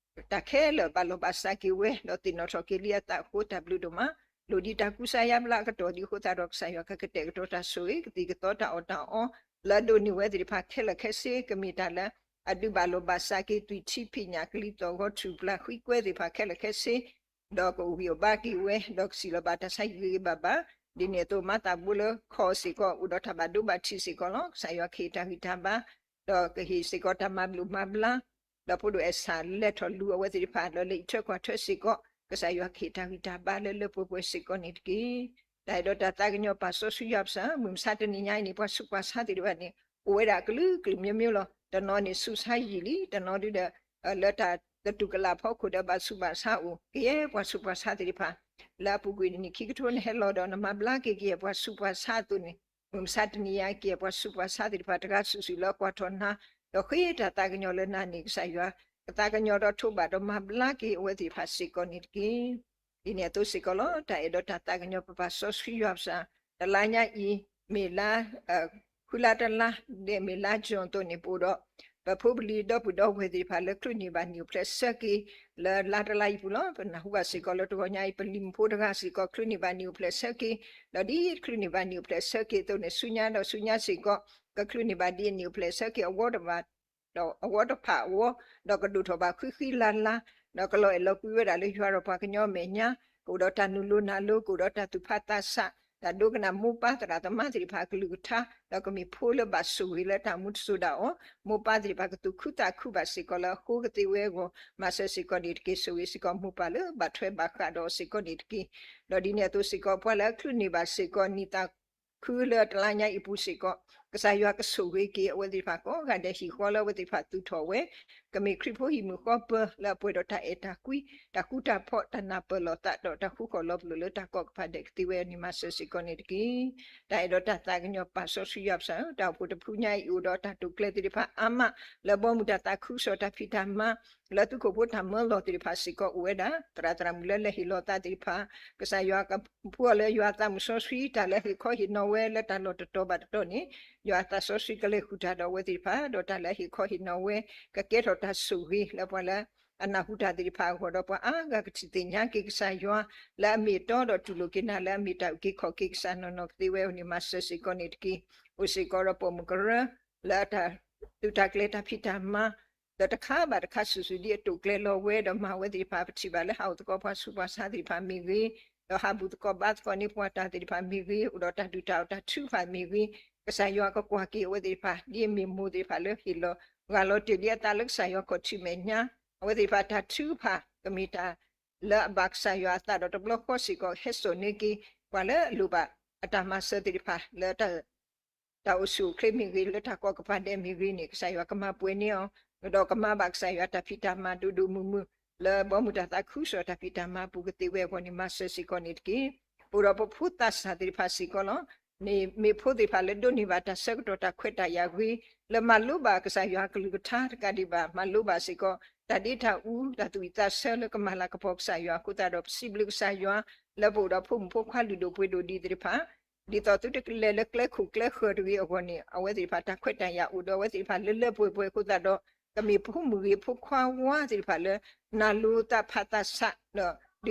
တၢ်ခဲလၢာ်ဘၣ်လီၢ်ဘၣ်စးက့ၤဝဲ ဒီးသ့ၣ်နီၣ်ထီၣ်က့ၤလံအသးအဃိ တၢ်ဘျုးဒိၣ်မး, လိၣ်ဒံးတၢ်ကူစါယါဘျါအကတီၢ်ဒံးအဃိသတးဒီး ကစၢ်ယွၤကကတဲာ်ကတီၤတၢ်ဆိၣ်ဂ့ၤ ကသံၣ်ကသီတၢ်အီၣ်တၢ်အီ လၢအဒိးန့ၢ်ဝဲသ့ၣ်တဖၣ်ခဲလၢာ်ခဲဆ့ ကမ့ၢ်တၢ်လၢ အဒုးဘၣ်လီၢ်ဘၣ်စးက့ၤ သွံၣ်ထံဖံးညၣ် ကလံၤသီၣ်ဂီၤထူၣ်ပျၢ် ဃံကွဲသ့ၣ်တဖၣ်ခဲလၢာ်ခဲဆ့ ဒီးကအိၣ်ဂံၢ်အိၣ်ဘါက့ၤဝဲ ဒီးကစံၣ်လီၤဘၣ်တၢ်ဆါဟံၣ်ဂ့ၤဂ့ၤဘၣ်ဘၣ်, ဒ်န့ၣ်အသိးမၤသးဘိလၢခီၣ်စ့ၢ်ကီး အိၣ်ဒီးတၢ်ဘၣ်ဒိဘၣ်ထံးစ့ၢ်ကီးလီၤ. ကစၢ်ယွၤကဟ့ၣ်တၢ်ဂံၢ်တၢ်ဘါ, ဒီးကဟ့ၣ်စ့ၢ်ကီးတၢ်မၤဘျုးမၤဘျါ, ဒီးဖိဒိၣ်အဲၣ်ဆၣ်လဲၤထီၣ်လူၤအဝဲသ့ၣ်တဖၣ် ဒီးလၢအံးထွဲကွၢ်ထွဲစ့ၢ်ကီး ကစၢ်ယွၤကဟ့ၣ်တၢ်ဂံၢ်တၢ်ဘါလၢလၢပှဲၤပှဲၤစ့ၢ်ကီးန့ၣ်တက့ၢ်. တၢ်အဲၣ်ဒိးတၢ်သးကညီၤပၢ်စီဆှံယွၤပစၢ် မုၢ်မဆါတနံၤညါအံၤန့ၣ် ပှၤဆူးပှၤဆါသ့ၣ်တဖၣ်န့ၣ် အိၣ်ဝဲဒၣ်ကလုာ်ကလုာ်မျိုးမျိုးလီၤ. တနီၤန့ၣ်ဆူးဆါယံာ်လံ, တနီၤဒုဒီး လၢတၢ်သတူၢ်ကလာ်ဖီခိၣ်ဒီးဘၣ်ဆူးဘၣ်ဆါအိၣ်, ကယဲၢ်ပှၤဆူးပှၤဆါသ့ၣ်တဖၣ် လၢအပူၤကွံာ်နံၣ်ခံကထိန့ၣ်ဟဲလီၤဒီး နမၤဘျါက့ၤကယဲၢ်ပှၤဆူးပှၤဆါအသိးန့ၣ်, မုၢ်မဆါတနံၤညါ ကယဲၢ်ပှၤဆူးပှၤဆါသ့ၣ်တဖၣ်တဂၤစုာ်စုာ်လၢအကွၢ်ထီၣ်နၤ, ဒီးဃ့တၢ်သးကညီၤလၢနၤန့ၣ် ကစၢ်ယွၤ ကသးကညီၤဒီးထိးဘၣ်ဒီးမၤဘျါက့ၤအဝဲသ့ၣ်တဖၣ်စ့ၢ်ကီးန့ၣ်တက့ၢ်. ဒ်န့ၣ်အသိးစ့ၢ်ကီးလီၤ. တၢ်အဲၣ်ဒိးတၢ်သးကညီၤပၢ်စီဆှံယွၤပစၢ်, တလါညါအံၤ မ့ၢ်လါ ဃုလါတလါ ဒ်မ့ၢ်လါ June အသိးန့ၣ် ပအိၣ်ဒီး ပဖိပလံၤဒီပုၢ်ဒီဝဲၢ်သ့ၣ်တဖၣ်လၢ ချုးန့ၢ်ဘၣ်နံၣ်အိၣ်ဖျဲၣ်ဆၢက့ၤ လၢလါတလါအံၤပူၤလီၤ. ပနၢ်ဟူဘၣ်စ့ၢ်ကီးလၢတဂီၤညါအံၤ ပလံၤမုၣ်ဖိတဂၤစ့ၢ်ကီး ချုးန့ၢ်ဘၣ်နံၣ်အိၣ်ဖျဲၣ်ဆၢက့ၤ, ဒီးဒ်ချုးန့ၢ်ဘၣ်နံၣ်အိၣ်ဖျဲၣ်ဆၢက့ၤအသိးန့ၣ် ဆူညါဒီးဆူညါစ့ၢ်ကီး ကချုးန့ၢ်ဘၣ်ဒ်အနံၣ်အိၣ်ဖျဲၣ်ဆၢက့ၤအဝီတဖၣ် ဒီးအဝီတဖၣ်အဝီ, ဒီးကဒိၣ်ထီၣ်ဘၣ်ဃံဃံလၤလၤ, ဒီးကလီၤအဲၣ်လီၤကွံဝဲဒၣ်လၢယွၤဒီးပှၤကညီအမဲာ်ညါ, ကအိၣ်ဒီးတၢ်နုာ်လိၤနၤလိၤ, ကအိၣ်ဒီးတၢ်သူၣ်ဖးသးဆး, တၢ်ဒိကနၣ်မိၢ်ပၢ်သရၣ်သမါသ့ၣ်တဖၣ်အကလုၢ်ကထါ, ဒီးကမ့ၢ်ဖိလၢဘၣ်ဆိၣ်ဂ့ၤလၢတၢ်မူတစိၤဒၣ်အီၤ, မိၢ်ပၢ်သ့ၣ်တဖၣ်ကသူၣ်ခုသးခုဘၣ်စ့ၢ်ကီးလၢအဃိကသ့ဝဲအဂီၢ်, မၤစၢၤစ့ၢ်ကီးန့ၣ်တက့ၢ်. ဆိၣ်ဂ့ၤစ့ၢ်ကီးမိၢ်ပၢ်လၢဘၣ်ထွဲဘၣ်ဃးဒီးအီၤစ့ၢ်ကီးန့ၣ်တက့ၢ်. ဒီးဒ်န့ၣ်အသိးစ့ၢ်ကီး ပှၤလၢအချုးန့ၢ်ဘၣ်စ့ၢ်ကီးနံၣ်သး ခုလၢတလါညါအံၤပူၤစ့ၢ်ကီး, ကစၢ်ယွၤကဆိၣ်ဂ့ၤက့ၤအဝဲသ့ၣ်တဖၣ်ကိးဂၤဒဲး ဟံၣ်ဃီလၢအဝဲသ့ၣ်တဖၣ်သူၣ်ထီၣ်ဝဲ, ကမ့ၢ်ခရံာ်ဖိဟံၣ်မုာ်ဃီပၢၤလၢအပှဲၤဒီးတၢ်အဲၣ်တၢ်ကွံ, တၢ်ဃူတၢ်ဖိး, တၢ်နၢ်ပၢၢ်လီၤသးဒီး တၢ်ဃူဃီၣ်လီၤပလိာ်လၢတၢ်ကီကပၤဒဲးကသ့ဝဲအန့ၣ် မၤစၢၤစ့ၢ်ကီးန့ၣ်တက့ၢ်. တၢ်အဲၣ်ဒိးတၢ်သးကညီၤပၢ်စီဆှံယွၤပစၢ်ဧၢ, တၢ်အိၣ်ဖှိၣ်တဖုညါအံၤအိၣ်ဒီးတၢ်တိာ်ကျဲၤသ့ၣ်တဖၣ်အါမး, လၢဘီမုၢ်တၢ်သးခုကစီၣ်တၢ်ဖံးတၢ်မၤ လၢသုးခိၣ်ဖိတၢ်မၢလီၤသ့ၣ်တဖၣ်စ့ၢ်ကီးအိၣ်ဝဲဒၣ်, သရၣ်သရၣ်မုၣ်လၢလဲၤဟ့ၣ်လီၤသးသ့ၣ်တဖၣ်, ကစၢ်ယွၤကဖှီၣ်လၢယွၤသးမုၢ်စီဆှံ တၢ်လၢဟ့ၣ်ခီဟ့ၣ်နီၤဝဲလၢတၢ်လီၢ်တတီၤဘၣ်တတီၤန့ၣ်, ယွၤသးစီဆှံကလဲၤဃုာ်တၢ်ဒီးအဝဲသ့ၣ်တဖၣ်, ဒီးတၢ်လၢအဟ့ၣ်ခီဟ့ၣ်နီၤဝဲ ကကဲထီၣ်တၢ်ဆိၣ်ဂ့ၤလၢပှၤလၢ အနၢ်ဟူတၢ်သ့ၣ်တဖၣ်အဂီၢ်ဒီး ပှၤအါဂၤကထံၣ်သ့ၣ်ညါက့ၤကစၢ်ယွၤ လၢအမ့ၢ်အတီဒီး တူၢ်လိာ်က့ၤနၤလၢအမ့ၢ်တၢ်အုၣ်က့ၤခီၣ်က့ၤကစၢ်နီၢ်နီၢ်ကသ့ဝဲအန့ၣ် မၤစၢၤစ့ၢ်ကီးန့ၣ်တက့ၢ်. အိၣ်စ့ၢ်ကီးဒီးပိာ်မုၣ်ကရၢ လၢတၢ်သုးတၢ်ကျဲၤတၢ်ဖံးတၢ်မၤ ဒီးတခါဘၣ်တခါစုာ်စုာ် ဒ်အတိာ်ကျဲၤလီၤဝဲဒီးမၤဝဲသ့ၣ်တဖၣ် ပထံၣ်ဘၣ်လၢဟးအိၣ်သကိးပှၤဆူးပှၤဆါသ့ၣ်တဖၣ်မ့ၢ်ဂ့ၤ, ဒီးဟးဘူၣ်သကိးဘါသကိးန့ၢ်ပှၤတၢ်သ့ၣ်တဖၣ်မ့ၢ်ဂ့ၤ, အိၣ်ဒီးတၢ်ဒုၣ်တၢ်အီၣ်တၢ်ထုကဖၣ်မ့ၢ်ဂ့ၤ, ကစၢ်ယွၤကကွၢ်က့ၤအဝဲသ့ၣ်တဖၣ် ဒ်အမ့ၢ်မိၢ်သ့ၣ်တဖၣ်လၢဟ့ၣ်လီၤဂၢ်လီၤတ့ၢ်ဒ်အသးလၢကစၢ်ယွၤခီၣ်ထံးမဲာ်ညါ, အဝဲသ့ၣ်တဖၣ်တၢ်ထုကဖၣ် ကမ့ၢ်တၢ်လၢအဘၣ်ကစၢ်ယွၤအသးဒီးတဘျီဃီစ့ၢ်ကီး ဟဲစိာ်န့ၢ်က့ၤ ပှၤလၢအလိၣ်ဘၣ်အတၢ်မၤစၢၤသ့ၣ်တဖၣ် လၢ တၢ်အိၣ်ဆူၣ်အိၣ်ချ့မ့ၢ်ဂ့ၤ, လၢတၢ်ကီၢ်ကပၤဒဲးမ့ၢ်ဂ့ၤန့ၣ် ကစၢ်ယွၤကမၤပှဲၤန့ၢ်အီၤ, ဒီးကမၤဘၣ်ကစၢ်ယွၤတၢ်ဖံးတၢ်မၤဒိၣ်ဒိၣ်မုၢ်မုၢ် လၢဘီမုၢ်တၢ်သးခုကစီၣ်တၢ်ဖံးတၢ်မၤအပူၤကသ့ဝဲအဂီၢ်န့ၣ် မၤစၢၤစ့ၢ်ကီးန့ၣ်တက့ၢ်. ပအိၣ်ဒီးပဖိသးစၢ်သ့ၣ်တဖၣ်စ့ၢ်ကီးလီၤ. မ့ၢ်ဖိသ့ၣ်တဖၣ်လၢဒိးန့ၢ်ဘၣ်တၢ်ဆၢကတီၢ်တၢ်ခွဲးတၢ်ယာ်ဂ့ၤ လၢမၤလိဘၣ်ကစၢ်ယွၤကလုၢ်ကထါတကးဒံးဘၣ် မၤလိဘၣ်စ့ၢ်ကီး တၢ်ဒ့တၢ်အူ တၢ်သူၣ်ဝံၣ်သးဆၢလၢကမၤလၤကပီၤကစၢ်ယွၤအဃိသတးဒီး ပစံးဘျုးကစၢ်ယွၤ လၢပအိၣ်ဒီးဖိမုၣ်ဖိခွါလုၢ်ဒိၣ်ပှ့ၤဒိၣ်ဒံးသ့ၣ်တဖၣ် ဒ်သိးသုတကလဲၤလၢကျဲခိၣ်ကျဲဃၢၤတဂ့ၤအဂီၢ်န့ၣ် အဝဲသ့ၣ်တဖၣ်တၢ်ခွဲးတၢ်ယာ်အိၣ်ဒီးအဝဲသ့ၣ်တဖၣ်လၢလၢပှဲၤပှဲၤအဃိသတးဒီး ကမ့ၢ်ဖိမုၣ်ဂ့ၤဖိခွါဝါသ့ၣ်တဖၣ်လၢ နၢ်လိသးဖးသးဆး ဒီ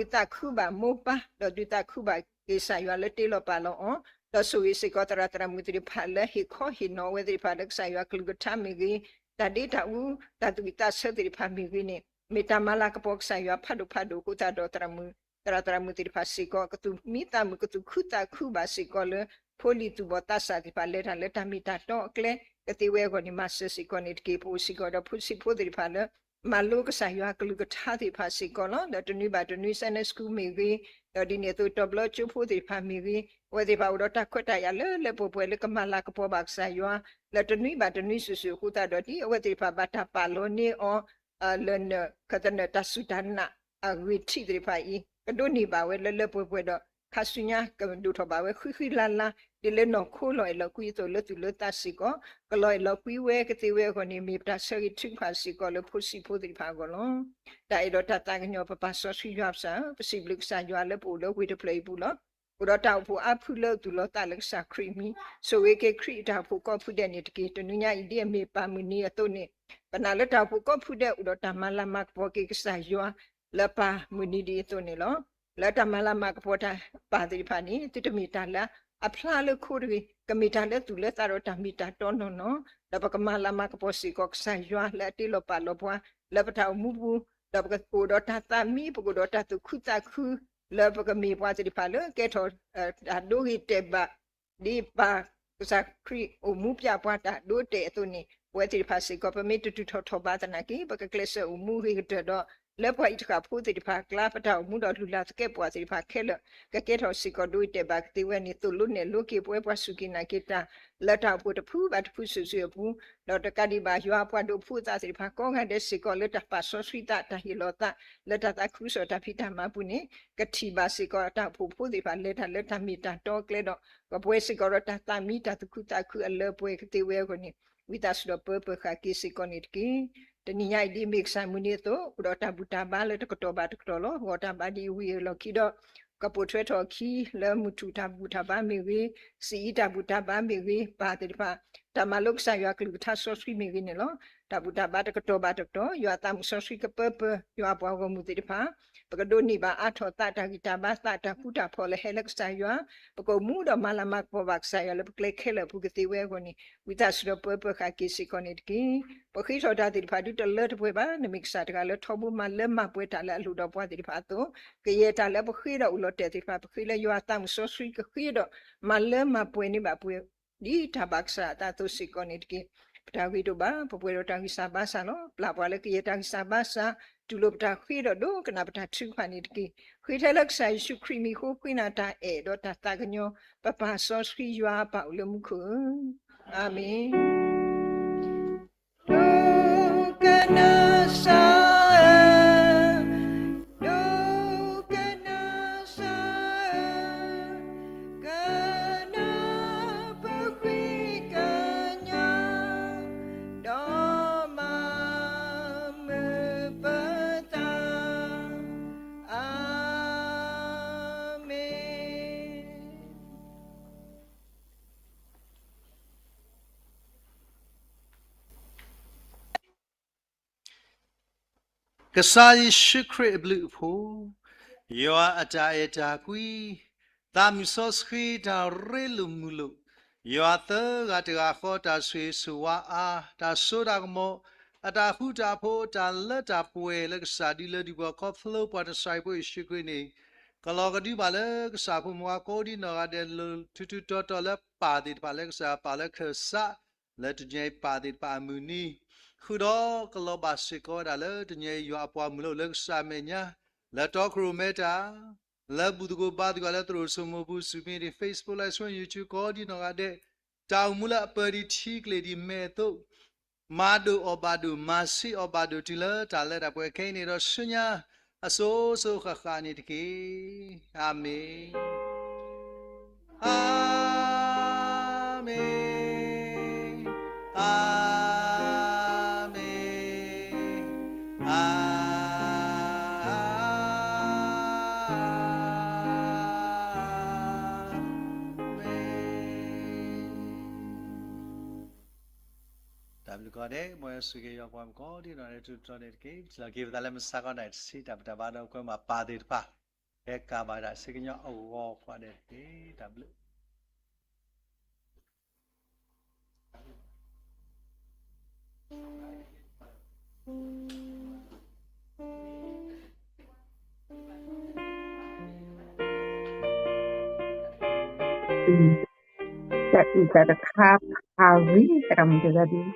းဒုးသးခုဘၣ်မိၢ်ပၢ် ဒီးဒုးသးခုဘၣ်က့ၤကစၢ်ယွၤလၢတ့လီၤပာ်လီၤအီၤ, ဒီးဆိၣ်ဂ့ၤစ့ၢ်ကီးသရၣ်သရၣ်မုၣ်သ့ၣ်တဖၣ်လၢဟ့ၣ်ခီဟ့ၣ်နီၤအဝဲသ့ၣ်တဖၣ်လၢကစၢ်ယွၤကလုၢ်ကထါမ့ၢ်ဂ့ၤ, တၢ်ဒ့တၢ်အူ တၢ်သူၣ်ဝံၣ်သးဆၢသ့ၣ်တဖၣ်မ့ၢ်ဂ့ၤန့ၣ် မ့ၢ်တၢ်မၤလၤကပီၤကစၢ်ယွၤဖးဒိၣ်ဖးဒိၣ်အဃိသတးဒီး သရၣ်မုၣ် သရၣ်သရၣ်မုၣ်သ့ၣ်တဖၣ်စ့ၢ်ကီး ကသူၣ်မံသးမုာ် ကသူၣ်ခုသးခုဘၣ်စ့ၢ်ကီးလၢ ဖိလံၤသူၣ်ဘီၣ်သးစၢ်သ့ၣ်တဖၣ်လဲၤတၢ်လၢတၢ်မ့ၢ်တၢ်တီအကျဲ ကသ့ဝဲအဂီၢ်န့ၣ် မၤစၢၤစ့ၢ်ကီးန့ၣ်တက့ၢ်. ပအိၣ်စ့ၢ်ကီးဒီးဖိဆံးဖိသ့ၣ်တဖၣ်လၢ မၤလိကစၢ်ယွၤကလုၢ်ကထါသ့ၣ်တဖၣ်စ့ၢ်ကီးလီၤ. ဒီးတနွံဘၣ်တနွံ Sunday School မ့ၢ်ဂ့ၤ, ဒီးဒ်န့ၣ်အသိး တီၤဘျီကၠိဖိသ့ၣ်တဖၣ်မ့ၢ်ဂ့ၤ, အဝဲသ့ၣ်တဖၣ်အိၣ်ဒီးတၢ်ခွဲးတၢ်ယာ်လၢလၢပှဲၤပှဲၤလၢကမၤလၤကပီၤဘၣ်ကစၢ်ယွၤ လၢတနွံဘၣ်တနွံစုာ်စုာ်အဃိသတးဒီး ဒ်အဝဲသ့ၣ်တဖၣ်ဘၣ်တၢ်ပာ်လီၤန့ၢ်အီၤ လၢနခၢၣ်သနၢၣ်တၢ်စူၢ်တၢ်နာ်အဂ့ၢ်ထံးသ့ၣ်တဖၣ်အံၤ ကဒိးန့ၢ်ဘၣ်ဝဲလၢလၢပှဲၤပှဲၤဒီး ခါဆူညါကဒိၣ်ထီၣ်ဘၣ်ဝဲဃံဃံလၤလၤ ဒ်လၢနီၢ်ခိလီၤအဲၣ်လီၤကွံအသိးလၢသူၣ်လၢသးစ့ၢ်ကီး ကလီၤအဲၣ်လီၤကွံဝဲကသ့ဝဲအဂီၢ်န့ၣ် မ့ၢ်ပတၢ်ဆၢဂ့ၤထုကဖၣ်စ့ၢ်ကီးလၢဖိဆံးဖိသ့ၣ်တဖၣ်အဂီၢ်လီၤ. တၢ်အဲၣ်ဒီးတၢ်သးကညီၤပပၢ်စီဆှံယွၤပစၢ်ဧၢ, ပစံးဘျုးကစၢ်ယွၤလၢပအိၣ်လၢဝ့ၢ်တဖျၢၣ်အံၤပူၤလီၤ. အိၣ်ဒီးတၢ်အိၣ်ဖှိၣ်အါဖုလၢသူၣ်လီၤသးလၢကစၢ်ခရံာ်အမံၤ, ဆိၣ်ဂ့ၤက့ၤခရံာ်အတၢ်အိၣ်ဖှိၣ်ကိးဖုဒဲးန့ၣ်တက့ၢ်. တနွံညါအံၤဒ်အမ့ၢ်ပၢ်မုၢ်နံၤအသိးန့ၣ် ပနာ်လၢတၢ်အိၣ်ဖှိၣ်ကိးဖုဒဲးအိၣ်ဒီးတၢ်မၤလၤမၤကပီၤက့ၤကစၢ်ယွၤ လၢပၢ်မုၢ်နံၤဒ်အသိးန့ၣ်လီၤ. လၢတၢ်မၤလၤမၤကပီၤတၢ်ပၢ်သ့ၣ်တဖၣ်န့ၣ် သုတမ့ၢ်တၢ်လၢအဖျါလၢခိတဂ့ၤ, ကမ့ၢ်တၢ်လၢသူၣ်လၢသးဒီးတၢ်မ့ၢ်တၢ်တီနီၢ်နီၢ်, ဒီးပကမၤလၤမၤကပီၤစ့ၢ်ကီးကစၢ်ယွၤလၢအတ့လီၤပာ်လီၤပှၤ လၢပတၢ်အိၣ်မူပူၤ, ဒီးပကအိၣ်ဒီးတၢ်သးမံ ပကအိၣ်ဒီးတၢ်သူၣ်ခုသးခု လၢပကမ့ၢ်ပှၤသ့ၣ်တဖၣ်လၢကဲထီၣ် တၢ်ဒိဂ့ၤတဲာ်ဘၣ် ဒ်ပၢ်ကစၢ်ခရံာ်အိၣ်မူပျၢ်ပှၤတၢ်ဒိတဲာ်အသိးန့ၣ် ပဝဲသ့ၣ်တဖၣ်စ့ၢ်ကီး ပမ့ၢ်တတုၤထီၣ်ထီၣ်ဘးသနာ်က့ ပကကျဲးစၢးအိၣ်မူဂ့ၤကတၢၢ်ဒီး လၢပှၤအံၤတဃၣ်ဖိသ့ၣ်တဖၣ်အကျါ ပတၢ်အိၣ်မူဒီးလုၢ်လၢ်သကဲးပဝးသ့ၣ်တဖၣ်ခဲလၢာ် ကကဲထီၣ်စ့ၢ်ကီးဒိဂ့ၤတဲာ်ဘၣ်ကသ့ဝဲန့ၣ် သိၣ်လိနဲၣ်လိက့ၤပဝဲပှၤစူၢ်က့ၤနာ်က့ၤတၢ် လၢတၢ်အိၣ်ဖှိၣ်တဖုဘၣ်တဖုစုာ်စုာ်အပူၤ, ဒီးတကးဒံးဘၣ်ယွၤအပှၤဒိးဖှူသးသ့ၣ်တဖၣ်ကိးဂၤဒဲးစ့ၢ်ကီးလၢတၢ်ပာ်စီဆှံသး တၢ်ဟ့ၣ်လီၤသး လၢတၢ်သးခုကစီၣ်တၢ်ဖံးတၢ်မၤပူၤန့ၣ် ကထံၣ်ဘၣ်စ့ၢ်ကီးတၢ်အိၣ်ဖှိၣ်ဖိသ့ၣ်တဖၣ်လဲၤတၢ်လၢတၢ်မ့ၢ်တၢ်တီအကျဲဒီး ကပှဲၤစ့ၢ်ကီးဒီးတၢ်သးမံတၢ်သူၣ်ခုသးခုအလၢပှဲၤကသ့ဝဲအဂီၢ်န့ၣ် ဝံသးစူၤဒီးပၢပၢၢ်ဃာ်က့ၤစ့ၢ်ကီးန့ၣ်တက့ၢ်. တနံၤညါအံၤဒ်အမ့ၢ်ကစၢ်မုၢ်နံၤအသိး အိၣ်ဒီးတၢ်ဘူၣ်တၢ်ဘါလၢတကတီၢ်ဘၣ်တကတီၢ်လီၤ. ဂီၤတၢ်ဘါဒ်အဝံၤအလီၢ်ခံဒီး ကပိာ်ထွဲထီၣ်အခံ လၢမုၢ်ထူၣ်တၢ်ဘူၣ်တၢ်ဘါမ့ၢ်ဂ့ၤ, စံးအံတၢ်ဘူၣ်တၢ်ဘါမ့ၢ်ဂ့ၤ, ပၢ်သ့ၣ်တဖၣ် တၢ်မၤလိကစၢ်ယွၤကလုၢ်ကထါစီဆှံမ့ၢ်ဂ့ၤန့ၣ်လီၤ. တၢ်ဘူၣ်တၢ်ဘါတကတီၢ်ဘၣ်တကတီၢ် ယွၤအသးမုၢ်စီဆှံကပၢပၢၢ် ယွၤအပှၤဂီၢ်မုၢ်သ့ၣ်တဖၣ် ပကဒိးန့ၢ်ဘၣ်အါထီၣ်သးတၢ်ဂံၢ်တၢ်ဘါသးတၢ်ဃူတၢ်ဖိးလၢဟဲလၢကစၢ်ယွၤ, ပကအိၣ်မူဒီးမၤလၤမၤကပီၤဘၣ်ကစၢ်ယွၤလၢပကျဲခဲလၢာ်အပူၤကသ့ဝဲအဂီၢ်န့ၣ် ဝံသးစူၤဒီးပၢပၢၢ်ဃာ်က့ၤစ့ၢ်ကီးန့ၣ်တက့ၢ်. ပဃ့ထီၣ်တၢ်သ့ၣ်တဖၣ်ဒုးတလၢတပှဲၤဘၣ်, နမ့ၢ်ကစၢ်တဂၤလၢထီဘိမၤလၢမၤပှဲၤတၢ်လၢအလိၣ်ဒီးပှၤသ့ၣ်တဖၣ်အသိး, ကယဲၢ်တၢ်လၢပဃ့ဒီးအိၣ်လီၤတဲာ်သ့ၣ်တဖၣ် ပဃ့လၢယွၤအသးမုၢ်စီဆှံကဃ့ဒီး မၤလၢမၤပှဲၤန့ၢ်ဘၣ်ပှၤ ဒ်တၢ်ဘၣ်ကစၢ်အသးအသိးစ့ၢ်ကီးန့ၣ်တက့ၢ်. ပတၢ်ဂ့ၤတအိၣ်ဘၣ်, ပပှဲၤဒီးတၢ်ဂံၢ်စၢ်ဘါစၢ်လီၤ. ပျၢ်ပှၤလၢကယဲၢ်တၢ်ဂံၢ်စၢ်ဘါစၢ်, တူၢ်လိာ်ပတၢ်ဃ့ဒီးဒိကနၣ်ပတၢ်ထုကဖၣ်န့ၣ်တက့ၢ်. ဃ့ထဲလၢကစၢ်ယ့ၣ်ၡူးခရံာ်မံၤအဃိ ဃ့နၤတၢ်အဲၣ်ဒီးတၢ်သးကညီၤ, ပပၢ်စီဆှံယွၤအပၢ်အိၣ်လၢမူခိၣ်ဧၢ, အၤမ့ၣ်. ဒိကနၣ်စၢ်ဧၢ, ဒိကနၣ်စၢ်ဧၢ, ကနၣ်ပဃ့ကညး, ဒီးမၤမုာ်ပသး, အၤမ့ၣ်. ကစၢ်ယ့ၣ်ၡူးခရံာ်အဘျုးအဖှိၣ်, ယွၤအတၢ်အဲၣ်တၢ်ကွံ, သးမုၢ်စီဆှံတၢ်ရ့လိာ်မုာ်လိာ်, ယွၤသၢဂၤတဂၤဃီတၢ်ဆိၣ်ဂ့ၤဆိၣ်ဝါအါ, တၢ်စိတၢ်ကမီၤ, အတၢ်ဃူတၢ်ဖိး, တၢ်လၢတၢ်ပှဲၤလၢကစၢ်ဒုးလၢဒုးပှၤခီဖျိပှၤနစၤရ့းဖိယ့ၣ်ၡူးခရံာ်န့ၣ် ကလီၤကဒုဘၣ်လၢကစၢ်ဖိမုၣ်ဖိကိးဒံနီၢ်ဂၤဒဲး လၢထူးထူးတီၤတီၤလၢပၢ်သ့ၣ်တဖၣ်လၢကစၢ်ပာ်လီၤခၢၣ်စး လၢတနံၤအံၤပၢ်သ့ၣ်တဖၣ်အမုၢ်နံၤ, ဃုာ်ဒီးကလီၤဘၣ်စ့ၢ်ကီးဝဲဒၣ်လၢတနံၤအံၤယွၤအပှၤမုၣ်လိၣ်လၢကစၢ်အမဲာ်ညါ လၢတီခိၣ်ရိၣ်မဲတၢ် လၢဘူၣ်သကိးဘါသကိးလၢသရိာ်စိမိၤပူၤ ဆူမ့ၢ်ဒ် Facebook Live Stream YouTube ကိးဒံနီၢ်ဂၤဒဲး, တၢ်အိၣ်မူလၢအပၢၤဒံးထံကျိၣ်ဒံးမဲာ်အသိး မၤဒိၣ်အီၣ်ဘၣ်ဒိၣ် မၤဆံးအီၣ်ဘၣ်ဒိၣ်တုၤလၢတၢ်လၢတၢ်ပှဲၤခဲအံၤန့ၣ်ဒီး ဆူညါ အစိၤစိၤဃၣ်ဃၣ်န့ၣ်တက့ၢ်. အၤမ့ၣ်, အၤမ့ၣ်, အၤမ့ၣ်, အၤမ့ၣ်. တၢ်ဘျုးကိးဂၤဒဲး, မ်ယွၤဆိၣ်ဂ့ၤယွၤပှၤမုၣ်ကိးဒံနီၢ်ဂၤဒဲး ထူးထူးတီၤတီၤန့ၣ်တက့ၢ်. ပထံၣ်လိာ်က့ၤပသးလၢမုၢ်ဆါခီနၣ်ရံၣ်တဆံ တၢ်ဘူၣ်တၢ်ဘါဒီးကွဲမုၣ်ပၢ်သ့ၣ်တဖၣ် ဟဲကၤဘၣ်တၢ်ဆူကညီအဂီၢ်ကိးဂၤဒဲးတက့ၢ်. တၢ်ဘျုး တၢ်အုၣ်တၢ်တခါဖးဝံၤ သရၣ်မုၣ်တဂၤဒ်